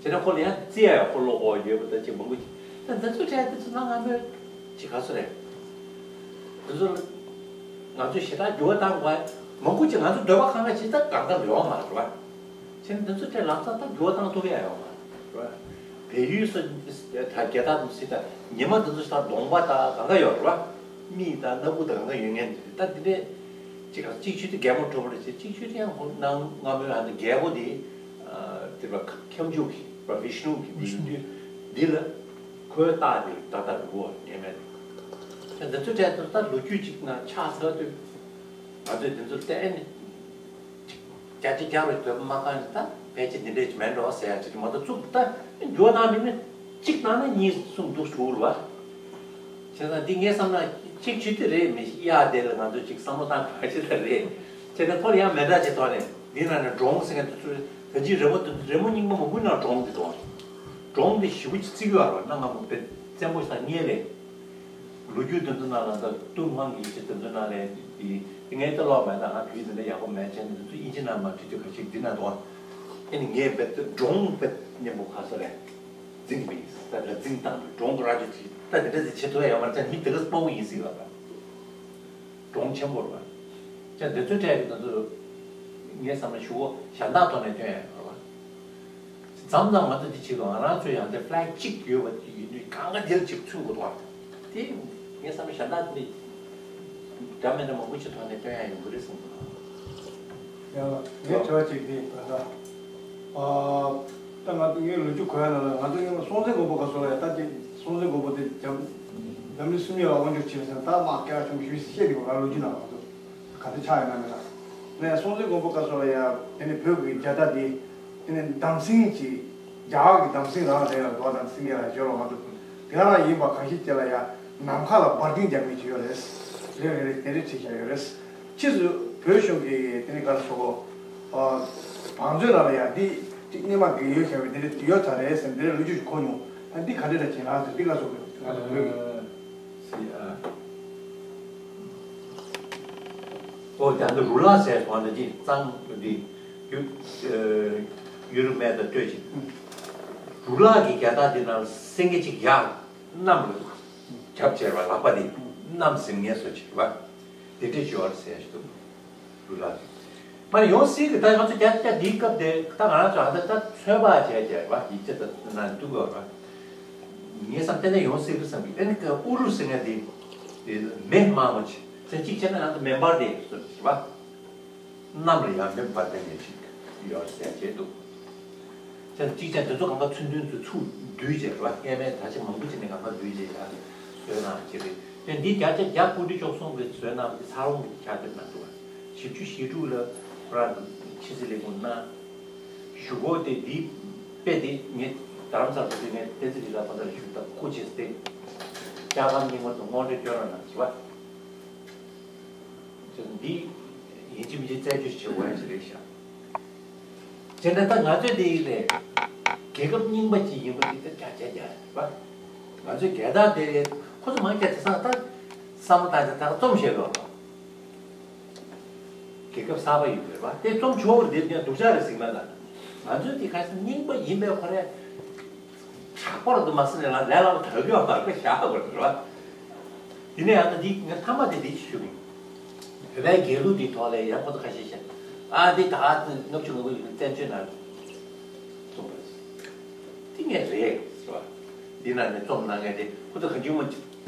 བྱས་ན་ཁོ་ལ་ཡང་བརྩི་ཡ་ཡོད། ཁོ་བློ་ཁོག་ཡོད་པ་ད་ཅིག་མང་པོ་ཅིག་ད་འདི་ཚོ་གྲས་དེ་ཚོ་ན་ང་མོས་ཅིག་ག་ཚོད་རེད། འདི་ཚོ་ང་ཚོས་ཞེ་དྲག་འགྱུར་བ་བཏང་དགོས་མང་པོ་ཅིག་ང་ཚོ་འདོད་པ་གང་ག་ཅིག་ད་གང་ག་ཡོད་མ་རེད་པ། བྱས་ན་འདི་ཚོ་དེ་ལག་ཆ་ད་འགྱུར་བ་བཏང་ཐུབ་ཡ་ཡོད་མ་རེད། བལ་ཡུལ་སུ་ད་རྒྱལ་དར་དང་སྲིད་དར་ཉི་མ་འདི་ཚོ་ད་གདོང་པ་ད་གང་ག་ཡོད་རེད་པ། མིག་དང་སྣ་ཁུག་ད་གང་ག་ཡོད་མཁན་འདི་ད་འདི་འདྲས་ཅིག་ག་གཅིག་ཤོས་དེ་རྒན་མོ་གྲོགས་པོ་རེད་ཅེས་གཅིག་ཤོས་དེ་ཡང་ཁོ་ནང་སྔ་མོའི་ཨ་ནི་རྒྱལ་པོ་དེ་དེ་པ་ཁྱབ་འཇུག་གི་པ་བི་ཤ་ནུ་གི་འདི་ཡོད་དུས་འདི་ལ་ཁོའི་རྟགས་དེ་ད་ལྟ་རུ་བོ་ཉེས་མེད་དེ་འདི་ཚོ་གྲས་དེ་ད་ལོ་རྒྱུས་ཅིག་ནང་ཆགས་ཚར་དུས་ང་ཚོས་འདི་ཚོ་བལྟས་ནས། བརྒྱ་ཆ་བརྒྱ་རུ་འདོད་པ་མ་བསྐང་ཡིན་ད་ཕལ་ཆེར་འདི་འདྲས་ཅིག་མེད་འགྲོ་ཟེར་ཡ་ཅིག་མ་གཏོགས་བཙུགས་ད་འགྱུར་བ་བཏང་མིན་ན་གཅིག་བཏང་ན་གཉིས་གསུམ་འདུག་ཞུ་རུ་བ། བྱས་ཙང་འདི་ངས་བསམ་ན་གཅིག་ཆུ་དེ་རེད་མི་ཤེས་ཡ་དེ་ལ་ང་ཚོ་ཅིག་བསམ་བློ་བཏང་ག་ཅི་ལ་རེད། བྱས་ན་ཁོ་ལ་ཡང་མེ་མདའ་ཅིག་ཐོགས་ནས་འདི་ནང་ནས་འབྲོང་ཟེར་མཁན་དེ་ཚོ་ད་ཅི་རི་མོ་རི་མོ་རྙིང་པ་མང་པོའི་ནང་འབྲོང་འདི་འདུག་འབྲོང་འདི་ཞེ་པོ་ཅིག་བརྩི་གི་ཡོད་རེད་པ། གནའ་སྔ་མོ་དཔེ་བཙན་པོ་ཞིག་དང་རྙེད་ལས། ལོ་རྒྱུས་དེ་ཚོ་ནང་ལ་ད་ཏུན་ཧོང་གི་ཡིག་ཆ་དེ་ཚོ་ནང་ལ་དེ་ངས་ལྟ་ཀློག་མེད་ད་ང་བོད་ཡིག་དེ་འདྲ་ཡག་པོ་མེད་བྱས་ནས་དེ་ཚོ་དབྱིན་ཇི་ནང་མར་བྲིས་དུས་ཁ་ཤས་འདི་ན་འདུག་ཨ་ནི་ངས་རྦད་དེ་འབྲོང་རྦད་མཉམ་པོ་ག་ས་རེད་འཛིང་པའི་ས་ལ་འཛིང་བཏང་ནས་འབྲོང་གི་རྭ་ཅོ་དེ་ད་དེ་འདྲ་ཟིག་བྱེད་ཐུབ་ཡ་ཡོད་མ་རེད་ཙང་མི་དེ་ག་སྤོ་བོ་ཡིན་སྲིད་པ་ད་འབྲོང་ཆེན་པོ་རེད་པ། ཅང་དེ་ཚོའི་གྲས་ཀྱི་དེ་ཚོ་ ངས་བསམ་ན་གཞུག་གུ་གཞན་དག་ཐོག་ནས་སྟོན་ཡ་ཡོད་རེད་བ། མཚམས་མཚམས་ང་ཚོ་འདི་བྱེད་དགོས། ང་རང་ཚོའི་ཡང་དེ་ཕི་ལེག་གཅིག་ཡོད་པ་ཡིན་དུས་གང་ག་དེར་གཅིག་ཚུད་དགོས་འདུག་བ། དེ་ངས་བསམ་ན་གཞན་དག་འདི་འདྲ་མི་འདྲ་མང་པོ་ཞིག་ཐོག་ནས་སྟོན་ཡ་ཡོང་གི་རེད་བསམ་གྱི་འདུག་ཡང་ངས་དྲི་བ་གཅིག་དེ་ད་ལྟ་ཨ་ད་ང་ཚོ་ངའི་ལོ་རྒྱུས་གོ་ཡ་ན་ལ་ང་ཚོ་ཡང་སྲོང་བཙན་སྒམ་པོ་སྐབས་སུ་ལ་ཡ་ད་དེ་སྲོང་བཙན་སྒམ་པོ་དེ་འཛམ་འཛམ་གླིང་སྲུང་ཡ་ལ་དབང་སྒྱུར་བྱས་ཟེར་ན་ད་དམག་སྐད་གྲགས་ཆེན་པོ་ཞིག་བཤད་དེ་གོ་ང་ལོ་རྒྱུས་ནང་ང་ཚོ་ག་ཚོད་ཆགས་ཡོད་ན་མེད་ན་ནས་སྲོང་བཙན་སྒམ་པོ་སྐབས་སུ་ལ་ཡ་དེ་ནས་བོད་ཀྱི་རྒྱལ་དར་དེ་དེ་ནས་འདམ་སེང་གི་རྒྱ་གར་གྱི་འདམ་སེང་རང་རེད་ལ་འགྲོ་བ་དང་སེང་གེ་ལ་བརྗོད་ལ་ང་ཚོ་དེ་ག་རང་ཡིན་པ་གང་ཤེས་ཅེ་ལ་ཡ་ནམ་མཁའ་ལ་འབར་ལྡིང་རྒྱག་མཁན་ཅིག་ཡོད་རེད། རེད་རེད་རེད། དེ་འདྲས་བྲིས་བཞག་ཡོད་རེད། ཕྱིས་སུ་བོད་གཞུང་གིས་དེ་ནས་ག་རེ་ཟེར་དགོས། བང་མཛོད་ནང་ལ་ཡ་འདི་གཅིག་སྔོན་མ་གི་ཡོད་བཞག་པའི་དེ་འདྲས་ཡོད་ཚར་རེད་ཟེར་ནས་དེ་འདྲས་ལོ་རྒྱུས་ཤིག་གོ་མྱོང་། ཨ་འདི་ག་འདྲས་ལ་བྱེད་ན་ཟེར་འདི་ང་ཚོ་གི་ང་ཚོ་བོད་ཀྱི། སི་ཨ། ཨོ་ད་འདི་རུ་ལག་ཟེར་བ་འདི་ཅིག་གཙང་འདི་ཡུ་ཨ་ཡུ་རུབ་སྨད་དང་སྤྲོད་ཅིག་རུ་ལག་གི་རྒྱལ་དར་འདི་ནང་སེང་གེ་ཅིག་ཡར་གནམ་ལ་རྒྱབ་བྱས་པ་ལག་པ་འདི་གནམ་ཟིན་ངེས་སོ་ཅིག་བ། དེ་འདྲས་ཞུ་བར་ཟེར་ཞིག་འདུག་རུ་ལག་གི། མ་ཡོང་སྲིད་ཀྱི་ད་ང་ཚོ་རྒྱ་རྒྱ་འདིའི་སྐབས་དེ་ད་ང་རང་ཚོ་ཨ་ད་ད་ཚོད་དཔག་བྱས་བྱས་བ་ཡིག་ཆ་ད་ན་འདུག་བ། ངས་བསམ་གཏན་ནས་ཡོང་སྲིད་ཀྱི་བསམ་གི་ཨ་ནི་ཀ་ཨུ་རུ་ཟེར་ངས་དེ་དེ་མེ་དམར་མོ་ཆེ་ཚེ་གཅིག་བྱས་ན་ང་ཚོ་མེ་འབར་དེ་སོ་བ། གནམ་ལ་ཡང་མེ་འབར་ལྡན་ནས་ཅིག་ཡོད་ཟེར་བྱས་འདུག་ཅན་གཅིག་ཅན་དེ་ཚོ་གང་ག་ཚུན་ཚུན་དུ་ཚུར་བསྡུས་བྱས་ར་སྔས་མའི་ད་ཆ་མང་པོ་ཅིག་ནས་གང་ག་བསྡུས་བྱས་ཡ་བཟོས་གནང་བྱས་རེད། དེ་འདི་བརྒྱ་ཆ་བརྒྱ་སྐུ་ཕྲེང་བཅུ་གསུམ་གྱིས་བཟོས་གནང་བའི་ཚ་རོང་གི་ཁྱབ་སྤེལ་གནང་འདུག་བཞི་བཅུ་ཞེ་དྲུག་ལ་ཁོ་རང་ཕྱི་སྲིད་ལས་ཁུངས་གནང་། གཞུག་གུ་དེ་འདི་དཔེ་དེ་ངས་རྡ་རམ་ས་ལ་དུས་ངས་བསྟན་འཛིན་ལི་ལ་ཁོ་ཚོ་ལ་ཞུ་སྟངས་སྐུ་མཁྱེན་སྟེ། ལྕགས་ཁང་རྙིང་པ་དང་སྔོན་འགྲོའི་སྐྱོན་ར་ནང་ཞུ་བ། འདི་ཡིན་གཅིག་མིན་གཅིག་རྩད་གཅོད་བྱེད་དགོས་ཡ་ཞིག་རེད་ཤག་བྱས་ན་ད་ང་ཚོས་འདི་ལས་རྒྱལ་ཁབ་རྙིང་པ་ཅིག་ཡིན་པ་འདི་ད་རྒྱ་རྒྱ་རྒྱ་རེད་པ། ང་ཚོའི་རྒྱལ་དར་དེ་ཁོ་ཚོ་མང་རྒྱ་དེ་སང་ད་བསམ་བློ་བཏང་ཚེ་ད་རྩོམ་བཤད་དགོས་པ། རྒྱལ་ཁབ་གསར་པ་ཡིན་པ་རེད་པ། དེ་རྩོམ་ཆོག་གི་རེད་ཀྱང་སྡུག་ཅག་རེད་ཟིན་མ་ད། ང་ཚོའི་དེ་ཁ་སང་རྙིང་པ་ཡིན་པའི་ཁོ་རེད། དྲག་པོ་ར་དུ་མ་སྲིད་ནས་ལ་ལས་སླ་པོ་དོད་རྒྱུ་བ་མ་རེད་པ་བཞག་དགོས་རེད་པ། དེ་ནས་ཡང་ན་འདི་ངས་མཐའ་མ་དེ་འདི་ཞུ་གི་ཡིན། བོད་པའི་དགེ་ལུགས་འདིའི་ཐོག་ལ་ཡང་ཁོ་ཚོ་ཁ་ཤས་བཤད། ཨ་འདི་ད་ལྔ་བཅུ་ང་དགུ་ཡིན་བཙན་བྱོལ་ནང་རྩོམ་པ། འདི་ངས་རེད་ཟེར་བ། འདི་ནང་ནས་རྩོམ་གནང་མཁན་དེ་ཁོ་ཚོ་གང་བྱུང་མ་ད་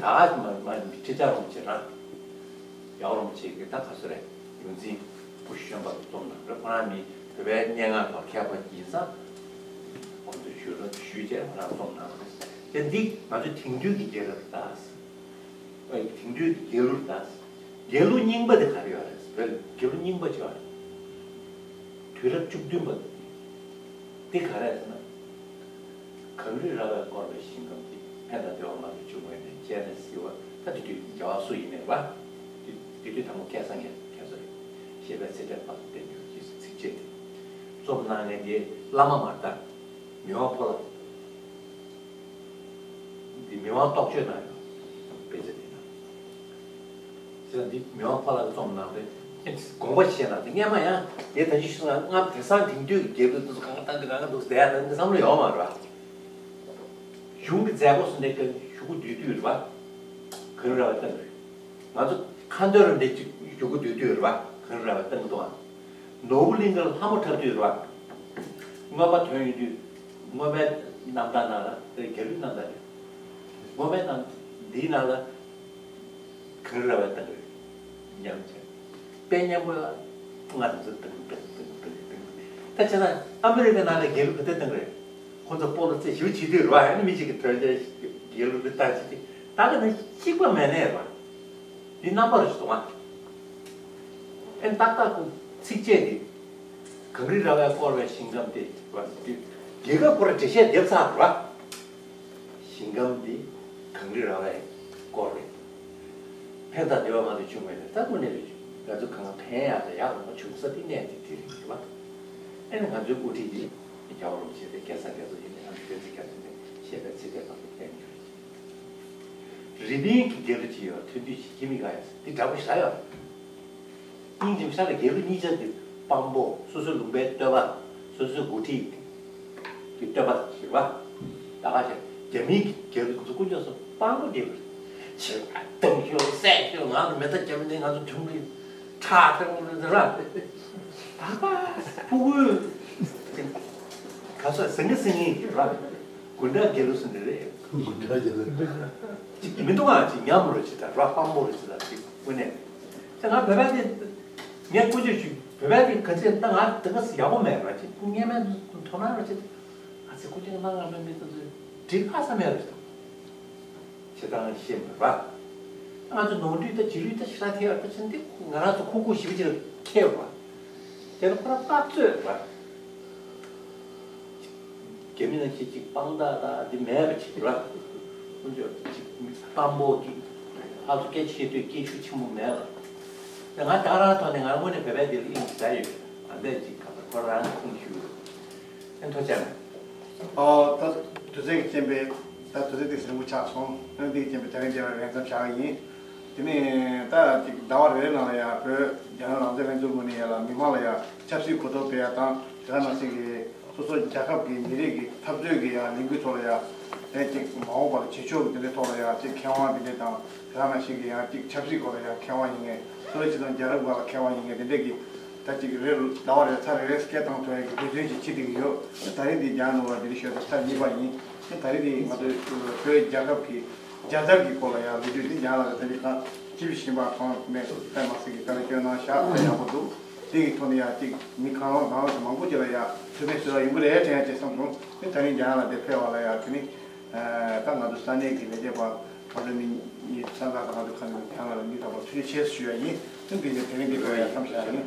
མ་མ་ཁྲི་ཆ་རོང་བྱེད་ན། ཡའོ་རོང་ཆེ་གི་ད་ག་ཚོད་རེད། ཡོངས་འཛིན་སྐུ་གཞོན་པ་རྩོམ་གནང་རེད། ཁོ་རང་མི་བོད་པའི་སྙན་ངག་ཐོག་མཁས་པ་ཡིན་ཙང་། ཁོ་ཚོ་ཞུས་རོགས་ཞུས་བྱས་ཁོ་རང་རྩོམ་གནང་རེད། དེ་འདི་ང་ཚོ་དེང་དུས་ཀྱི་རྒྱལ་རབས་ད། ཨ་དེང་དུས་ཀྱི་རྒྱལ་གླུ་ད། རྒྱལ་གླུ་རྙིང་པ་དེ་ག་རེ་ཡོད་རེད། བོད་རྒྱལ་གླུ་རྙིང་པ་ཅིག་ཡོད་རེད། དུས་རབས་བཅུ་བདུན་པ་དེ་ག་རེ་རེད་ཟེར་ན། གངས་རི་ར་བས་བསྐོར་བའི་ཞིང་ཁམས་འདི། ཕན་དང་བདེ་བ་མང་དུ་འབྱུང་བའི་གནས། སྤྱན་རས་གཟིགས་པ་ད་དེ་དུས་རྒྱལ་བ་སུ་ཡིན་མིན་པ། དེ་དེ་དུས་དང་པོ་སྐལ་བཟང་རྒྱལ་མཚན་མཁན་ཟེར་རེད། གཞས་པའི་ཚེ་འདས་དཔལ་ལྡན་གྱི་ཚིགས་བཅད་དེ། རྩོམ་གནང་མཁན་དེ་བླ་མ་མར་ལྟར་མི་དབང་ཕོ་ལྷ། འདི་མི་དབང་རྟོགས་བརྗོད་ནང་ཡོད། དཔེ་ཆ་འདི་ནང་། ཟེར་ན་འདི་མི་དབང་ཕོ་ལྷ་གི་རྩོམ་ནང་དེ་དགོངས་པ་བཞེས་ན་དེ་སྔས་མ་ཡང་དེ་ད་ཅི་ཞུ་ན་སྔར་དེང་སང་དེང་དུས་ཀྱི་རྒྱལ་པོ་དེ་ཚོ་གང་ག་བཏང་གི་གང་ག་འདུག་བསྡད་ཡ་དང་འདི་བསམ་བློ་ཡོད་མ་རེད་བ། གཞུང་གི་མཛད་སྒོ་སུ་འདྲ་གི་ཞུ་གུ་བསྡུས་དུས་རེད་བ། གངས་ར་བའི་སྟེང་རེད། ང་ཚོ་ཁ་འདོན་ར་འདྲ་ཅིག་ཞུ་གུ་བསྡུས་དུས་རེད་བ། གངས་ར་བའི་སྟེང་དུའང་། ནོར་བུ་གླིང་ག་ལ་ལྷ་མོ་འཁྲབ་དུས་རེད་བ། མངོན་པ་དོན་ཡོད་དུས། མངོན་པའི་རྣམ་ཐར་ནང་ལ་དེ་རྒྱལ་བའི་རྣམ་ཐར་རེད། མངོན་པའི་རྣམ་འདིའི་ནང་ལ་གངས་ར་བའི་སྟེང་རེད། ཉམས་ཆེ། དཔེ་སྙན་པོ་ལ་ང་ཚོ་དང་དང་དང་དང་དང་། ད་བྱས་ན་ཨ་མི་རི་ཀའི་ནང་ལ་རྒྱལ་བའི་ག་དེ་སྟེང་རེད། ཁོ་ཚོ་སྤོ་ལོ་རྩེ་ཞིབ་བྱེད་དུས་རེད་བ། ཨ་ནི་མི་ཞིག་གི་དོན་ཆེན་རྒྱལ་བའི་ག་ལྟ་བྱེད་དུས་ད་ག་ནི་གཅིག་པ་མེད་ནས་རེད་བ། འདི་རྣམ་པར་ཞིག་གཏོང་བ། ཨེ་ཏག་ཏག་ཁོ་ཚིགས་བཅད་འདི། གངས་རི་ར་བས་བསྐོར་བའི་ཞིང་ཁམས་དེ། རྒྱལ་ཁབ་ཁོ་ར་འགྲེལ་བཤད་རྒྱབ་ཚར་ར། ཞིང་ཁམས་འདི་གངས་རི་ར་བས་བསྐོར་བའི། ཕན་དང་བདེ་བ་མང་དུ་འབྱུང་བའི་ད་དངོས་གནས་རེད། ང་ཚོ་གང་ཕན་ཡག་དང་ཡག་ལ་མ་བྱུང་ས་དེ་གནས་དེ་དེ་རེད་བ། ཨེ་ནི་ང་ཚོའི་དབུ་ཁྲིད་འདི་རྒྱལ་བ་རིན་པོ་ཆེ་དེ་རྒྱལ་ས་རྒྱ་མཚོ་ཡིན་ནའང་བསྟན་འཛིན་རྒྱ་མཚོ་ནས་བཤད་པའི་ཚིག་དེ་ལ་བརྟེན་ནས་རེད། རི་པིན་གྱི་རྒྱལ་གླུ་ཅིག་ཡོད། ཐོན་དུས་ཀྱི་ཀི་མི་ག་ཡ་འདི་འདྲ་པོ་ཞིག་ཡོད། སྙིང་རྗེ་མོ་ཤ་ལ་རྒྱལ་གླུ་གཉིས་ཆར་གྱི་དཔང་པོ་སོ་སོའི་ལུང་པའི་བསྟོད་པ། སོ་སོའི་འགོ་ཁྲིད་ཀྱི་བསྟོད་པ་ཞིག་རེད་བ། ད་ག་ཞིག་རྒྱ་མིའི་རྒྱལ་གླུ་དེ་ཚོ་དཀོན་མཆོག་གསུམ་དཔང་པོ་རྒྱལ་གླུ་རེད། ཆེ་བ་སྟོང་ཤོག་སད་ཤོག་ང་ཚོ་མེ་མདའ་རྒྱབ་ནས་ང་ཚོ་དུང་གི་ཁྲག་ཁྲག་རེད་བ། ད་ག་ ཕྲུ་གུ་ག་ས་ཟིང་ངེ་ཟིང་ངེ་ཡིན་ར། དགུན་གྲང་དགེ་ལུགས་སུ་འདི་རེད། དགུན་གྲང་དགེ་ལུགས། ཅིག་མི་འདུག་ཨ། ཅིག་ཉམས་རོ་ཅིག་དང་ར། ཕམ་པོ་རོ་ཅིག་དང་ཅིག་དངོས་གནས། ད་ང་བོད་པ་དེ་ངས་སྐུ་མཁྱེན་ཞུ། བོད་པ་དེ་ག་ཚད་ད་ང་དེ་ག་ཡག་པོ་མེད་ར། ཅིག་སྔན་མའི་མཐོང་སྣང་ར་ཅིག་ཨ་ཙི་སྐུ་མཁྱེན་གནང་ང་མེད་མེད་དུ་འགྲིག་ཁ་ས་མེད་ར་ཅིག་བྱེད་སྟངས་ཤེས་མེད་པ། ང་ཚོ་ནོར་འཁྲུལ་དང་རྗེས་ལུས་དང་ཞེ་དྲག་ཐེབས་པ་ཕྱིན་ཏེ་ང་རང་ཚོ་ཁུག་ཁུག་ཞིབ་ཅིག་ཁེལ་བ། དེ་ལ་ཁོ་རང་རྟགས་རྩོད་པ། རྒྱ་མི་ནང་བཞིན་ཅིག་དཔང་རྟགས་དང་འདི་མེད་པ་ཅིག་ར། ཁོང་ཚོས་ཅིག་དཔང་པོ་གི་ཨ་ཚོ་སྐད་ཆ་བཤད་དུས་སྐད་ཤུགས་ཆེན་པོ་མེད་པ། ང་རང་རང་ཐོག་ནས་ང་དངོས་གནས་བོད་པའི་འདི་ལ་དབྱིངས་ཟ་ཡོད། ཨ་འདས་ཅིག་ག་ཁོ་རང་ཁུངས་ཞུ། ཨེ་ཐུགས་རྗེ་ཆེ། ཨོ། ད་དུས་ཚོད་ཀྱི་རྐྱེན་པས་ད་དུས་ཚོད་ཏོག་ཙམ་རིང་པོ་ཆགས་སོང་། ཨ་ནི་དེའི་རྐྱེན་པས་དེ་རིང་འདིར་ལྷན་འཛོམས་བྱ་བ་ཡིན། དེ་ནས་ད་ཅིག་ཟླ་བ་རེ་རེ་ནང་ལ་ཡང་བོད་རྒྱ་ནག་རང་བཙན་ལྷན་ཚོགས་ངོས་ནས་ཡང་ལ་མི་མང་ལ་ཡང་ཆབ་སྲིད་གོ་རྟོགས་སྤེལ་ཡ་དང་དེ་ག་ནང་བཞིན་གྱི་སོ་སོ་རྒྱལ་ཁབ་ཀྱི་མི་རིགས་ཀྱི་འཐབ་རྩོད་ཀྱི་ཡང་ལས་འགུལ་ཐོག་ལ་ཡང་དེ་ཅིག་མ་འོངས་པ་ལ་བྱེད་ཕྱོགས་ཀྱི་དེ་འདྲའི་ཐོག་ལ་ཡང་ཅིག་མཁས་དབང་དེ་འདྲ་དང་དེ་ག་ནང་བཞིན་གྱི་ཡང་ཅིག་ཆབ་སྲིད་སྐོར་ལ་ཡང་མཁས་དབང་ཡིན་མཁན། སོ་སོ་སྤྱི་དང་རྒྱལ་རབས་སྐོར་ལ་མཁས་དབང་ཡིན་མཁན་དེ་འདྲ་གི་ད་ཅིག་རེ་ཟླ་བ་རེ་ཚར་རེ་རེ་སྐད་བཏང་ཐུབ་ཡ་གི་དུས་ཚོད་ཅིག་ཁྱེར་བསྡད་ཀྱི་ཡོད། ད་རིང་འདི་རྒྱ་ནག་ནང་ལ་འདི་རིང་ཞོགས་པ་ཚར་གཉིས་པ་ཡིན། ད་རིང་འདི་ང་ཚོ་བོད་རྒྱལ་ཁབ་ཀྱི་རྒྱལ་དར་གྱི་སྐོར་ལ་ཡང་ལོ་རྒྱུས་འདི་རྒྱ་ནག་ལ་ད་རིང་ཁ་ཅིབ་ཤིང་པ་ཁང་ནས་ཏའི་མ་སི་གི་ཀ་ལ་སྐྱོན་གནང་ཤག་ད་ཡག་པོ་འདུག་དེ་གི་ཐོག་ནས་ཡང་ཅིག་མི་གང་ལ་གང་ལ་མང་པོ་ཅིག་ལ་ཡང་ཐུགས་ཕན་གསོས་པ་ཡོང་གི་རེད་དྲན་ཡ་ཅིག་བསམ་སོང་། དེ་ད་རིང་རྒྱ་ནག་ལ་དེ་ཕེབས་པ་ལ་ཡང་དེ་ནི། ད་ང་ཚོ་ས་གནས་ཀྱི་ལས་བྱེད་པ་ང་ཚོ་མི་གཉིས་ས་ག་ང་ཚོ་ཁ་ནས་རྒྱ་ནག་ལ་མི་ཐོག་པ་ཐུགས་རྗེ་ཆེ་ཞུ་ཡ་ཡིན། ཐུགས་རྗེ་ཆེ། དེ་རིང་འདི་བོད་ཡ་མཚམས་བཞག་ཡིན།